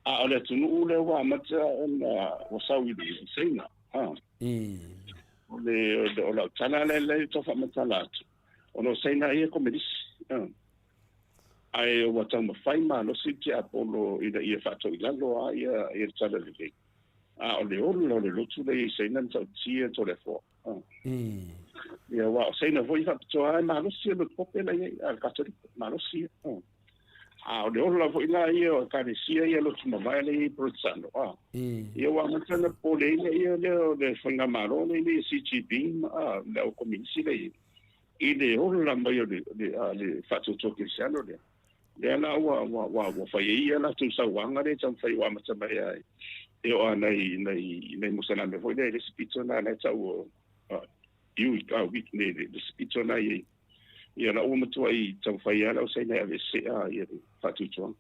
a o le atunuu lea ua amata ona ua sau i le Saina o le o lau tala lea lea tau faamatala atu ona o Saina ia e komenisi Ae ua taumafai malosi le tiapolo ina ia faatoilalo lava ia le talalelei, a o le ola o le lotu lea i Saina na tautia Toleafoa. Ia, aua o Saina foi e faapitoa lava e malosi le lotu pope la i ai, a le Katoliko, malosi ia. A o le ola foi la ia o Ekalesia ia lotu mavae lea i ai Polotesano, ia ua amata ona popoleina ia lea o le faigamalo lea i Xi Jinping, le au kominisi lea i ai. I le ola mai o le le faatuatua kerisiano lea, lea la ua ua ua ua fai ai ia latou sauaga lea e taumafai ua amata mai ai e oo lava nai nai nai Mosalame foi lea i le isi pito lena la e tau o Iui a Wik nei le isi pito lena e i ai. Ia la ua matuai taumafai lava le au Saina e aveese ia le faatuatuaga.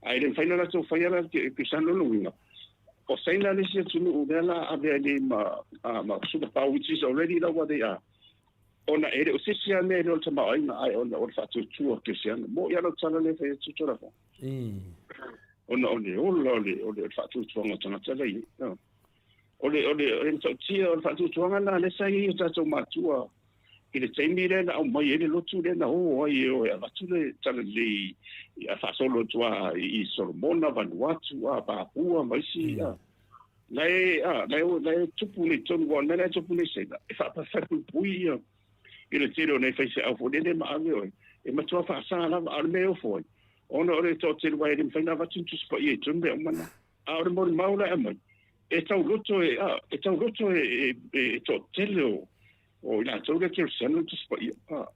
Ae le mafai ona latou faia la le kerisiano lona uiga o Saina le isi atunuu lea la ave ai nei ma ma super power which is already la ua they are Ona e le o se isi lava mea e le o le tamaoaiga, ae ona o le faatuatua kerisiano. Moʻi lava lau tala lea e fai atu Tolafo. Ona o le ola o le, o le faatuatuaga o tagata la e i ai. O le, o le, o le matautia o le faatuatuaga lena lea sa i ai o tatou matua i le taimi lea na aumai ai le lotu lea na o ai e o e avatu le talalelei a faasolo atu lava i Solomona, Vanuatu, a Papua ma isi. La e, a, la e, la e tupu nei tonu, aua o le mea la e tupu nei Saina, e faapuipui ia i le tele o nai faifeau foi lele ma ave oe, e matua faasa lava, a o le mea e ofo ai, ona o le toatele aua e le mafai ona avatu ni tusi paia i totonu mea uma na. A o le molimau la e aumai, e tauloto e, a, e tauloto e, e, e, e toatele o, O i latou lea kerisiano le Tusi Paia.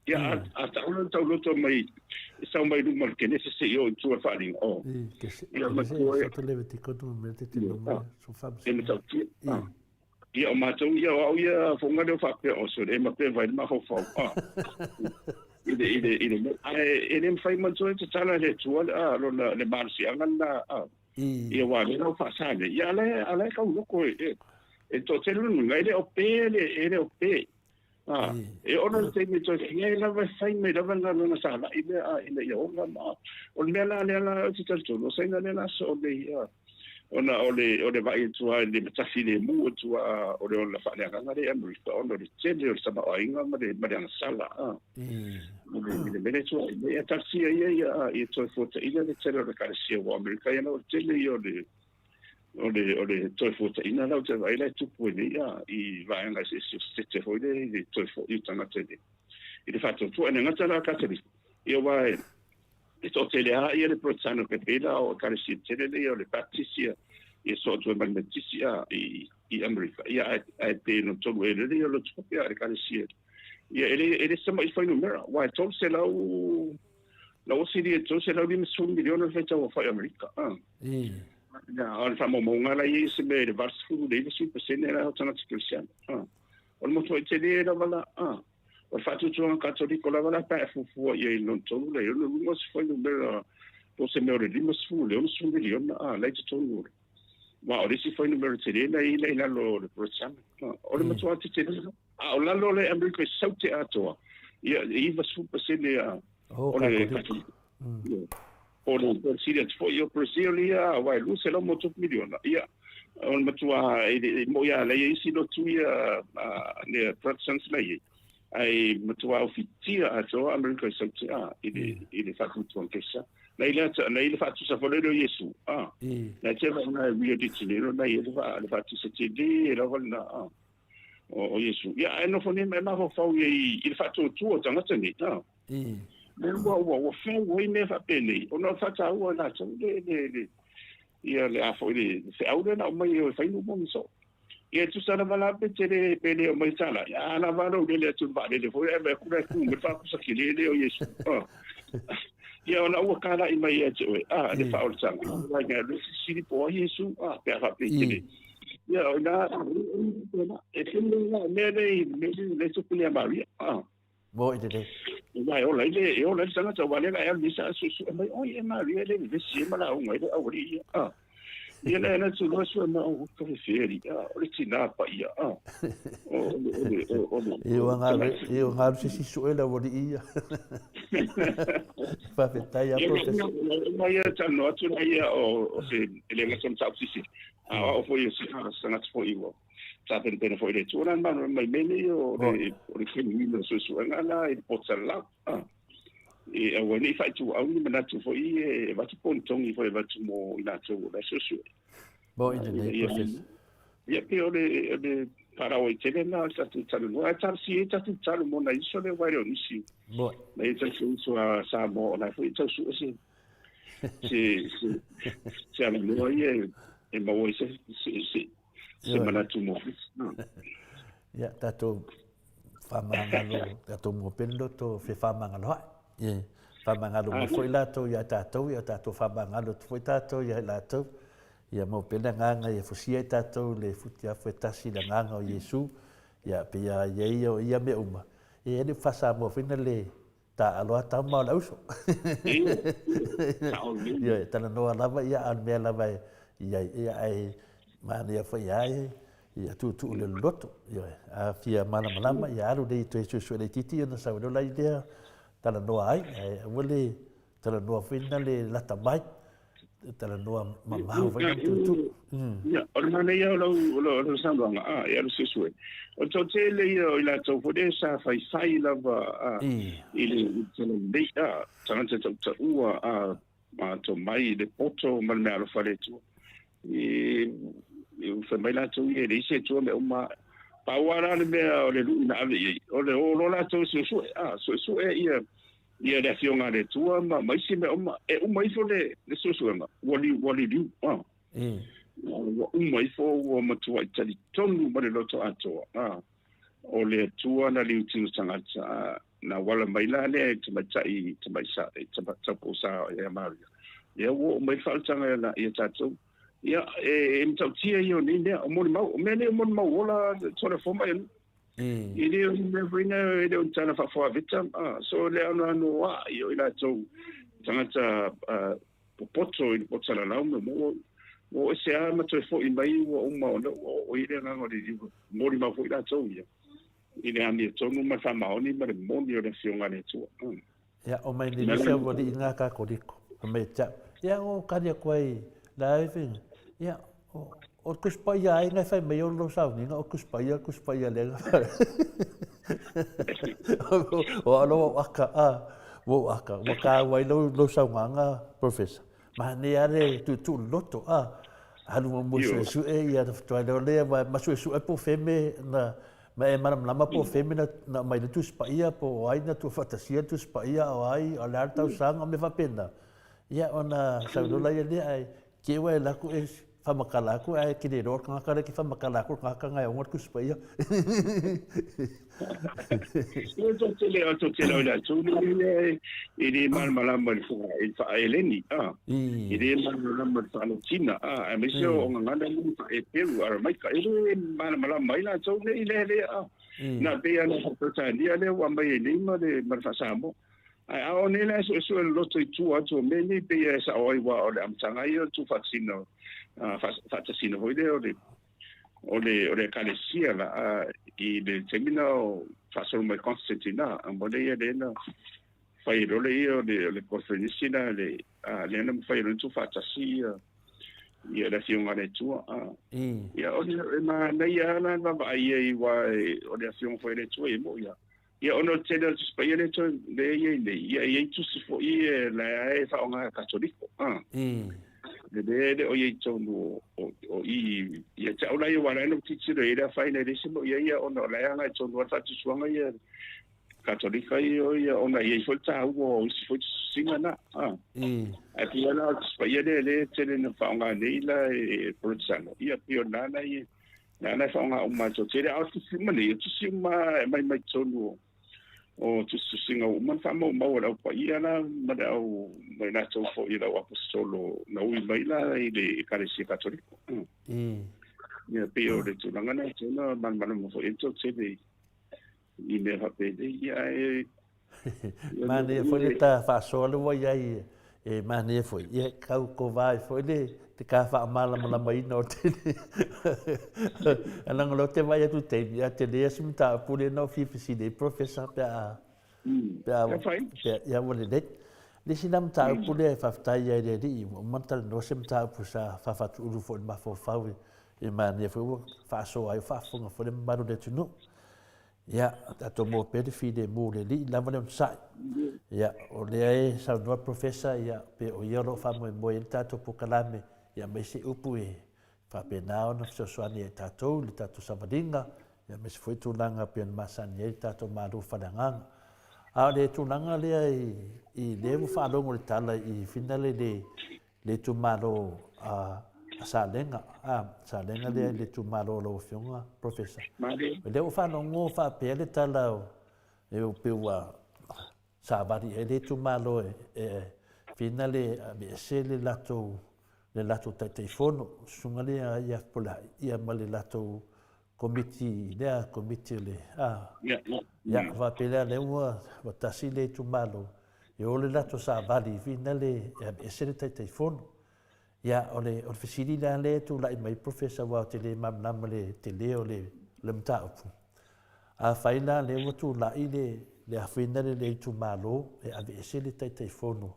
Ia, a, a taola le tauloto mai, e sau mai luma o le kenese seia oo i tua le faaaliga. O. Ia, matua e. E matautia. Ia, o matou ia, o au ia fofoga lea o faapea, o sole, e mape vai le mafaufau. I le, i le, i le, ae e le mafai manatua e tatala e le Atua le, a, lona, le malosiaga lena, a. Ia, aua o lea la ua faasa nei, ia, a la e, a la e tauloko e, e, e toatele lona uiga, e le o pe le, e le o pe. A, e ono le taimi e toe fia ai lava e fai mai lava le galuega salai lea, a, ina ia ola ma, o le mea la lea la ou te talitonu, o Saina lea la soo nei, a, ona o le, o le vaai atu lava i le matafi lemu atu lava o le ola faaleagaga lea i Amerika, ona o le tele o le tamaoaiga ma le, ma le agasala, a. I le, i le mea lea e tuai nei, a talosia ia ia, ia toe fuataina le tele o le Ekalesia aua o Amerika ia na o le tele ia o le, o le, o le toe fuataina la ou te vaai la e tupu ai nei a, i vaega eseese o Setete foi lea i le toe fo'i o tagata i le, i le faatuatua. E le gata la Kataliki, ia aua e, e toatele lava ia le Peretano e pei la o Ekalesia tele lea o le Baptist ia, ia soo atu ai ma le Metotisi a, i, i Amerika. Ia ae, ae pe no tolu elele ia o lotu kope a Ekalesia. Ia e le, e le sama'i fuainumera, aua e 300, na ua sili e 350 miliona le faitau aofai o Amerika. A. Ia, o le faamaumauga la e i ai se mea i le 89 pasene la o tagata kerisiano. A. O le matuai tele lava la, a. O le faatuatuaga Katoliko lava la pe a e fuafua i ai i le lona tolu lea, e ono luga se fuainumera po o se mea o le 50 i le 60 miliona, a, la i totonu o le. Aua o le isi fuainumera tele na i ai i lalo o le Peretana. O le matua tetele lava. A o lalo o le Amerika i Saute atoa, ia, e 90% a o le Katoliko. O le Brazil atu foi, o Brazil ia, aua e 200+ miliona, ia, o le matua, e moni lava la e i ai isi lotu ia, le Protestants la e i ai, ae matua ofitia atoa Amerika i Saute, a, i le, i le faatuatuaga kerisiano. Na i le, na i le faatusa foi lele o Iesu, a, na te vaai na e Rio de Janeiro, na i le, le faatusa tele lava lena, a, o Iesu. Ia, ae nofo nei ma e mafaufau i ai i le faatuatua o tagata nei, a. Lea ua, ua, ua fau ai mea faapenei, ona o le faataua e latou le, le, le, ia le a foi le, le feau lea na aumai e o e fai nuu momi soo. Ia e tusa lava la pe te le, pe le omai tala, ia a lava lou lele atu i le vaalele foi ae vaai atu la e ku mai le faapusa kele lea o Iesu. Ah. Ia ona ua kala'i mai ia te oe, ah, le faaolataga. Ai ngai le sisili po o ai Iesu, ah, pe a faapei te le. Ia o ina, e pele la mea nei, mea nei le tupu nei a Maria. Ah. Mo i lelei. Aua e ola ai le, e ola ai le tagata, aua o lea la e alu nei sa suesue mai, oi e Maria e le vevesi ai ma lauga ai le aualii ia. Ah. Ia lea na tu loa sue mai, oh, ka fefe alii, ah, o le tinā paia, ah. O, o le, o le, o, o le. I o ngā, i o ngā se si sue le aualii ia. Faafetai a Professor. Ia, mai ia talanoa atu la ia o, o se, e le gata o le mataupu sisili. A o au foi o se tagata foi ua tapenapena foi i le Atua la na mai mea nei o le o le fenuina o suesuega la i le poto salalau. Ah. E aua nei faaituau ni manatu foi e avatu po o ni togi foi e avatu mo i latou o la e suesue. Mo i lenei process. Ia pei o le o le paalaoaitele lena o le tatou talanoa. Ae talosia ai tatou tatalo mo nai uso lea aua e le o nisi. Mo. Nai o tatou uso a Samoa o la foi e tau sue se se se se avanoa ia e maua ai se se se se manatu mo Ia, tatou faamagalo, tatou mua pea le loto fefaamagalo ae. Ia, faamagalo mai foi latou ia tatou, ia tatou faamagalo atu foi tatou ia latou. Ia maua pea le agaga ia fusia ai tatou le futiafu e tasi i le agaga o Iesu. Ia, pei a i ai o ia mea uma. Ia, e le o faa-Samoa foi na le taaalo a tama o le auso. Ioe, talanoa lava ia, a o le mea lava e i ai, ia, ae manaia foi ia e, ia tuutuu le loloto. Ioe, a fia malamalama, ia alu lea i toe suesue laitiiti ona sau loa lea talanoa ai, ae aua le talanoa foi na le lata mai, talanoa mamao foi na tuutuu. Ia, o le manaia o lau, o lau, o lau saunoaga, a, e alu suesue. O le toatele ia o i latou foi lea sa faifai lava a, i le i le talalelei, a, tagata tautaua, a, ma tomai i le poto ma le meaalofa a le Atua. I, i fai mai latou ia e leai se Atua mea uma. Pau lava la le mea o le lui na ave i ai, o le o loa latou e suesue, a, suesue ia ia le Afioga a le Atua ma, ma isi mea uma. E uma ifo le, le suesuega, ua, li, ua liliu, a. Ua uma ifo ua matuai talitonu ma le loto atoa, a, o le Atua na liutino tagata, a, na wala mai la lea i tamaitai, tamai sa, i tama, taupou sa ia Maria. Ia ua oo mai le faaolataga ia, ia tatou. Ia, e, e matautia ia o nei mea, o molimau, o mea nei o molimau ola tole foma ia nuu. E le o ni mea foi na, e le o ni tala faafoaveta, a, so le anoano a ia o i latou tagata popoto i le potalalau ma ua ua ese lava ma toe foi mai ua uma ona ua oo i le agaga o le Alii, ua molimau foi latou ia i le amiotonu ma le faamaoni ma le moni o le Afioga a le Atua. Ia, o mai nei se aualii ngā Katoriko, fai mai te au, ia o kari atu ai la e fai, ia, o, o le Tusi Paia ai ngai fai mai o lou sauniga, o Tusi Paia, Tusi Paia le O au lau au aka, a, ua ou aka, ua kāua ai lou, lou saunoaga, Professor. Manaia lava le tuutuu loloto, a, alu muamua suesue ia na faatoa iloa lea, ma suesue po o fea mea na, ma e malamalama po o fea mea na, na aumai le Tusi Paia, po o ai na tuufaatasia le Tusi Paia, o ai, o le a le tausaga, o mea faapena. Ia, ona sau loa laia lea, ae te i ua e alu atu e Whamakala aku, ae ke le iloa le tagata lea ke whamakala aku le tagata na e oga le Tusi Paia. Ia to tele o to tele o le atu le e le malamalama i le faaeleni a e le malamalama i le faalotina a aemaise o gagana nei faaeperu aramaika e le malamalama ai latou nei lea lea a na pei ana faaperetania lea ua aumai ai nei ma le ma le faasamoa. Ae a o nei la e suesue loloto i tua atu o mea nei pei e sao ai aua o le amataga ia o le tuufaatasiga faatasina foi lea o le o le o le ekalesia la i le taimi na o faasolo mai Constantine a mo le ia lea na fai loa le ia o le o le conference la le lea na mafai loa tuufaatasi ia ia le afioga a le Atua a ia o le e manaia la le vaavaai ai aua o le afioga foi a le Atua e mo'i a Ia ona o le tele o le Tusi Paia lea toe lea e i ai nei, ia e i ai tusi foi e la e faaaoga e Katoliko. A. Le lea e le o i ai i totonu o, o, o i ia te au la ia aua la e na ou tilotilo i ai le afaina e leai se mea o i ai ia ona o la e agai tonu lava le faatuatuaga ia Katolika ia o ia ona e i ai foi le taua o isi foi tusiga na. A. Ae pei lava la o le Tusi Paia lea lea e tele na faaaoga nei la e Polotesano, ia pei o lena la e Lea la e faaaoga uma e toatele, a o tusi uma nei, o tusi uma e aumai mai totonu o tusitusiga ua uma ona faamaumau e le Au Paia la ma le au ma i latou foi le au aposetolo na ui mai la i le Ekalesia Katoliko. Ia pei o le tulaga lena e tatau ona malamalama foi i ai le toatele i mea faapenei. Ia ae Manaia foi le ta faasoa le ua i ai e manaia foi. Ia kau kova ai foi le te ka faamalamalamaina o tele. Leaga o lea ou te vaai atu i taimi, a tele ia se mataupu lea na ou fia fesili ai Professor pe a pe a pe ia ua lelei. Le isi la mataupu lea e faafetai ai i le Alii ua uma ona talanoa se mataupu sa faafatuulu foi i le mafaufau e manaia foi ua faasoa ai ua faafofoga foi le mamalu o le atunuu. Ia, tatou maua pea le filemu o le Alii lava le onosai. Ia, o lea e saunoa le Professor, ia, pe o ia o lo o faamoemoe ai le tatou polokalame, ia aemaise upu e faapena ona fesoasoani ai tatou i le tatou savaliga, ia aemaise foi tulaga pei ona masani ai le tatou malu faaleagaga. A o le tulaga lea i lea ua faalogo i le tala i finale le le itumalo a Salega, a, Salega lea i le itumalo o lau Afioga, Professor. O lea ua faalogo faapea le tala o, e pei ua savali i ai le itumalo e, e fina le aveese le latou, le latou Taitaifono, susuga lea ia Fepuleai, ia ma le latou Komiti lea, Komiti o le, a, ia, faapea lea, lea ua, ua tasi le itumalo, e o le latou savali fina le, e aveese le Taitaifono. Ia, o le, o le fesili la lea e tulai mai, Professor, aua ou te le malamalama i le tele o le, o le mataupu. Afai la lea ua tulai le, le afina le le itumalo e aveese le Taitaifono,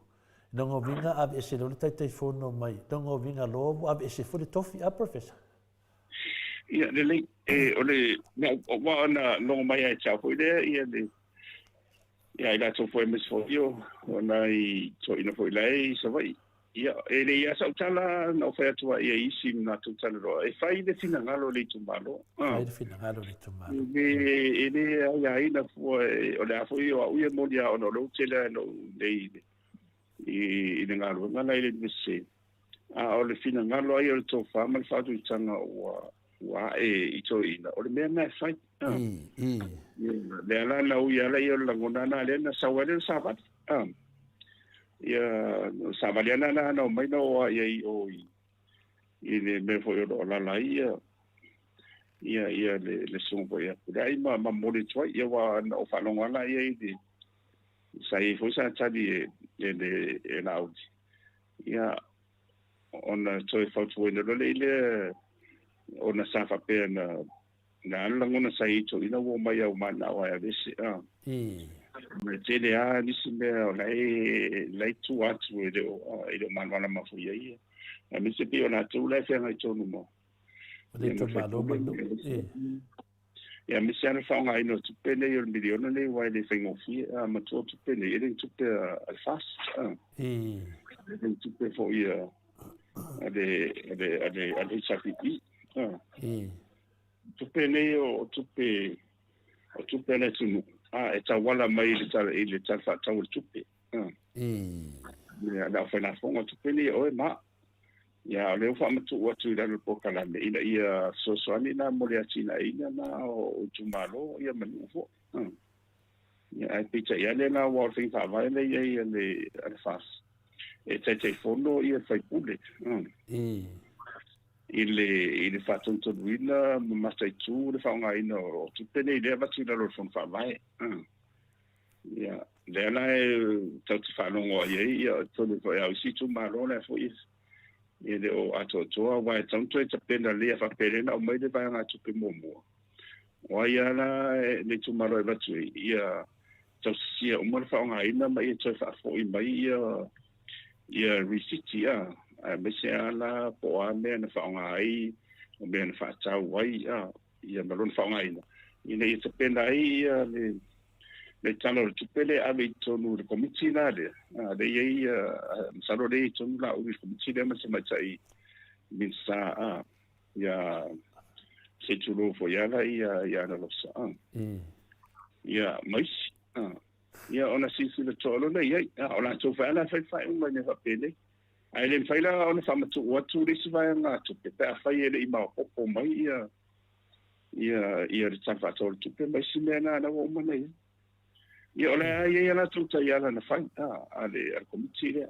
lona uiga aveese loa le Taitaifono mai, lona uiga loa ua aveese foi le tofi, a Professor? Ia, lelei, e, o le, na, ua ona logo mai ia te au foi lea, ia le, ia i latou foi aemaise foi o, o nai toeaiina foi la e i Savaii. Ia, e le i a sau tala na ou fai atu ai i isi ma latou tala loa, e fai le finagalo o le itumalo. Fai le finagalo o le itumalo. E le, e le aiaina fua, e, o le a foi o au ia moni a ona o lea ua tele lava ina ou nei i le, i, i le galuega la i le Iunivesite. A o le finagalo ai o le tofa ma le faatuitaga ua ua ae i toeaiina, o le mea lena e fai. Lea la na ui ala ia o le lagona na lea na sau ai le savali. Ia savali ana na na omai na o ai ai o i i le mea foi o lo o alaala ai ia ia ia le le susuga foi ia Pule ma ma momoli atu ai ia ua na ou faalogo ala ia i le sa i ai foi sa tali e e le e Laauli Ia, ona toe fautuaina loa lea i lea ona sa faapea na na alu lagona sa i ai toeaiina ua omai au manao ae aveese a. Ma e tele lava nisi mea o la e la e tua atu e le o e le o malamalama foi i ai ia. Aemaise pei o latou la e feagai tonu ma Le itumalo ma le nuu. Ia, aemaise lava le faaaogaina o tupe nei o le miliona nei aua e le faigofie, a matua tupe nei, e le ni tupe a le FAST, a. E le ni tupe foi a le, a le, a le, a le HRPP, a. Tupe nei o tupe, o tupe a le atunuu, a, e tauala mai i le tala, i le Tala Faatatau o le Tupe, a. Ia, le aufailafoga o tupe nei e oe ma au. Ia, o lea ua faamatuu atu i lalo o le polokalame ina ia fesoasoani la mo le atinaeina la o itumalo ia ma nuu foi. Ia, ae peitai ane la aua o le faiga faavae lea i ai a le a le FAS, e taitaifono ia le faipule i le i le faatonutonuina ma mataitu le faaaogaina o tupe nei lea e avatu i lalo o le Fono Faavae. Ia, lea la e tatou te faalogo ai ai, ia, atonu foi a o isi itumalo la foi e le o atoatoa, aua e tatau ona toe tapena lelei a faapea lea na aumai le vaegatupe muamua. O ai lava la le itumalo e avatu ai, ia tausisia uma le faaaogaina ma ia toe faafoi mai ia ia risiti, a, aemaise lava la po o a mea na faaaoga ai, o mea na faatau ai, a, ia ma lona faaaogaina, ina ia tapena ai ia le le Tala o le Tupe lea e ave i totonu o le Komiti la lea, lea e i ai, masalo lea e i ai tonu Laauli i le Komiti lea ma le Tamaitai Minisita, a, ia, se i tulou foi lava ia, ia Analosa, a, ia, ma isi, a, ia, ona silasila totoa loa lea i ai, a, o latou foi lava la e fai le faaiuga i mea faapenei. Ae le mafai la ona faamatuu atu le isi vaega tupe pe afai e le i maopoopo mai ia ia ia le Tala Faatatau o le Tupe ma isi mea na la ua uma ona i ai. Ia o la e i ai a latou taiala na fai a a le a le Komiti lea.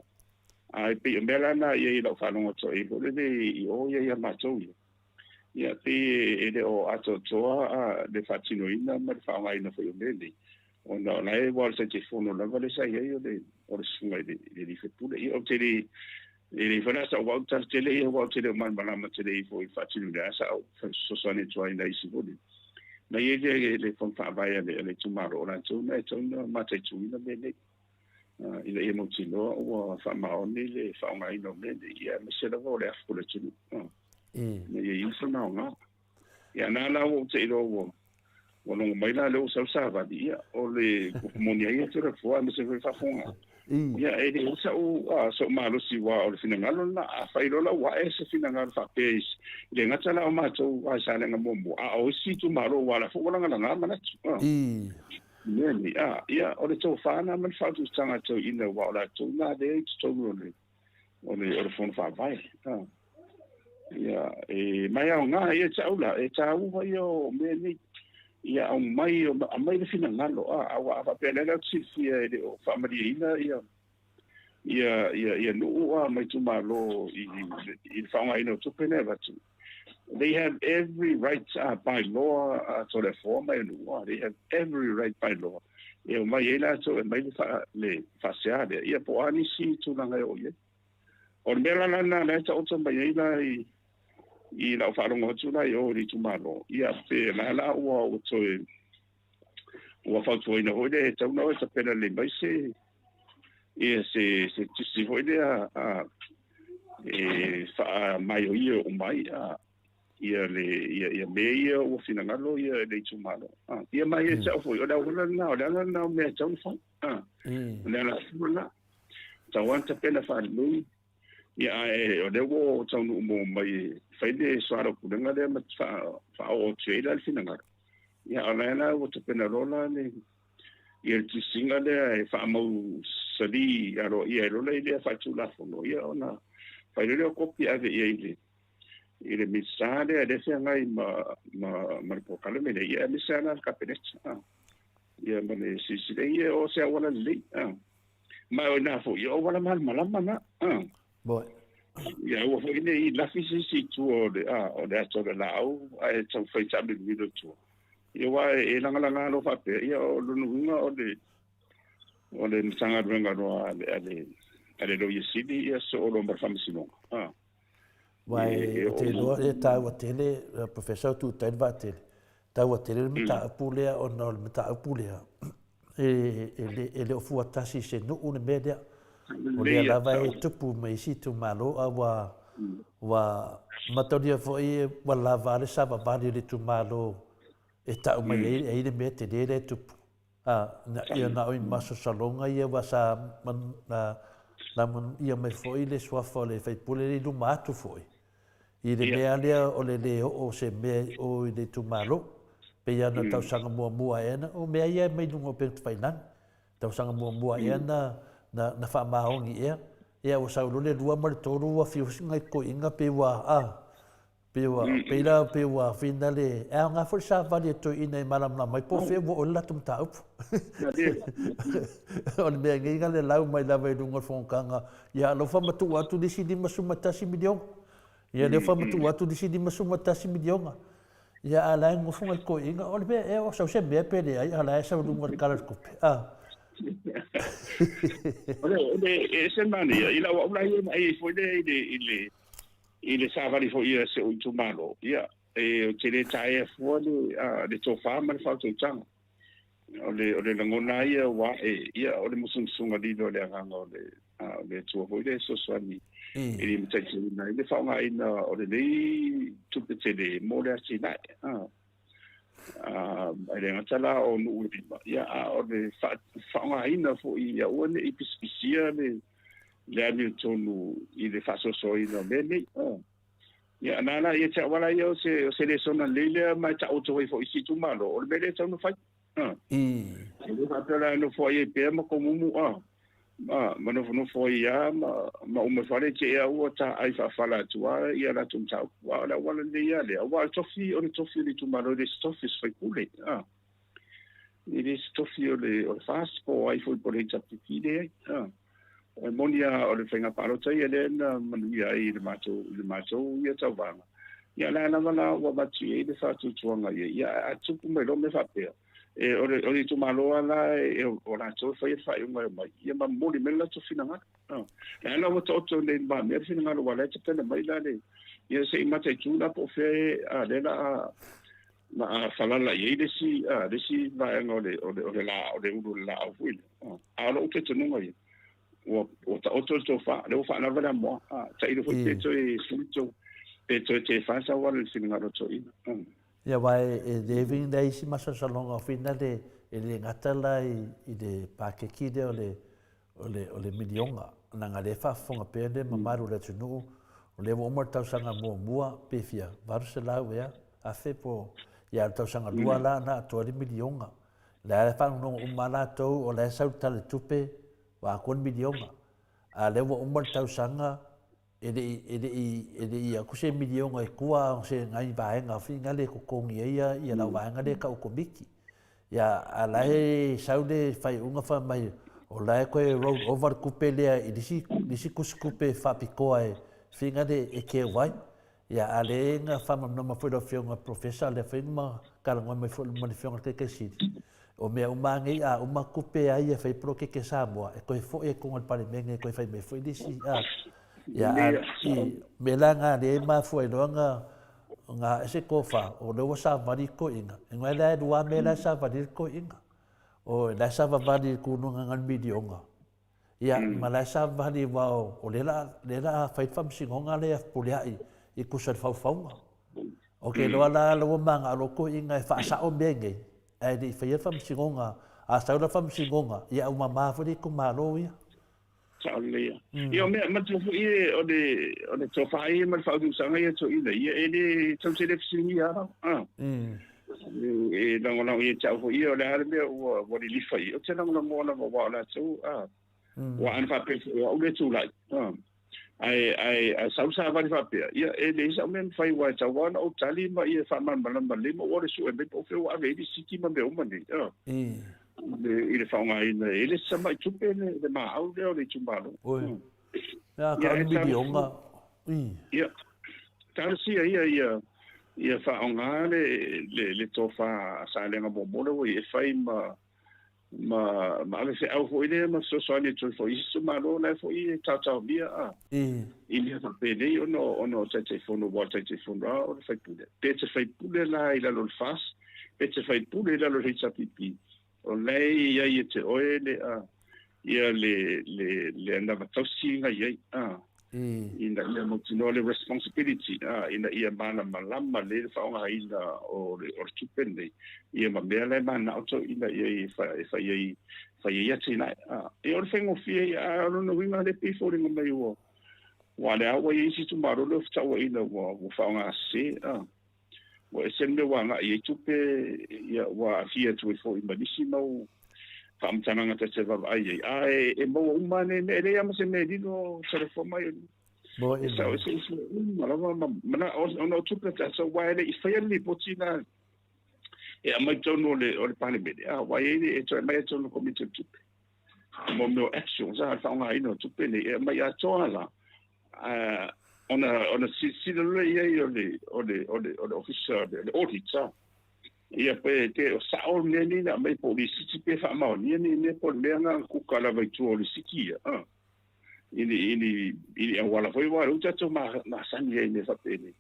Ae pei o mea la na i ai i lau faalogo atu ai foi lele i o ia ia matou ia. Ia pei e le o atoatoa a le faatinoina ma le faaaogaina foi o mea nei. Ona o la e ua o le Taitaifono lava lea sa i ai o le o le susuga i le i le sui usufono. Ia ou te le e le fai la sa ou au tala tele ia aua ou te le o malamalama tele ifo i le faatinoina lea sa ou fesoasoani atu ai i nai isi foi. Na i ai le le fono faavae a le a le itumalo o latou na e tatau ona mataituina mea nei. Ina ia mautinoa ua faamaoni le faaaogaina o mea nei, ia aemaise lava o le afu o le atunuu. Ina ia i ai sona aoga. Ia na la ua ou te iloa ua ua logo mai la lea ua sau savali, ia o le upu moni ai ia Toleafoa aemaise foi faafofoga. Ia e le o sa'u so'u malosi aua o le finagalo lena, afai loa la ua a'e se finagalo faapea i le gata la o matou a i Salega muamua, a o isi itumalo aua o la foi ua lagalaga manatu i mea nei. A ia o le tofa lena ma le faautautaga tauina aua o latou na lea i totonu o le o le o le Fono Faavae. Ia, e mai aoga ia te au la, e tāua ia o mea nei. Ia aumai, aumai le finagalo, a, aua a faapea lea la ou te silafia e le o faamalieina ia ia ia ia nuu a ma itumalo i i le faaaogaina o tupe nei avatu. They have every right by law Toleafoa ma nuu, they have every right by law e omai ai latou e aumai le faa le faasea lea, ia po o a nisi tulaga e oo i ai. O le mea la lena lea e taoto mai ai la i i lau faalogo atu la i o i le itumalo, ia pe la la ua ua toe ua fautuaina foi lea e tatau ona oe tapena lelei mai se ia se se tusi foi lea a e faamaioio uma ai a ia le ia ia mea ia ua finagalo ia le itumalo. A ia ma ia te au foi o le auala lena o le ala lena o mea e tatau ona fai. A o le ala fua lena. Tatau lava ona tapena faalelei Ia, ae o lea ua taunuu mo mai e fai le soalaupulega lea ma faaoo atu ai la le finagalo. Ia, a o la e la ua tapena loa la le, ia le tusiga lea e faamausali aloaia ai loa la i lea faatulafono, ia ona fai loa lea o kopi ave i ai i le, i le Minisita lea lea e feagai ma, ma, ma le polokalame lea, ia aemaise lava la le Kapeneta, ia ma le silasila, ia o se auala lelei. Ma o ina foi, o auala malamalama na. Boy. Ia aua foi ne i lafi se isi i tua o le, a, o le ata o le laau, ae taumafai taamilomilo i tua. Ia aua e, e lagalaga loa faapea, ia o lona uiga o le, o le Matagaluega loa a le, a le, a le Loia Sili, ia soo loa ma le Faamasinoga. A. Aua E, e ou te oo iloa e taua tele, Professor Tuutai le vaatele, taua tele le mataupu lea ona o le mataupu lea e le o fua tasi i se nuu le mea lea. O lea lava e tupu ma isi itumalo a ua ua mataulia foi ua lava le savavali o le itumalo e tau mai ai e ai le mea tele lea e tupu. A, na, ia na o i masalosaloga ia aua sa na, na mai foi le suafa o le faipule lea i luma atu foi. I le mea lea o le lē oo o se mea i o i le itumalo, pei lava ona tausaga muamua ea na, o mea ia e mai luga o upega tafailagi, tausaga muamua ea na, na, na faamaoni ea. Ia ua sau loa le lua ma le tolu ua fiu nai toeaiina pei ua a pei ua pei la pei ua fina le e aoga foi le savali a toeaiina e malamalama ai po o fea ua oo i ai le latou mataupu. O le mea nei na le lau mai lava i luga o le fonotaga, ia alofa matuu atu le isi $51 miliona. Ia lea ua faamatuu atu le isi $51 miliona. Ia a o la e nonofo nai toeaiina, o le mea ea o sau se mea pe leai a o la e sau i luga o le Tala o le Tupe. A. O le, o le, e ese le manaia, i lau au la ia na ai foi lea i le, i le, i le savali foi a si ou itumalo, ia, e, ou te le taea fua le, a, le tofa ma le faautautaga. O le, o le lagona ia ua ae, ia, o le musumusuga lilo o le agaga o le, a, o le Atua foi lea e fesoasoani e limataitaiina ai le faaaogaina o lenei tupe tele mo le atinae. A, a, e le gata la o nuu e lima, ia, a o le faaaogaina foi ia aua ne i pisipisia le, le amiotonu i le faasoasoaina o mea nei. A. Ia, na la ia te au ala ia o se, o se lesona lelei lea ma e taoto ai foi i si itumalo, o le mea lea e tatau ona fai. A. E le faapea la e nofo ai ai pea ma komumu, a, a, ma nofonofo ai lava ma, ma uma ifo lava le tea ua taai faafala atu lava ia latou mataupu. A o le auala lelei lava lea, aua o le tofi, o le tofi o le itumalo e le se tofi o se sui usufono, a. E le se tofi o le, o le FAST po o ai foi po o le HRPP, leai, a. E moni lava o le faiga palota ia lea na manuia ai i le matou, i le matou ia tauvaga. Ia la lava la ua avatu i ai le faatuatuaga ia, ia a tupu mai loa mea faapea, e, o le, o le itumalo lava la e, o latou e faia le faaiuga e omai, ia ma momoli mai le latou finagalo. A, la la ua taoto nei i lumamea le finagalo aua o la e tapena mai la le, ia se i mataitu la po o fea e, a, lea la a, la a falala i ai le isi, a, le isi vaega o le, o le, o le la, o le ulu o le laau foi lea. A o lou talitonuga ia, ua, ua taoto le tofa, lea ua faalava le amoa. A, tailo foi pe toe sui tou, pe toe tefa sau ala i le finagalo o toeaiina. Ia, aua e le uiga isi masalosaloga o fina le, e le gata la i, i le pakeki lea o le, o le, o le miliona, leaga lea e faafofoga pea le mamalu o le atunuu, o lea ua uma le tausaga muamua, pe fia, 800 ea, afe po, ia, o le tausaga lua la na atoa ai le miliona. La e faalogologo uma lava latou o la e sau le Tala o le Tupe ua atoa le miliona. A o lea ua uma le tausaga e le i, e le i, e le i atu se miliona i tua o se nai vaega foi lea e totogi ai ia, ia lau vaega lea e tau o Komiti. Ia, a o la e sau le faaiuga fai mai o la e toe roll over le tupe lea i le isi, le isi tusitupe faapitoa e fina lea e keu ai. Ia, a lea na faamalamalama foi lau Afioga Professor, lea foi na talanoa mai foi ma le Afioga i le Taitai Sili, o mea uma lava nei, a uma tupe a ia e fai poloketi a Samoa, e toe foi ai i totonu o le Palemene e toe fai mai foi le isi, a. Ia, a, i, mea la na lea e mafua ai loa na, na ae se tofa, o lea ua savali le toeaina, e la e lua lava mea la e savali ai le toeaina. O la e savavali i le tulaga na le miliona, Ia, ma la e savali aua o lea la, lea la a fai le faamasinoga lea Fepuleai i tusa i le faufauga. Ou te iloa la la ua manao loa toeaiina e faasao mea nei, ae le i faia le faamasinoga. A sau la le faamasinoga, ia ua mama foi le itumalo ia. Sao lelei lava. Ia o mea, manatua foi o le, o le tofa ia ma le faauluulusaga ia toeaiina ia, e le, tatou te le fesiligia lava. A. E lagolago ia te au foi ia, o le a le mea ua, ua lilifa i ai, ou te lagolagoa lava aua o latou, a, ua ana faapea foi o au lea e tulai, a, ae, ae, a sau le savali faapea, ia, e leai sau mea e mafai aua e tatau lava ona ou tali ma ia faamalamalama lelei ma ou alu e sue mai po o fea ua ave ai lisiti ma mea uma nei, a, i le faaaogaina, e le se tamai tupe le, le maau lea o le itumalo. Oi. Ia, ka o le miliona. Ia, talosia ia ia ia faaaoga le le le tofa a Salega muamua lea ua i ai e fai ma ma ma ave feau foi lea ma fesoasoani atu ai foi i isi itumalo la e foi e taotaomia a i mea faapenei ona ona o Taitaifono aua o le Taitaifono lava o le sui usufono. Pe te sui usufono la i lalo o le FAST, pe te sui usufono i lalo o le HRPP, O la e i ai ia te oe le, a, ia le, le, le anava tausi na i ai, a, ina ia mautinoa le responsibility, a, ina ia malamalama lelei le faaaogaina o le, o le tupe lenei, ia ma mea la e mananao toeaiina i ai e fai, e fai ai, fai ai atinae, a. Ia o le faigofie ia, a o lona uiga lea e pei e foliga mai ua, ua o lea ua i ai isi itumalo lea ua fetauaiina ua, ua faaaoga sese, a. Ua ese le mea ua agai i ai tupe, ia, ua aafia atu ai foi ma nisi mau faamatalaga ta te vaavaai ai, a e maua uma lava nei mea, e leai lava ma se mea e lilo talofa mai e sao eseese uma lava ma manao ona o tupe a tatou, aua e le i faia le lipoti la e aumai i totonu o le o le Palemene, a aua e i ai le e toe aumai i totonu o le Komiti o le Tupe mo mea o actions, a le faaaogaina o tupe nei e aumai atoa la ona ona silasila loa i ai o le o le o le o le ofisa le auditor ia pe te o sao le mea nei na aumai po o lisiti pe faamaonia nei mea po o le mea na kuka lava i tua o lisiti ia a i ni i ni i ni auala foi aua o lea ua tatou masani ai i mea faapenei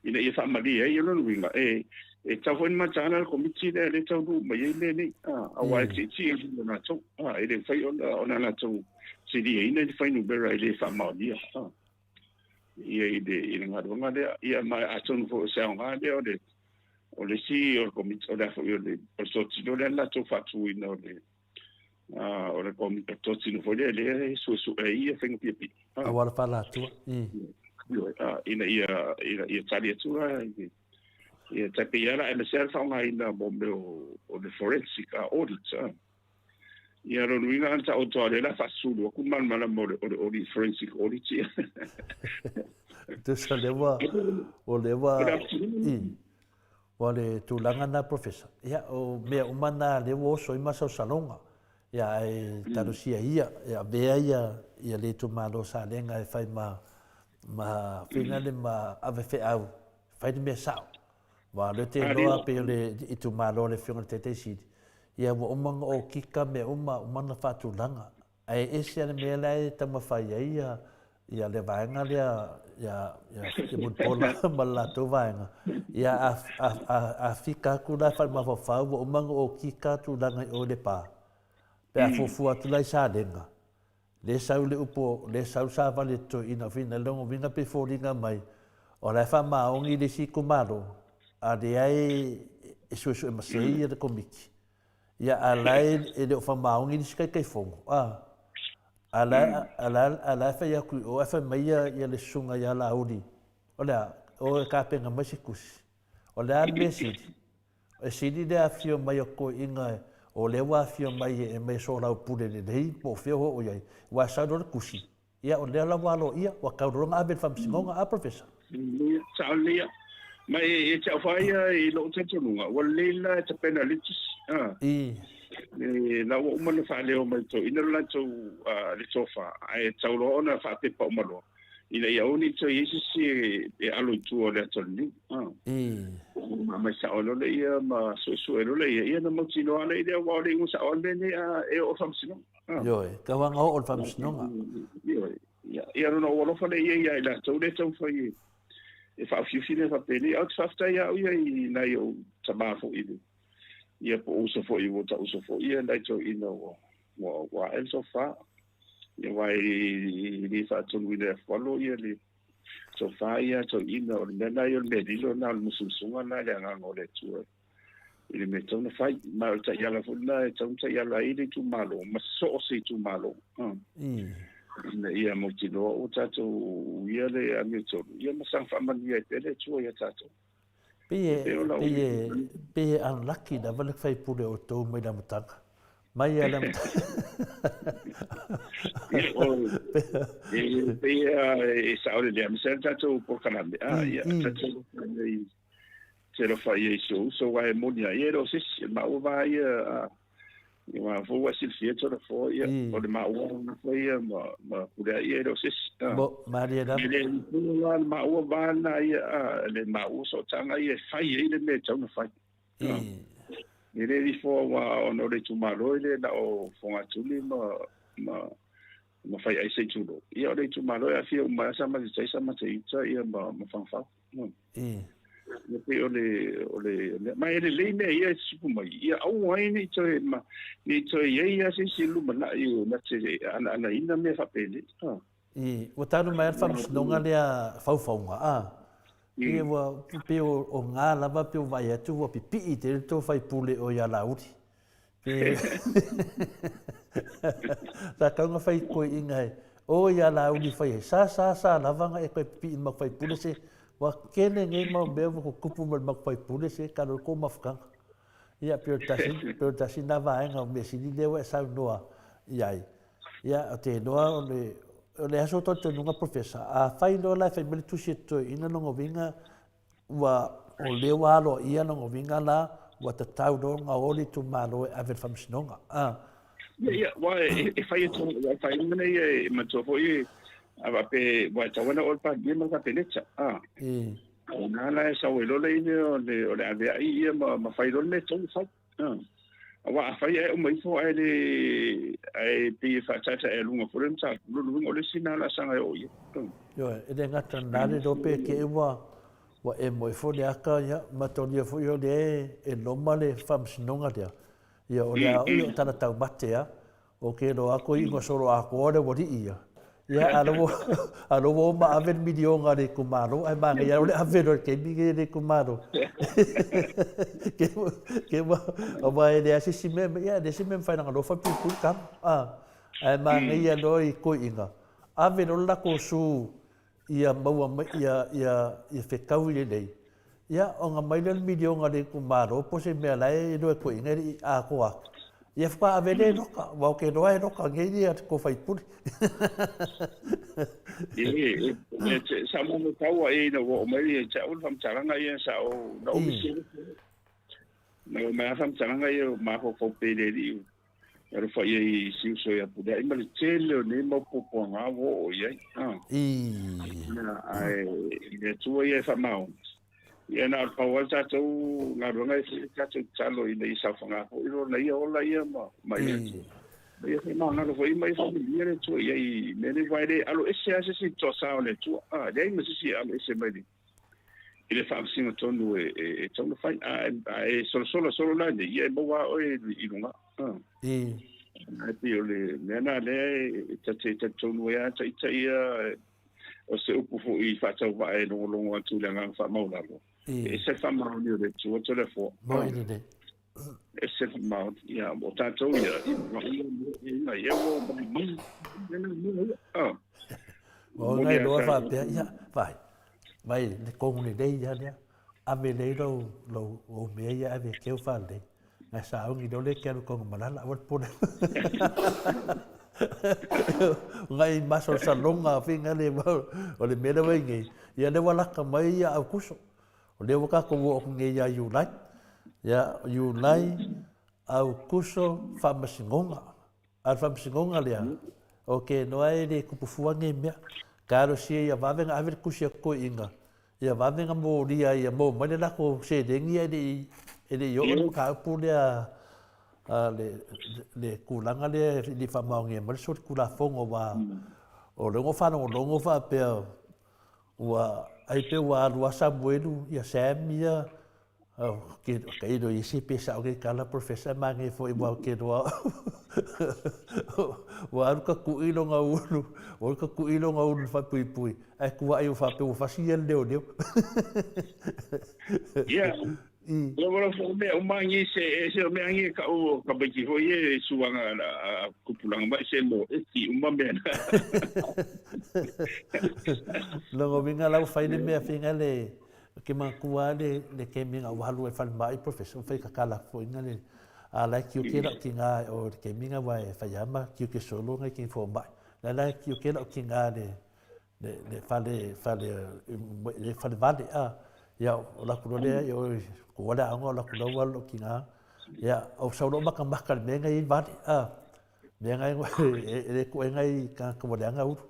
ina ia faamalie ai. O lona uiga e e tatau foi ona mataala le komiti lea lea e taunuu mai ai mea nei a aua e tietie i luga o latou a e le mafai ona ona latou siliaina ni fuainumera e le faamaonia a ia i le i le galuega lea. Ia ma atonu foi o se aoga lea o le o le isi o le komiti o le a foi o le o le totino lea na latou faatuina o le o le komiti totino foi lea lea e suesue ai ia faiga piapia. Auala faalatua. Ina ia ina ia tali atu la ia tai pei lava la aemaise lava le faaaogaina mo mea o le forensic audit. Ia lona uiga ana taoto lava o lea o le a faasusulu atu le malamalama o le o le forensic audit ia. Tusa lea ua o lea ua Ua le tulaga na Professor. Ia o mea uma na lea ua oso ai masalosaloga. Ia ae talosia ia e avea ia ia le itumalo o Salega e fai ma ma finale ma ave feau fai le mea sao. Aua o lea ou te iloa pei o le itumalo o le Afioga i le Taitai Sili, ia ua uma ona okika mea uma, uma ona faatulaga. Ae ese lava le mea la e taumafai ai ia ia le vaega lea ia ia Mulipola ma le latou vaega. Ia a a a a fika atu la i Falemafaufau ua uma ona okika tulaga i o i Lepa. Pe a fuafua atu la i Salega, lea e sau le upu lea e sau le savali a le toeaina o Finale lona uiga pei e foliga mai o la e faamaoni le isi itumalo a lea e e suesue masei ia le Komiti. Ia, a la e le o faamaoni le isi Taitaifono, a? A la, a la, a la e fai atu i o, ae fai mai ia, ia le susuga ia Laauli, o le a? O e tapena mai se tusi. O le a le mea sili? E sili le afifio mai o toeaiina o lea ua afifio mai e aumai e soalaupule lelei po o fea o oo i ai, aua e sau loa le tusi, Ia, o lea la ua aloaia, ua tau loa ona ave i le Faamasinoga, a Professor? Sao lelei ia. Ma e te au ia i lou talitonuga, ua lelei la e tapena le tusi. I. E, la ua uma ona faaleo mai toeaiina lo latou le tofa, ae tau loa ona faapepa uma loa, ina ia aua ne i toe i ai se isi e alo i tua o le ata o le niu. I. Ma aumai sao loa lea ma suesue loa lea, ia ona mautinoa lea, aua o le iuga sao lava le mea lenei a e oo i le Faamasinoga. Ioe, tau anga oo le Faamasinoga. Ioe, ia, ia lona ou alofa lea i ai ia i latou lea e taumafai e faaufiufi mea faapenei. Ae ou te faafetai lava au ia i nai ou tama foi i le, ia po o uso foi ua ta uso foi ia nai toeaiina ua, ua, ua ae le tofa. Ia aua e le faatonuina e afualo ia le tofa ia a toeaiina. O le mea lena ia o le mea lilo lena o le musumusuga lena i le agaga o le Atua i le mea e tatau ona fai. Ma o le taiala foi lena e tatau ona taiala ai le itumalo ma so o se itumalo ina ia mautinoa ua tatou uia le amiotonu ia ma saga faamanuia ai pea le Atua ia tatou. Pei e, pei e, pei e unlucky lava le faipule o outou mai le amataga. Mai lava le amataga. E pei e sao lelei, aemaise lava le tatou polokalame. Ia, tatou Te alofa ia i si ou uso, aua e moni a ia e le o se isi, o le maua va ia, a, ia aua foi ua e silafia Toleafoa, ia, o le maua alofa ia ma, ma pule a ia e le o se isi, a. Mo, malie lava. E le pule la le maua va lena ia, a, le maua sootaga ia e fai ai le mea e tatau ona fai. A. E le lifoa aua ona o le itumalo e le na o Fogatuli ma, ma, ma Faiai se i tulou. Ia o le itumalo e aafia uma ai Samata-tai, Samata-uta ia ma, ma Fagafau. Ia pei o le, o le, ma e lelei mea ia e tutupu mai, ia aua ai ne i toe, ma, ne i toe i ai lava se isi i le lumanai e na te anaanaina mea faapenei. I, ua talu mai lava le faamasinoga lea faufauga, a, ia ua, pei o ga lava pei ua vaai atu ua pipii tele le tou faipule o ia Laauli. Pe sa tau na fai toeaiina e o ia Laauli fai ai, sa sa sa lava na e toe pipii i le matou faipule se ua tele nei mau mea ua tutupu ma le matou faipule se talo i le tou mafutaga. Ia, pei o le tasi, pei o le tasi lena vaega o mea sili lea ua e saunoa i ai. Ia, ou te iloa o le, o le aso talitonuga Professor, afai loa la e fai mai le tusi a toeaiina lona uiga ua, o lea ua aloaia lona uiga la ua tatau loa ona o le itumalo e ave i le faamasinoga. A. Ia, ia, aua e, e fai atu, aua e fai mana ia e matua foi e, a faapea, aua e tatau ona oo i le Palemia ma le Kapeneta. A. O na la e sau ai loa le ine o le, o le aveai ia ma, ma fai loa le mea e tatau ona fai. Aua a fai ae uma ifo ae le, ae pei e faataetaea luga foi le mataupu, lona uiga o le isi lena laasaga e oo i ai. Ioe, e le gata i lena le iloa pe te i ua, ua emo ifo le aka, ia, mataulia foi o lea e loma le faamasinoga lea. Ia, o le a ui o tala taumate a, o ke loa ko iuga solo atoa le ualii ia. Ia, a lo a lo ua oma ave le miliona a le itumalo, ae manaia o le ave loa i le taimi lenei e le itumalo. Ke ke ua aua e leai se isi mea, ia e leai se mea e mafai ona alofa puipui le tama. Ae manaia loa i toeaiina, ave loa le latou su ia maua mai, ia, ia, ia fetaui lelei, ia, ona mai lea o le miliona a le itumalo po o se mea la e iloa e toeaiina e le i atoa atu, ia faatoa ave lea e loka, aua ou te iloa e loka nei ia tou sui usufono. E, e, sa mo mo taua e ina ua oo mai ia te au le faamatalaga ia sa ou, na ou misi na ou mai lava faamatalaga ia o mafaufau pea i le alii E alofa i ai i si uso ia Pulea'i ma le tele o nei mau puapuaga ua oo i ai. Ia, ae i le Atua ia e faamaoni. Ia na o le pau lava le tatou galuega e fai le tatou tatalo ina ia saofaga foi lona ia ola ia ma ma i le Atua. Ma ia faamagalo foi ma ia faamanuia le Atua i ai i mea nei, aua e le alo ese lava se isi i le toasa o le Atua. E leai ma se isi e alo ese mai le i le faamasino tonu e, e, e tatau ona fai. A, a e solasola solo la nei, ia e maua lava oe i luga. Ae pei o le mea lena lea e ta te talitonu ai lava ita ia, o se upu foi faatauvaa e logologo atu i le agaga faamaualalo. E ese le faamaoni o le Atua Toleafoa. E ese le faamaoni. Ia, o tatou ia, ia, ia, ua mai, mai, O ngai loa faapea, ia, vai, vai le kogu lelei ia lea, ave lelei lou, lou, ou mea ia ave keu faalelei. Ngai sauni loa le ke alu konga malala, aua le pule. Ngai masalosaloga finga le o le mea lea ua i nei, ia lea ua laka mai ia Aukuso. O lea ua tatou oo atu nei ia Iulai. Ia, Iulai, Aukuso, Faamasinoga. A o le faamasinoga lea, o ke noa e le kupu fua nei mea. Ka alosia ia vave na ave le tusi a toeaiina, ia vave na molia ia maua mai le latou seleni ae le i e le i oo le mataupu lea a le le tulaga lea e le i faamaonia mai le solitulafono aua o lea ua ou faalogologo faapea ua ai pea ua alu lava Samuelu ia Sam ia Ke ilo i isi pe sao ke kala professor mange foi aua ke loa ua alu ka kui longa ulu ua alu ka kui longa ulu faapuipui ae tuaʻi ua faapea ua fasi ia le leoleo. Ia, Ia wala fo mea uma ngi se e se mea ngi ka o ka baiki foi e suanga a kupulanga mai se mo e ti uma mea. Longa uiga la ua fai le mea finga le Ke manatua lava le le kemi na ua alu ai falemai professor ua fai kakala foi na le a la e tiuke la'u tina o le kemi na aua e fai lava ma tiuke solo nai kini fomai la la e tiuke la'u tina le le le fale fale le fale vale a ia o alu atu loa lea i o i kua le aoga o alu atu loa ua alu la'u tina ia ou sau loa makamaka i le mea na i ai vale a Mea ngai e le koe ngai tagata ua leaga ulu.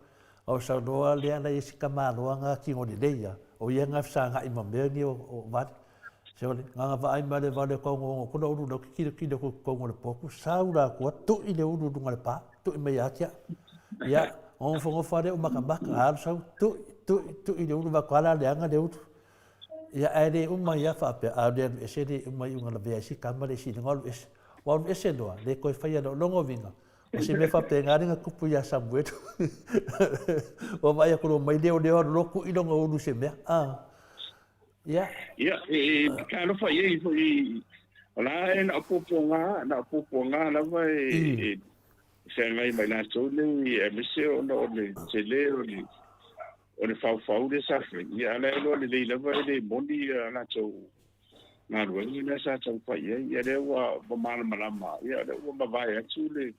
A o saunoa lea na i ai si tamaloa na tino lelei ia, o ia na fesagai ma mea nei o vale. Se ole, na ona vaai mai le vale o taugogo kona ulu lea ou te tilotilo atu i totonu o le potu, sau la atua tui le ulu i luga o le pa, tui mai ia te au. Ia, ona nofonofo lava lea o makamaka, alu sau tui, tui, tui le ulu, vaai atu a la leaga le ulu. Ia, ae le uma ia faapea, a le alu ese le uma iuga lavea ai si tama le isi i luga alu ese. Ua alu ese loa, le toe faia loa. Lona uiga, o se mea faapena lea na tupu ia Samuelu. Ua vaai atu loa mai leoleo alu loa tui lona ulu i se mea. A. Ia. Ia, e talofa i ai foi, o la e na o puapuaga, na o puapuaga lava e feagai ma i latou nei, aemaise ona o le tele o le o le faufau lea sa fai, ia a la e iloa lelei lava e le moni a latou galuega lea sa taumafai i ai. Ia lea ua malamalama, ia lea ua mavae atu le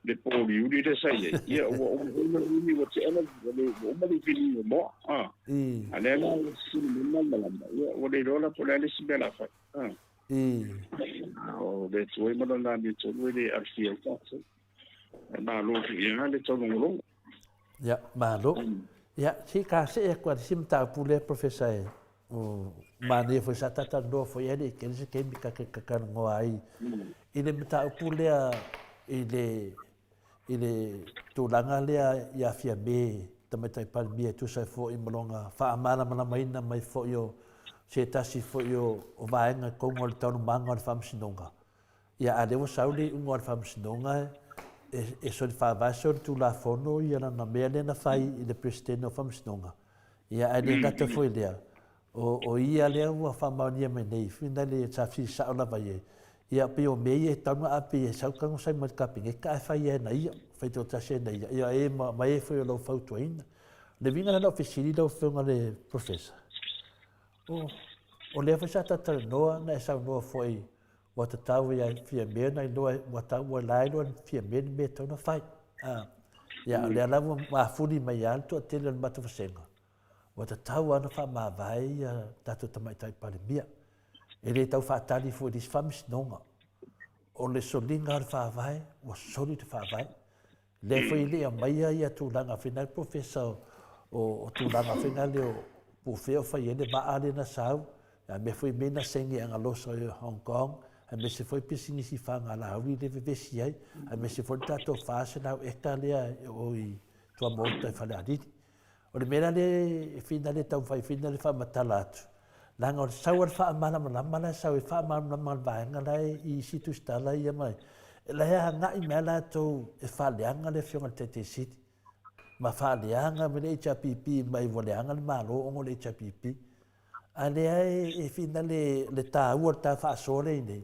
le pōliuli lea sa i ai, ia ua uma foi le umi ua tea le ua uma le vili o moa. A lea la ua sili mai malamalama, ia ua le iloa la po o le a le isi mea o le a fai. O le Atua ma lana amiotonu e le alofia ai tatou. Ae malo foi lava le taulogologo. Ia, malo. Ia, se i kasee atu lava i le isi mataupu lea Professor e o manaia foi sa ta talanoa foi ai le i tele se taimi ta te talanoa ai i le mataupu lea i le i le tulaga lea ia Fiame Tamaitai Palemia e tusa ai foi ma lona faamalamalamaina mai foi o se tasi foi o vaega i totonu o le taualumaga o le Faamasinoga. Ia, a o lea ua sau le iuga o le Faamasinoga e soli faavae solitulafono ia lana mea lea na fai i le Peresetene o Faamasinoga. Ia, ae le gata foi i lea, o ia lea ua faamaonia mai nei, finale sa fesili sao lava i ai, ia pei o mea ia e tatau ona ave i ai, sau tago sai mai le Kapeneta ae fai ai na ia, fai toatasi ai na ia, ia e ma e foi o lo o fautuaina. O le uiga la o lau fesili lau Afioga i le Professor, o lea foi sa talatalanoa na e saunoa foi Ua tatau ia Fiame ona iloa, ua tau ua la iloa e Fiame le mea e tatau ona fai. A, ia, o lea la ua mafuli mai lava le toatele o le matou vasega, ua tatau lava ona faamavae ia tatou Tamaitai Palemia. E le tau faatali foi i le isi faamasinoga. O le soliga o le Faavae, ua soli le Faavae. Lea foi e le i aumaia ia tulaga foi na Professor o tulaga foi na lea po o fea o fai ai le vaa lea na sau, a mea foi mea na saini e Agalosa i Hong Kong, aemaise foi pisinisi fagalauli lea e vevesi ai, aemaise foi le tatou 400 eka lea o i Tuamaota i Falealili. O le mea la lea e finale taumafai finale faamatala atu, leaga o le sau a le faamalamalama la e sau e faamalamalama le vaega la e i isi tusitala ia ma la e agai mai lava latou e faaleaga le Afioga i le Taitai Sili ma faaleaga mai le HRPP mai ua leaga le Malo ona o le HRPP. A lea e finale le taua o le ta faasoa lea i inei,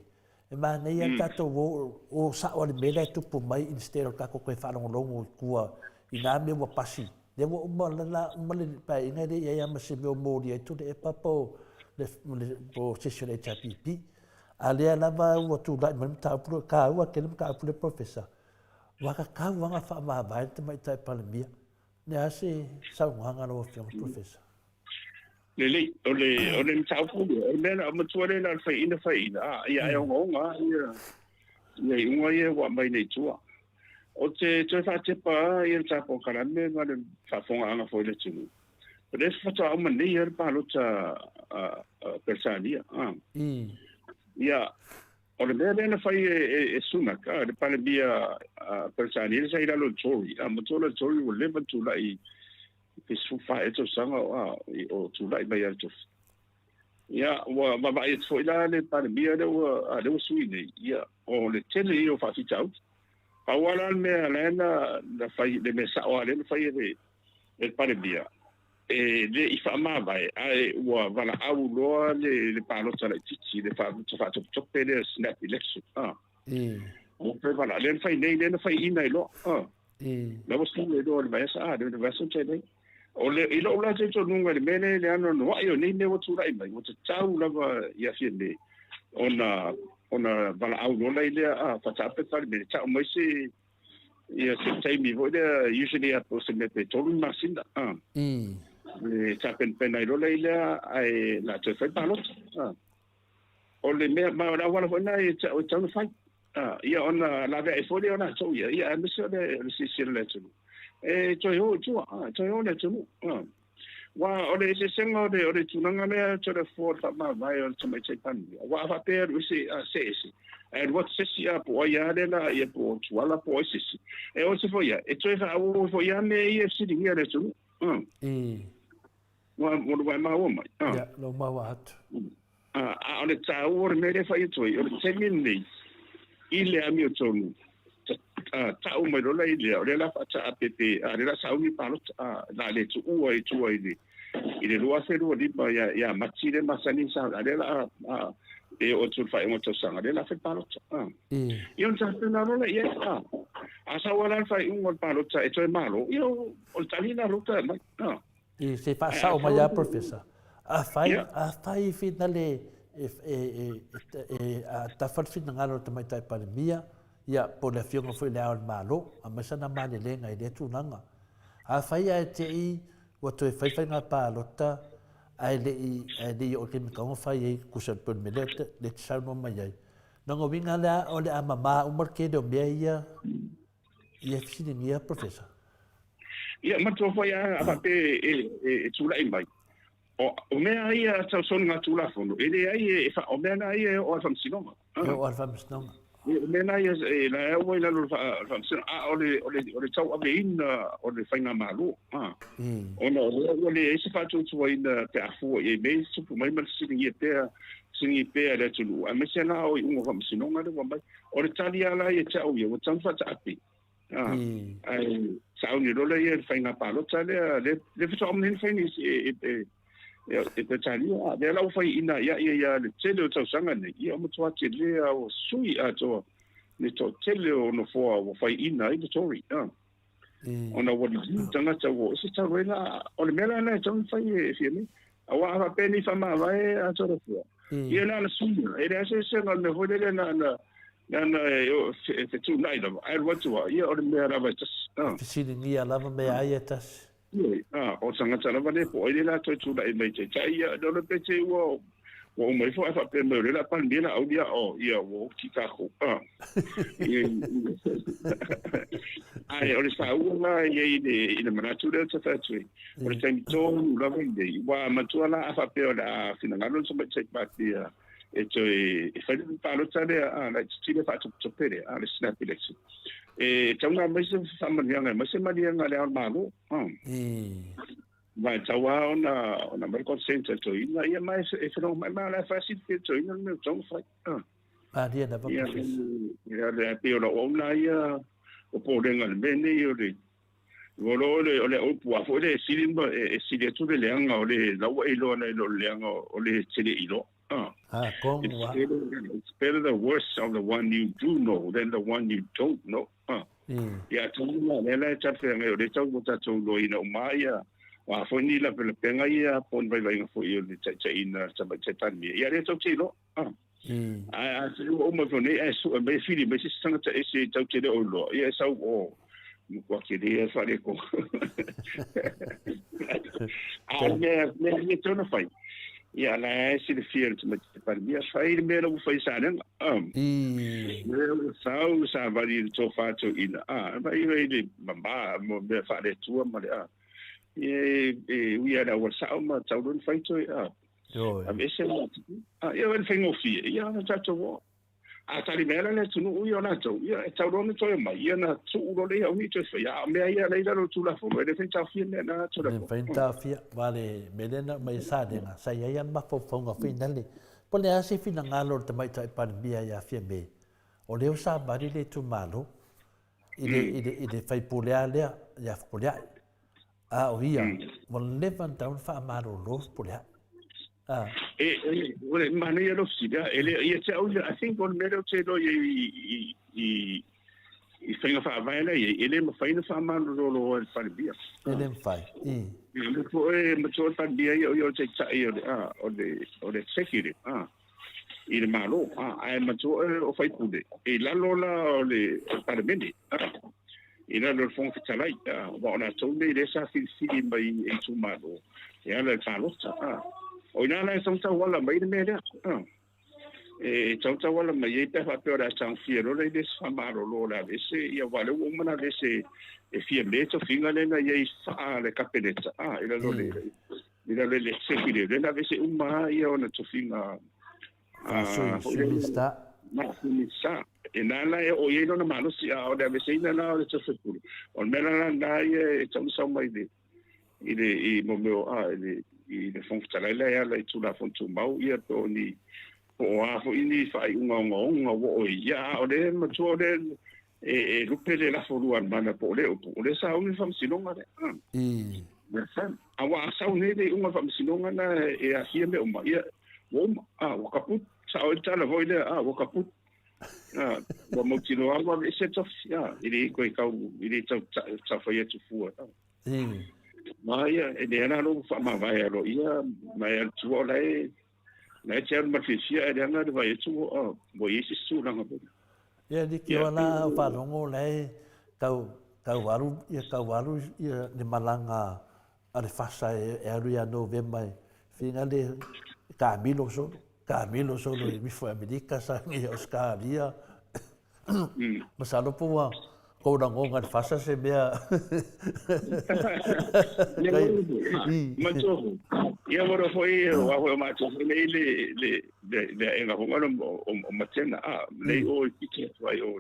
E manaia le tatou o, o sao lava i le mea la e tupu mai instead o le tatou toe faalogologo i tua i na mea ua pasi. Lea ua uma la uma le paeaiga e le i ai lava ma se mea o molia ai Tuilaepa po o le, po o se isi o le HRPP. A lea lava ua tulai mai le mataupu lea, e taua tele le mataupu lea Professor, ua tatau lava ona faamavae le Tamaitai Palemia. Le a se saunoaga lau Afioga Professor? Lelei, o le, o le mataupu lea, o le mea la, matua lea la o le faiaina faiaina, a, ia ae ogaoga lava ia, ia iuga ia ua aumai nei i tua. Ou te toe faatepa lava ia le ta polokalame ma le faafofogaaga foi a le atunuu. O lea faatoa uma nei lava le palota a, a Peretania, a. Ia, o le mea lea na fai e, e, e Sunak, a, le Palemia a Peretania, lea sa i lalo o le Tory, a, matua la le Tory ua leva ona tulai pe 14 ea tausaga o tulai mai lava i le tofi. Ia, ua vaavaai atu foi la le Palemia lea ua, lea ua sui nei, ia, o le tele ia o faafitauli. Pau lava la le mea la na, na fai, le mea sao lava lea na fai e le, e le Palemia, e le i faamavae, ae ua valaau loa le, le palota laitiiti, le palota faatopetope lea, snap election. Ah. Ua toe valaau, lea na fai nei, lea na faiina ai loa. Ah. La ua sui ai loa i le vaiaso, a, le vaiaso na tea nei. O le, i lou la talitonuga i le mea lea, le anoanoai o nei mea ua tulai mai, ua tatau lava ia Fiame ona, ona valaau loa lai lea, a, faataape le Palemene, tau mai se, ia se taimi foi lea, usually a, o se mea pe 3 masina, a. E tapenapena ai loa lai lea, ae la toe fai palota, a. O le mea, ma o le auala foi lena e tatau ona fai. Ia ona laveai foi lea o latou ia, ia aemaise o le silasila o le atunuu. E toe o i tua, e toe o le atunuu. Aua o le eseesega o le, o le tulaga lea Toleafoa o le faamavae o le Tamaitai Palemia, aua a faapea e alu ese, see ese, ae alu atu se isi, po o ai lava lea la, ia po o Tuala po o ai se isi, e o ese foi ia, e toe faaauau ai foi lava mea ia e fesiligia e le atunuu. Ua ua e maua mai. Ia, lou maua atu. A o le taua o le mea lea e fai atu ai, o le taimi lenei, i le amiotonu, tau mai loa i lea, o lea la faataape pe, a lea la sauni palota, a la le tuua i tua i le i le 2025 ia ia Mati le masani sa, a lea la a e oo atu i le faaiuga o le tausaga, lea la fai palota. Ia ona tapena loa lea i ai, a. A sau lava la le faaiuga o le palota e toe malo, ia o le tali lena lea ua toe aumai. I se faasao mai a Professor. Afai, afai finale e, e, e, e, a tafa le finagalo o le Tamaitai Palemia, ia, po o le Afioga foi i Le Ao o le Malo, aumai sana malelega i lea tulaga. Afai ae te i ua toe fai faiga palota ae le i, ae le i oo i le taimi e tatau ona fai ai, tusa pei o le mea lea e te saunoa mai ai, lona uiga lea o le a mama uma le tele o mea ia ia fesiligia, Professor? Ia, matua foi a, a faapea e, e, e tulai mai. O, o mea ia tau soligatulafono, e leai e, e, o mea na ia e oo i le faamasinoga. E oo i le faamasinoga. O mea na ia e la e ua i lalo o le faamasinoga, a o le, o le, o le tauaveina o le faigamalo. A. Ona o lea ua leai se faatuatuaina pe a fua i ai mea ia tupu mai ma le fesiligia pea, fesiligia pea e le atunuu, aemaise la o iuga o faamasinoga lea ua aumai. O le tali lava la ia te au ia, ua tatau ona faataape. Ah, ae sauni loa lea i le faiga palota lea, lea, lea faatoa uma nei ona fai nei e, e, e, e Peretania. A, lea la ua fai ina ia ia ia le tele o tausaga nei, ia ua matua tele lava ua sui atoa le toatele o nofoa ua fai ina ai le Tory. Ah. Ona ua liliu tagata ua ese talu ai la, o le mea la lena e tatau ona fai e Fiamē. Aua a faapea nei faamavae atoa le fua. Ia na ona suia, e leai se eseesega o le mea foi lele na ona na ona e fetuunai lava, ae alu atu lava, ia o le mea lava e tasi. E fesiligia lava mea ai e tasi. Ioe, o tagata lava lea po o ai lea la toe tulai mai taitai, ia le ole pe te ua ua uma ifo ae faapea mai o lea la Palemia la auli a o ia ua oti takou. Ae o le saua la e i ai i le manatu lea ou te fai atu ai, O le taimi tonu lava lenei, ua matua la a faapea o le a finagalo le Tamaitai Palemia e toe e fai le palota lea, a laitiiti le faatopetope lea, a le snap election. E tatau ona aumai se faamanuiaga, aumai se maliega a le Ao o le Malo. Ma e tatau lava ona ona aumai le consent a le toeaina, ia ma e felogomai ma o la e fai silafia e le toeaina le mea ua tatau ona fai. Malie lava Professor. Ia, ia, pei o lau auauna ia, o popolega i le mea lenei o le Ua iloa o le, o le upu a foi lea e sili ma, e, e sili atu le leaga o le la ua e iloa nai lo le leaga o le te le iloa. Ah. Ah, kong It's wa. better, it's better the worst of the one you do know than the one you don't know. Ah. Ia, tonu la, lea la e talafeagai o lea tau ua tatou iloaina uma ia, o a foi ni lapelapega ia po o ni vaivaiga foi o le taitaiina a le Tamaitai Palemia. Ia, lea tou te iloa. Ah. Ae a te ua uma ifo nei ae sue mai e fili mai se isi tagata ese tau te le o iloa, ia e sau o matua kele ia whare ko. A mea, mea ia tona whai. Ia la e silafia le Tamaitai Palemia, fai le mea la ua fai i Salega. Mea ua sau savali i le tofa toeaina. Ah, vai vai le mama mo mea faaleatua ma le a. Ia e, e ui lava i le auala sao ma tau loa ona fai toe a. Ioe. Aveese le atunuu. A, ia le faigofie, ia na tatou o. A tali mai ana le atunuu ia o latou, ia e tau loa ona toe omai, ia na tuu loa lea i au nei toe faia. A o mea ia la i lalo o le Tulafono, e le mafai ona taofia mea na E le mafai ona taofia, aua le mea lea na aumai e Salega, sa i ai lava le mafaufauga foi lale, po o le a se finagalo o le Tamaitai Palemia ia Fiame, o lea ua savali le itumalo i le, i le, i le faipule lea ia Fepuleai. A o ia, ua leva ona tatau ona faamalolo Fepuleai. A. E, e, o le manaia lou fesili, a, e le, ia te au ia, I think o le mea lea ou te iloa i ai i, i, i faiga faavae la e i ai, e le mafai ona faamalolo e le Palemia. E le mafai, i. Ia, o lea foi e matua le Palemia ia, o ia o le taitai o le, a, o le, o le executive, a. i le Malo, a, ae matua oe o faipule, i lalo la o le Palemene, a, i lalo o le Fofoga Fetalai, a, aua o latou nei lea sa filifili mai e itumalo e ala i le palota, a. O ina la e tautauala mai le mea lea, a. E tautauala mai ai pe a faapea o le a tagofia loa la i le isi faamalolo o le a aveese, ia aua o lea ua uma ona aveese e Fiame tofiga lea na i ai faa le Kapeneta, a, i lalo o le I lalo i le executive, lea na aveese uma lava ia ona tofiga Sui, Sui Minisita. Ma Sui Minisita. E na la e oo i ai lona malosi, a o le aveeseina la o le sui usufono. O le mea la lena ia e tatau ona sau mai i le, i le, i mo mea o, a, i le, i le Fofoga Fetalai la e ala i Tulafono Tumau, ia po o ni, po o a foi ni faaiuga ogaoga ua oo i ai. Ia, a o lea matua o lea e, e lupe le lafo lua a le mana po o le upu, o lea sa umi le faamasinoga lea. Aua a sau nei le iuga o le faamasinoga na e aafia mea uma, ia, ua uma, a, ua kaput. Sao ai le tala foi lea, a, ua kaput. A, ua mautinoa ua aveese le tofi, a, e le toe tau, e le tau taufai atu fua. A. Ma ia, e lea la lou faamavae aloaia, ma e alu tua o la e, Na e te alu ma le fiafia ae leaga le vaai atu ua ua i ai se isi tulaga foi. Ia Liki Ia o la o faalogo la e tau tau alu ia tau alu ia le malaga a le fasa e alu ia Novema e finga le taamilo solo taamilo solo i ifo i Amerika sa i Ausetalia. Masalo po ua kou lagona i le fasa se mea. Matua foi. Ia ua foi ua foi o matou foi nei le le le le aega foi ngalo o Matena a nei o i pite atu ai o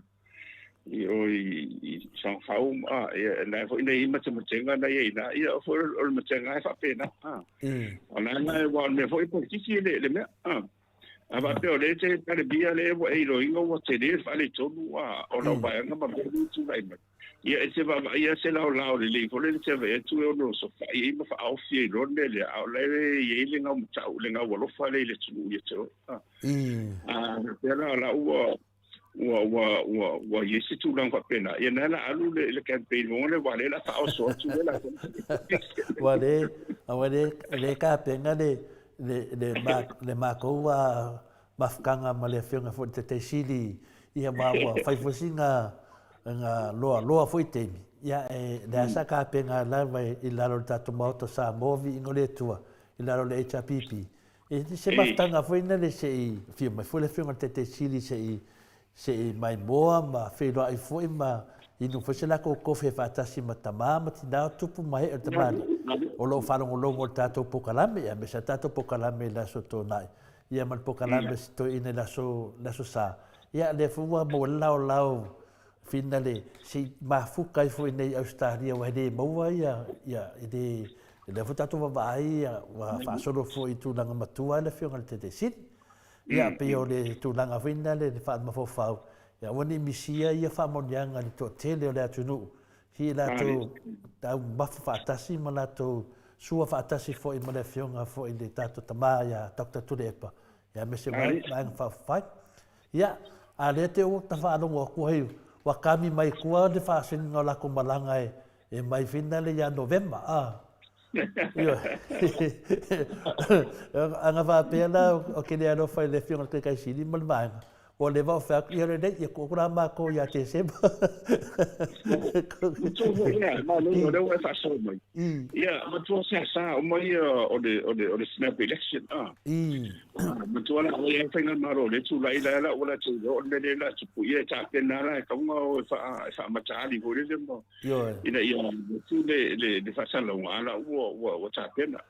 i o i Sangafau a ia na foi nei matematega na ia ina ia o foi o le matega e faapena a. O na na ua o le mea foi politiki le le mea a. A faapea o lea e te Palemia lea ua e iloaina ua tele le faaletonu o lau vaega ma mea lea e tulai mai, ia e te vaavaaia se laolao lelei foi lele e te vaai atu e ono osofai ai ma faaofi ai loa le mea lea, a o la e i ai le gau matau, le gau alofa lea i le atunuu ia te oe. A faapea la o la ua ua ua ua ua i ai se tulaga faapena, ia na la alu le le campaign mo le wale la faaoso atu le la. Ua le ua le le kapena le le le ma le matou a mafutaga ma le afioga foi le Taitaisili ia ma ua fai foi sina nga loa loa foi taimi ia e le asa kapena lava i lalo le tatou Maota Samoa viiga o le Atua i lalo le HRPP. E se mafutaga foi lena se i afio mai foi le Afioga i le Taitaisili se i se i maimoa ma feiloai foi ma inu foi se latou kofe faatasi ma tama ma tina o tupu ma ee o le tamalii o lo o faalogologo i le tatou pokalame, aemaise lava le tatou pokalame i le Aso Toonai, ia ma le pokalame a si toeaina i le Aso, le Aso Sa. Ia, lea foi ua maua ai le laolao finale se i mafuta ai foi i Ausetalia aua e le maua ia, ia, e le, lea foi tatou vaavaai ua faasolo foi i tulaga matua le Afioga i le Taitaisili. Ia, pei o le tulaga foi lena le faamafaufau, ia aua ne i misia ia faamanuiaga i le toatele o le atunuu, i latou taumafa faatasi ma latou sua faatasi foi ma le Afioga foi i le tatou tama ia Doctor Tuilaepa, ia aemaise Vaega Faaupufai. Ia, a lea te ua ta faalogo atu ai, ua kami mai tua le faasinoga o latou malaga e mai finale ia Novema, a. Ioe. A na faapea la ou te le alofa i le Afioga i le Taitaisili ma le Vaega, ua leva ona fai atu, ia lelei, ia tuu atu la matou ia Tesema. Matua foi lea, ma o lea ua e faasoa mai. Ia, matua sasa uma ia o le, o le, o le snap election, a. Matua la, o ia faigamalo le tulai la la ua latou iloa o le mea lea la tupu, ia e tapena la e tauga o e faamataali foi lele ma ina ia tu le le le faasalalauga a la ua ua ua tapena.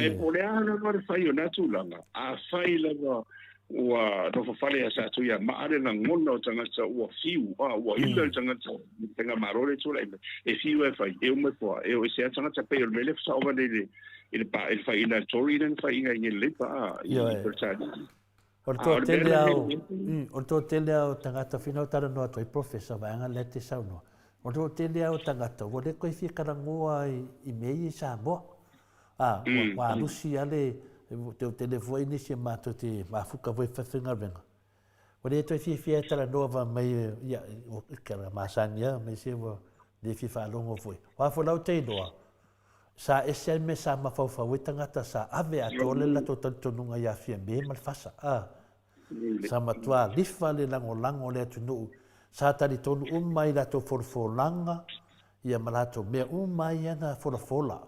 Ae po o le a lava le fai o na tulaga, a fai lava ua nofofale ia sa ia maa le lagona o tagata ua fiu, a ua ila le tagata i le faigamalo lea e tulai mai, e fiu e fai, e uma ifo lava, e o ese lava tagata pei o le mea lea e faasao nei i le pa i le faiina a le Tory lea na faiina i le Labour a i Peretania. O le toatele lava o, o le toatele lava o tagata whina o talanoa atu ai Professor vaega lea te saunoa. O le toatele lava o tagata ua le toe fia talanoa i mea ia i Samoa. A, ua, ua alusi lava le, te tele foi nisi e matou te mafuta foi i faigaluega. Ua le toe fiafia e talanoa fai mai, ia, o ke masani lava, aemaise ua le fia faalogo foi. O a foi la ou te iloa, Sa ese ai mea sa mafaufau ai tagata sa ave atoa le latou talitonuga ia Fiame ma le Fasa. A. Sa matua lifa le lagolago a le atunuu. Sa talitonu uma i latou folafolaga ia ma latou mea uma ia na folafola.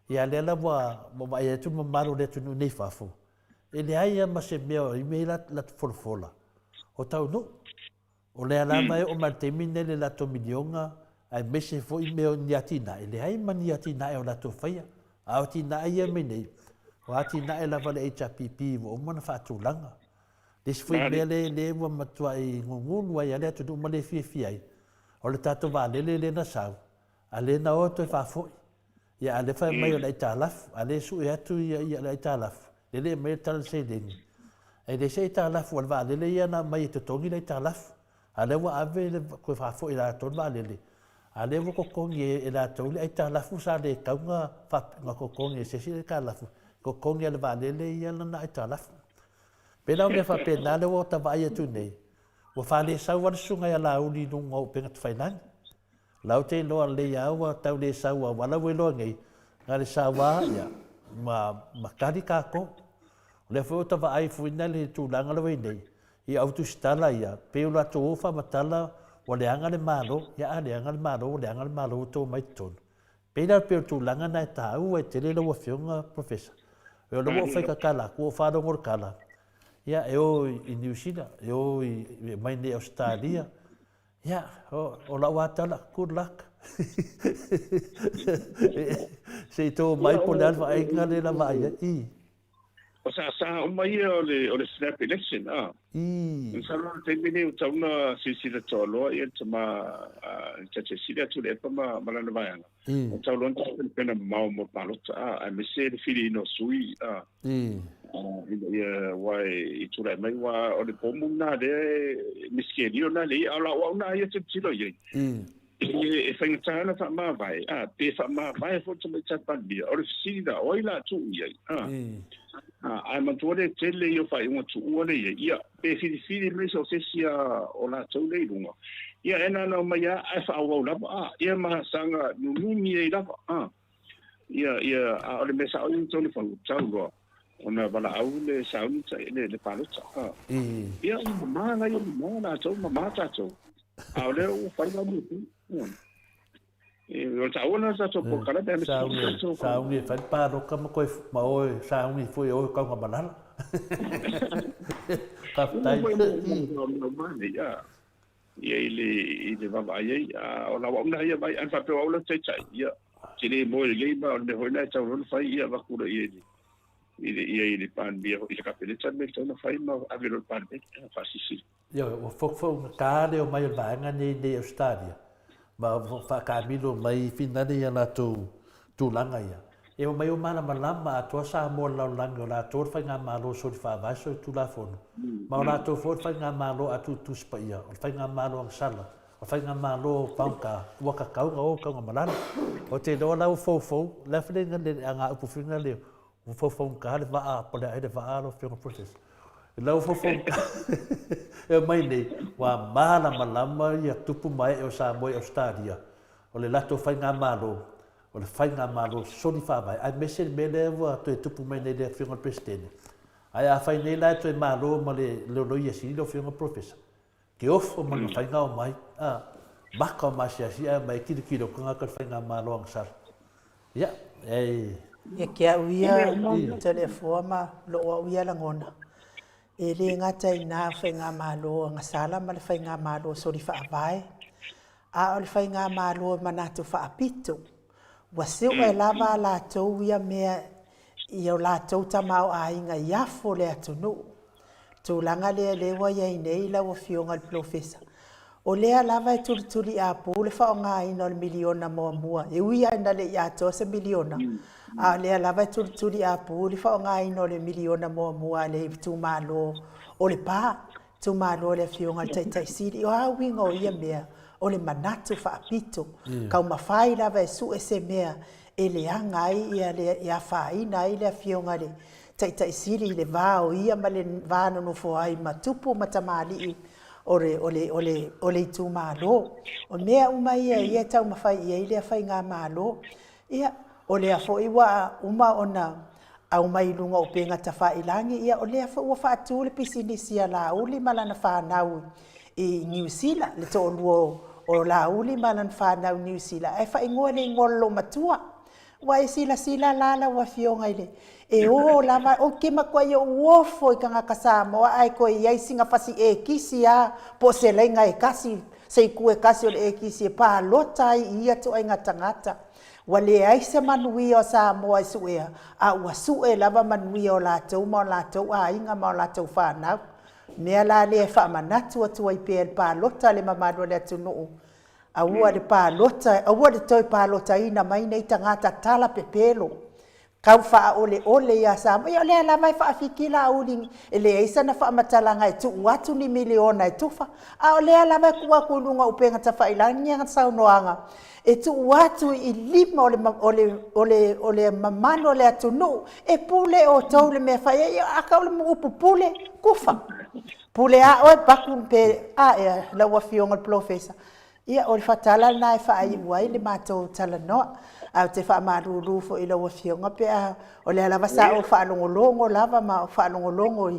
Ia lea la ua vaai atu le mamalu o le atunuu nei fafo, e leai lava ma se mea o i ai latou folafola o taunuu. O lea lava e oo mai i le taimi lenei le latou miliona aemaise foi mea o ni atinae, leai ma ni atinae o latou faia. A o atinae ia mai nei, o atinae lava a le HRPP ua uma ona faatulaga. Le isi foi mea lea ua matuai gugulu ai lava le atunuu ma le fiafia ai, o le tatou vaalele lea na sau, a lea na o toe faafoi. Ia a lea fai mai o le aitalafu, a lea e sue atu ia le aitalafu, lele e aumai le tala o le seleni, e leai se aitalafu, o le vaalele ia na aumai e totogi le aitalafu, a lea ua ave le toe faafoi e latou le vaalele, a lea ua totogi e latou le aitalafu sa le tatau ona totogi e se isi le aitalafu, totogi e le vaalele ia lana aitalafu. E pei la o mea faapena lea ua ta vaai atu nei, ua faalesau lava le susuga ia Laauli i luga o upega tafailagi. Lau te iloa lelei a ua tau le sau aua la ua iloa nei na le sau a ia ma ma tali tatou. O lea foi ua ta vaai foi na le tulaga lea ua i ai nei, i au tusitala ia, pei o latou o faamatala ua leaga le Malo, ia a leaga le Malo, ua leaga le Malo ua tou omai i totonu. Pei la pei o le tulaga lena e taua ai tele lau Afioga Professor. O lea ua ou fai tatala atu, ua ou faalogo i le tala, ia e o i Niu Sila, e o i mai nei Ausetalia, ia o lau lava tala, good luck. Se i tou omai po o le a le vaaiga lea la vaai ai. I. O saasaa uma ia o le, o le snap election, a. Masalo o le taimi lenei ua tatau ona silasila toaloa ia le tama a le Taitai Sili a Tuilaepa ma, ma lana vaega. Ua tatau loa ona tapenapena mamao mo le palota, a, aemaise le filiina o sui, a. Ina ia, aua e tulai mai, aua o le pomu lena lea e miskelio lena le ia, a o lau au lena ia tilotilo i ai. E faigata ona faamavae, a, pe faamavae foi le Tamaitai Palemia, o le fesili la, o ai la a tuu i ai? A, a, ae manatua le tele ia o faaiuga tuua lea i ai, ia, pe filifili mai so o se isi a o latou lea i luga, ia, e na ona omai lava ae faaauau lava, a, ia ma saga nunumi ai lava, a, ia, ia, a o le mea sao ia na tatau ona fai, ua tatau loa ona valaau le sauni le, le palota, a, ia, mama la ia mama latou, mama tatou. A o lea ua fai la mea tu. E, o le taua lena o le tatou polokalame, aemaise foi o le tatou... Sauni e fai le paloka ma koe, ma oe, sauni foi e oe Kaugamalala. Faafetai. Ia i le, i le vaavaai ai, a o lau au na ia vai, ana faapea o au lau taitai, ia, te le moe lelei ma o le mea foi lena e tatau loa ona fai, ia avatu loa i ai i le, i ai i le Palemia, i le Kapeneta le mea e tatau ona fai ma ave loa i le Palemene, faasilasila. Ioe, ua fofougata le omai o le vaega nei nei Ausetalia, ma ua faakamilo mai finale ia latou tulaga ia. E omai o malamalama atoa Samoa i le lalolagi, o latou le faigamalo soli faavae soli tulafono, ma o latou foi le faigamalo a Tusi Paia, o le faigamalo agasala, o le faigamalo faugata, ua tatau ona o taugamalala. Ou te iloa la ua foufou, le a foi le agaupu foi lea, Ua faufaugata le vaa po o le a ea le vaa lau Afioga Professor. Lau faufaugata e aumai nei, ua malamalama ia tupu ma ee o Samoa i Ausetalia, o le latou faigamalo, o le faigamalo soli faavae, aemaise le mea lea ua toe tupu mai nei i le Afioga i le Peresetene. Ae afai nei la e toe malo ma le Loia Sili lau Afioga Professor, Ke ofo ma le mafai ona omai, a, maka o maasiasi ae omai e tilotilo tagata o le faigamalo agasala. Ia, e... Ia ke au ia, Toleafoa ma lou au ia lagona, e le gata i na faigamalo agasala ma le faigamalo soli faavae, a o le faigamalo e manatu faapito, ua sue lava a latou ia mea i o latou tamaoaiga i afu o le atunuu. Tulaga lea lea ua i ai nei lau Afioga i le Polofesa, o lea lava e tulituliapu le faaaogaina o le miliona muamua, e ui lava ina le i atoa se miliona, a o lea lava e tulituliapu le faaaogaina o le miliona muamua a le itumalo o Lepa, itumalo o le Afioga i le Taitai Sili. O a uiga o ia mea? O le manatu faapito, taumafai lava e sue se mea e leaga ai ia le, e afaina ai le Afioga i le Taitai Sili i le va o ia ma le va nonofo ai ma tupu ma tamalii o le, o le, o le, o le itumalo. O mea uma ia ia e taumafai i ai lea faigamalo. Ia, o lea foi ua uma ona aumai i luga o upega tafailagi, ia o lea foi ua faatu le pisinisi a Laauli ma lana fanau i Niu Sila, le toalua o Laauli ma lana fanau i Niu Sila, ae faaigoa i le igoa o le loomatua. Ua e silasila la lau Afioga i le, e o lava, ou te matuai ou ofo i tagata Samoa ae toe i ai sina fasi ekisi a po o se laina e tasi, se itu e tasi o le ekisi e palota ai i ia ituaiga tagata. Ua leai se manuia o Samoa e suea, a ua sue lava manuia o latou ma o latou aiga ma o latou fanau. Mea la lea e faamanatu atu ai pea i le palota a le mamalu o le atunuu, Aua le palota, aua le toe palotaina mai nei tagata tala pepelo, tau faaoleole ia Samoa. Ia o lea lava e faafiki Laauli, e leai sana faamatalaga e tuu atu ni miliona e tufa, a o lea lava e tuu atu i luga o upega tafailagi ana saunoaga e tuu atu i lima o le, o le, o le, o le mamalu o le atunuu, e pule outou i le mea e fai ai. Ia, a tau le upu pule, tufa. Pule a oe Paku pe a ea lau Afioga i le Polofesa. Ia, o le fatala lena e faaiu ai le matou talanoa. Ae ou te faamalulu foi i lau Afioga pe a o lea lava sa ou faalogologo lava ma ou faalogologo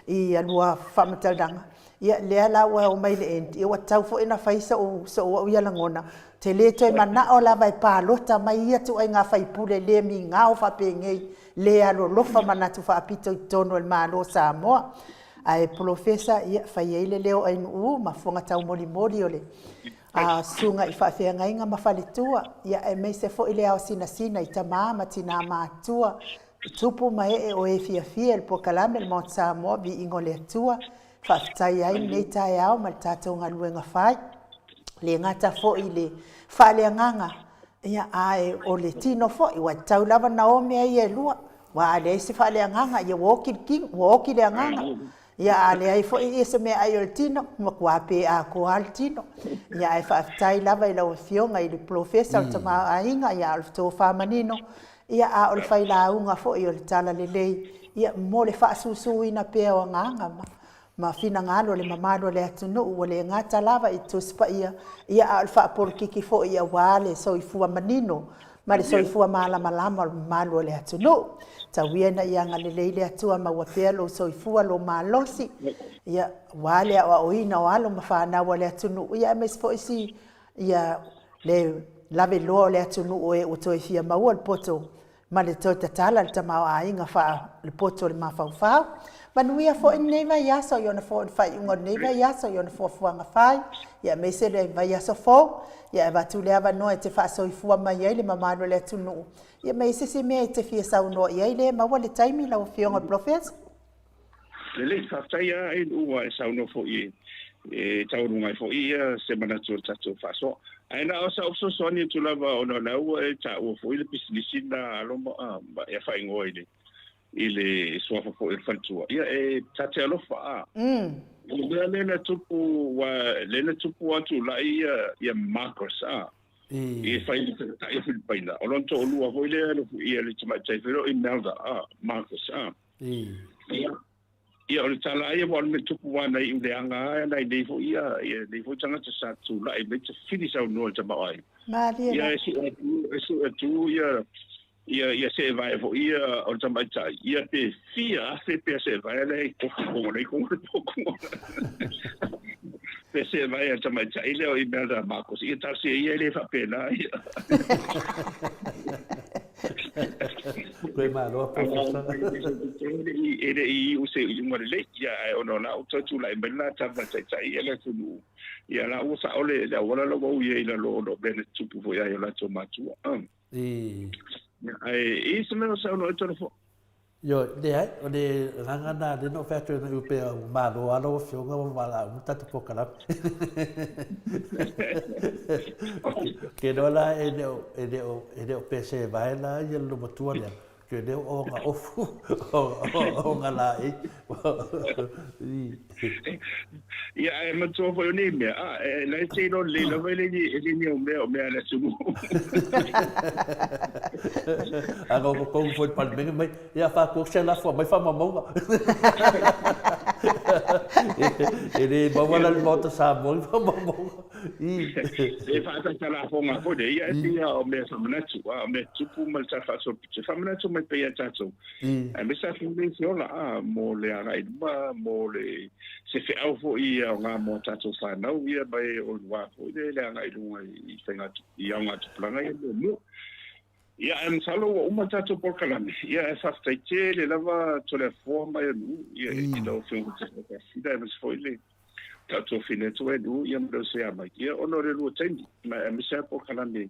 i a lua faamatalaga, ia lea la ua oo mai i le end, ia ua tatau foi ona fai sou au ia lagona, ou te le toe manao lava e palota mai ia ituaiga sui usufono le migao faapenei, le alolofa manatu faapito i totonu o le Malo o Samoa. Ae Polofesa, ia, fai ai le leo o Ainuu ma fofoga taumolimoli o le susuga i faafeagaiga ma faletua, ia, aemaise foi le ao sinasina i tama ma tina matutua, tupu ma ee o e fiafia i le polokalame le Maota Samoa, viiga o le Atua, faafetai ai lenei taeao ma le tatou galuega fai. Le gata foi i le faaleagaga, ia, ae o le tino foi, ua tatau lava ona o mea ia e lua. Aua a leai se faaleagaga, ia ua oti le tino, ua oti le agaga. Ia a leai foi ia se meaai o le tino, ua matua pe atoa lava le tino. Ia ae faafetai lava i lau Afioga i le Polofesa o le Tamaoaiga, ia a o le tofa manino, ia a o le failauga foi o le talalelei, ia mo le faasusuina pea o agaga ma ma finagalo o le mamalu o le atunuu, ua le gata lava i Tusi Paia, ia a o le faapolokiki foi aua le soifua manino ma le soifua malamalama o le mamalu o le atunuu. Tau ia ina ia agalelei le Atua maua pea lou soifua, lou malosi, ia, aua le aoaoina o alo ma fanau a le atunuu, ia aemaise foi si, ia, le laveloa o le atunuu e ua toe fia maua le poto ma le toe tatala le tamaoaiga faale-poto o le mafaufau. Manuia foi lenei vaiaso i ona faaiuga o lenei vaiaso i ona fuafuaga fai, ia aemaise le vaiaso fou, ia e avatu le avanoa e te faasoifua mai ai le mamalu o le atunuu, ia ma i ai se isi mea e te fia saunoa i ai lea e maua le taimi lau Afioga i le Polofesa. Lelei, faafetai lava i ua e saunoa foi e taualuga ai foi ia se manatu o le tatou faasoa. Ae na o sau fesoasoani atu lava ona o la ua e taua foi le pisinisi lena alo ma e faaigoa i le i le suafa foi o le faletua. Ia e ta te alofa a. O le mea lea na tupu ua lea na tupu a tulai ia ia Marcos a. E fai le taitai o Filipaina. O lona toalua foi lea ia le tamaitai foi lea o Imelda a Marcos a. Ia, ia o le tala ia ua o le mea tupu a nai uleaga a nai nei foi ia ia nei foi tagata sa tulai mai te fili saunoa i le tamaoaiga. Malie Ia e sue atu e sue atu ia ia ia seevae foi ia o le tamaitai ia pe fia afe pea seevae lea i kofu kongo nei kongo le po Pe seevae a le tamaitai lea o Imelda Marcos ia talosia ia e le faapena ia. Koe malo a professor. E le i iu se iuga lelei, ia, ae ona o la ua toe tulai mai le la tama e taitai ia le atunuu, ia la ua sao le, le auala la ua ui ai i lalo ona o mea na tutupu foi ai o latou matua. Ia, ae i se mea o saunoa ai Toleafoa? Ioe, leai, o le agaga lena lea na ou fai atu ai na pei ua malo lava lau Afioga ua valaau uma le tatou polokalame. Ou te iloa la e le o, e le o, e le o pese vae la ia le loomatua lea, ou te iloa o ona ofu, o ona laei. Ia, ae manatua foi o nei mea, a, e, la e te iloa lelei lava e le ni, e le ni au mea o mea a le atunuu. A na o totonu foi i le Palemene mai, ia faatu se lafo aumai faamaumauga. E le maua la i le Maota Samoa ni faamaumauga. E faataitalafoga foi lea, ia e pei lava o mea faamanatu, a o mea tupu ma le tala faasolopito, e faamanatu mai pea ia tatou. Aemaise a fai nei se ola, a, mo le agai i luma, mo le, se feau foi e aoga mo a tatou fanau, ia, ma e o le wā foi lea i le agai i luga i faiga, i augatupulaga ia muamua. Ia, ae masalo ua uma le tatou polokalame, ia, ae faafetai tele lava Toleafoa ma Elu, ia, i lau Afioga i le Pesida, aemaise foi le tautofina atu Elu, ia, ma le Osea mai, ia, ona o le lua taimi, ma aemaise lava polokalame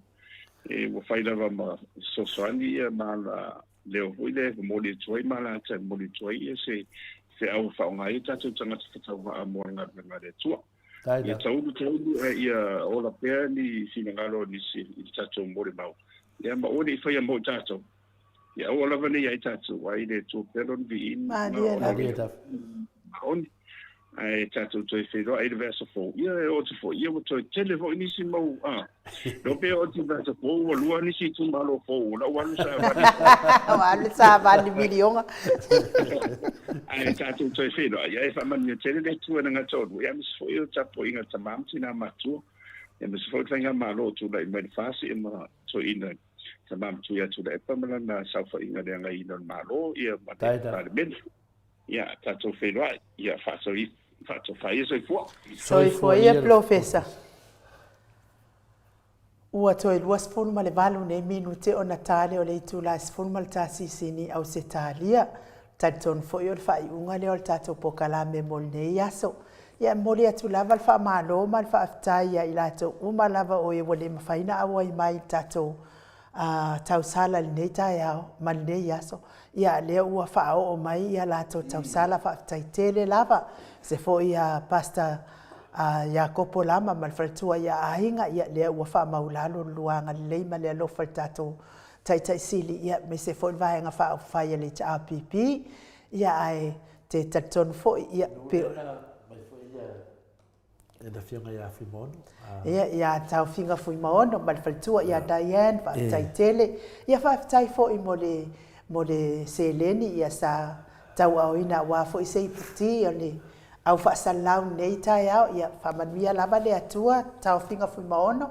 e ua fai lava ma fesoasoani, ia, ma ala leo foi lea e momoli atu ai ma alata e momoli atu ai ia se feau e faaaoga ai o tatou tagata fatauvaa mo le galuega a le Atua. Ia taulu taulu ae ia ola pea ni finagalo o nisi i le tatou molimau. Ia ma aua ne i faia mo i tatou. Ia aua lava ne i ia i tatou, ae i le Atua pea lona viiga ma lona maoni. Ae tatou toe feiloai i le vaiaso fou, ia e oo atu foi, ia ua toe tele foi nisi mau, a. Leo pe oo atu i le vaiaso fou ua lua nisi itumalo fou, o la ua alu savali. Ua alu savali miliona. Ae tatou toe feiloai, ia e faamanuia tele le Atua i le gata o lua, ia aemaise foi o tapuaiga a tama ma tina matua. Aemaise foi le Faigamalo o tulai mai le FAST ma Toeaina Tama Matua ia Tuilaepa ma lana saofaiga i le agaiina o le Malo ia ma le Palemene. Ia tatou feiloai, ia faatofa ia soifua. Soifua ia Polofesa. Ua toe 28 nei minute ona ta lea o le itula e 11 sini Ausetalia. Talitonu foi o le faaiuga lea o le tatou polokalame mo lenei aso. Ia e momoli atu lava le faamalo ma le faafetai ia i latou uma lava o e ua le mafai ona auai mai i le tatou tausala i lenei taeao ma lenei aso. Ia lea ua faaoo mai ia latou tausala, faafetai tele lava. Se foi a Pastor Iakopo Lama ma le faletua ia Aiga, ia lea ua faamaulalo le lua agalelei ma le alofa i le tatou Taitai Sili, ia aemaise foi le Vaega Faaupufai a le HRPP. Ia ae te talitonu foi, ia, pe E le Afioga ia Fuimaono. Ia, ia Taofiga Fuimaono ma le faletua ia Diane, faafetai tele. Ia faafetai foi mo le mo le seleni ia sa tauaoina aua foi se iputi o le au faasalalau lenei taeao. Ia faamanuia lava le Atua Taofiga Fuimaono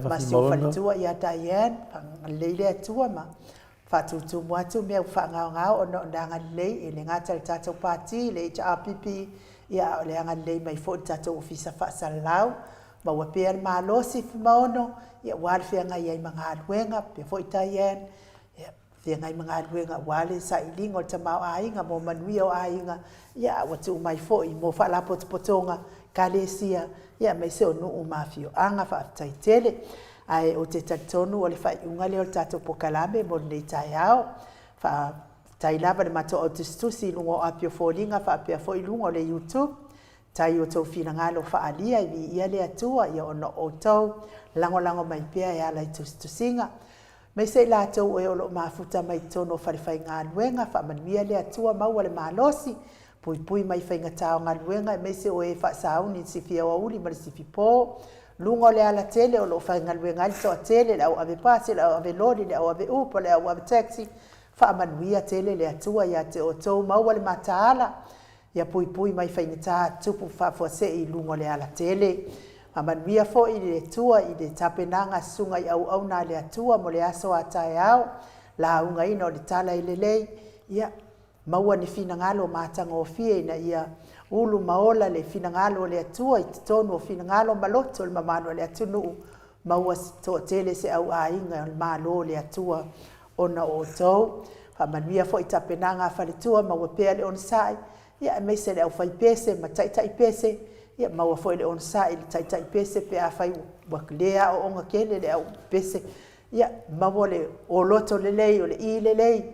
ma si ou faletua ia Diane, fagalelei le Atua ma faatutumu atu mea ua faagaogao ona o le agalelei e le gata i le tatou Pati, le HRPP, ia a o le agalelei mai foi i le tatou Ofisa Faasalalau. Maua pea le malosi Fuimaono, ia aua le feagai ai ma galuega, faapea foi Diane, ia feagai ma galuega aua le sailiga o le tamaoaiga mo manuia o aiga, ia a ua tuu mai foi mo faalapotopotoga, Ekalesia, ia aemaise o nuu ma afioaga. Faafetai tele. Ae ou te talitonu o le faaiuga lea o le tatou polokalame mo lenei taeao. Faafetai lava i le matou au tusitusi i luga o api o foliga faapea foi luga o le YouTube. Tai i outou finagalo faaalia e viia le Atua ia ona o outou lagolago mai pea e ala i tusitusiga. Aemaise i latou o e o lo o mafuta mai totonu o falefaigaluega, faamanuia le Atua maua le malosi, puipui mai faigata o galuega aemaise o e faasauni i le sifi aoauli ma le sifi po. Luga o le alatele o lo o faigaluega ai le toatele, le au ave pasi, le au ave loli, le au ave upa, le au ave taxi, faamanuia tele le Atua ia te outou, maua le mataala, Ia puipui mai faigata tupu faafuasei i luga o le alatele. Faamanuia foi le Atua i le tapenaga a Susuga i auauna a le Atua mo le aso a taeao, laugaina o le tala e lelei, ia maua ni finagalo matagofie ina ia ulu ma ola le finagalo o le Atua i totonu o finagalo ma loto o le mamalu a le atunuu, maua toatele se au aiga o le Malo o le Atua ona o outou. Faamanuia foi tapenaga a faletua, maua pea le onosai, ia aemaise le aufaipese ma taitaipese, ia maua foi le onosai i le taitaipese pe afai ua le aooga tele le aupese, ia maua le oloto lelei o le i lelei,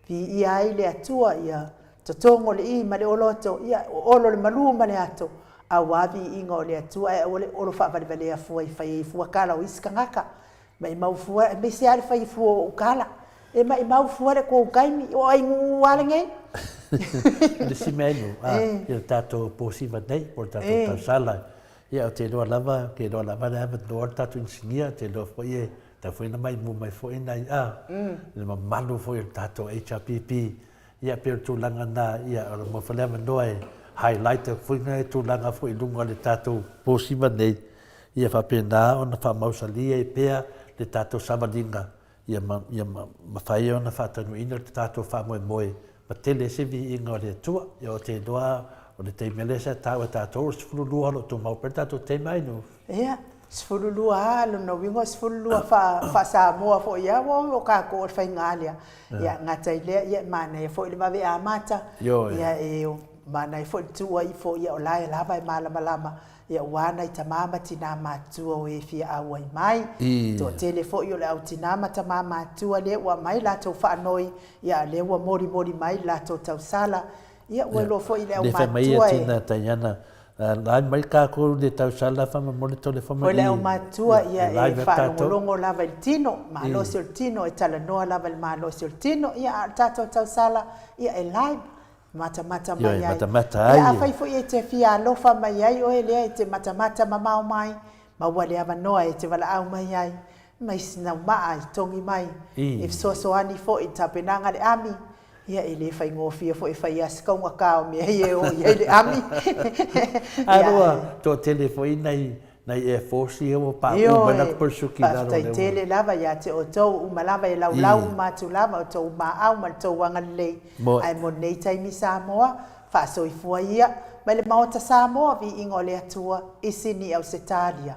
viia ai le Atua, ia totogo le i ma le oloto, ia olo le malu ma le ato, aua viiga o le Atua, ae aua le olo faavalevalea fua i fai ai fua kala o isi tagata. Maimau fua, aemaise lava le fai fua o ou kala. E maimau fua le kou taimi, o ai nuu lava lenei. Le isi mea inu, a, ia le tatou posiva nei, po o le tatou tausala, ia ou te iloa lava, ou te iloa lava le avanoa le tatou inisinia, ou te iloa foi e tatau foi ona maimau mai foi nai a, le mamalu foi o le tatou HRPP, ia pei o le tulaga lena, ia o le maua foi le avanoa e highlight atu foi nai tulaga foi i luga o le tatou posiva nei, Ia faapena ona faamausali ai pea le tatou savaliga ia ia mafai ona faataunuuina le tatou faamoemoe ma tele ai se viiga o le Atua. Ia ou te iloa o le taimi lea sa taua e tatou o le 12 o lo o tumau pea le tatou taimi ai no. Ia, 12 lava, lona uiga o le 12 faa-Samoa foi lava, aua o tatou o le faiga lea. Ia, gata i lea, ia e manaia foi le vave amata, ia e manaia foi le tuu ai ifo, ia o la e lava e malamalama Ia aua nai tama ma tinā matutua o e fia auai mai. Toatele foi o le au tinā ma tamā matutua lea ua aumai latou faanoi, ia a lea ua molimoli mai le latou tausala. Ia ua iloa foi i le au matutua e. Lea fai mai ia tina Taiana, lai mai kakou le tausala faamolemole tole fai mai i. O le au matutua ia e faalogologo lava i le tino, malosi o le tino, e talanoa lava i le malosi o le tino, ia a o le tatou tausala, ia e live. Matamata mai ai. Ia afai foi e te fia alofa mai ai oe lea e te matamata mamao mai, maua le avanoa e te valaau mai ai, mai sina maa i togi mai, e fesoasoani foi i tapenaga le ami, ia e le faigofie foi e fai a se kaugata o mea ia e o i ai le ami. Ae ua toatele foi nai Nai Air Force ia ua pauu mai latou parasuki i lalo o lea ua. Faafetai tele lava ia te outou ua uma lava e laulau uma atu lava outou maau ma le tou agalelei ae mo lenei taimi Samoa faasoifua ia mai le Maota Samoa viiga o le Atua i Sini Ausetalia.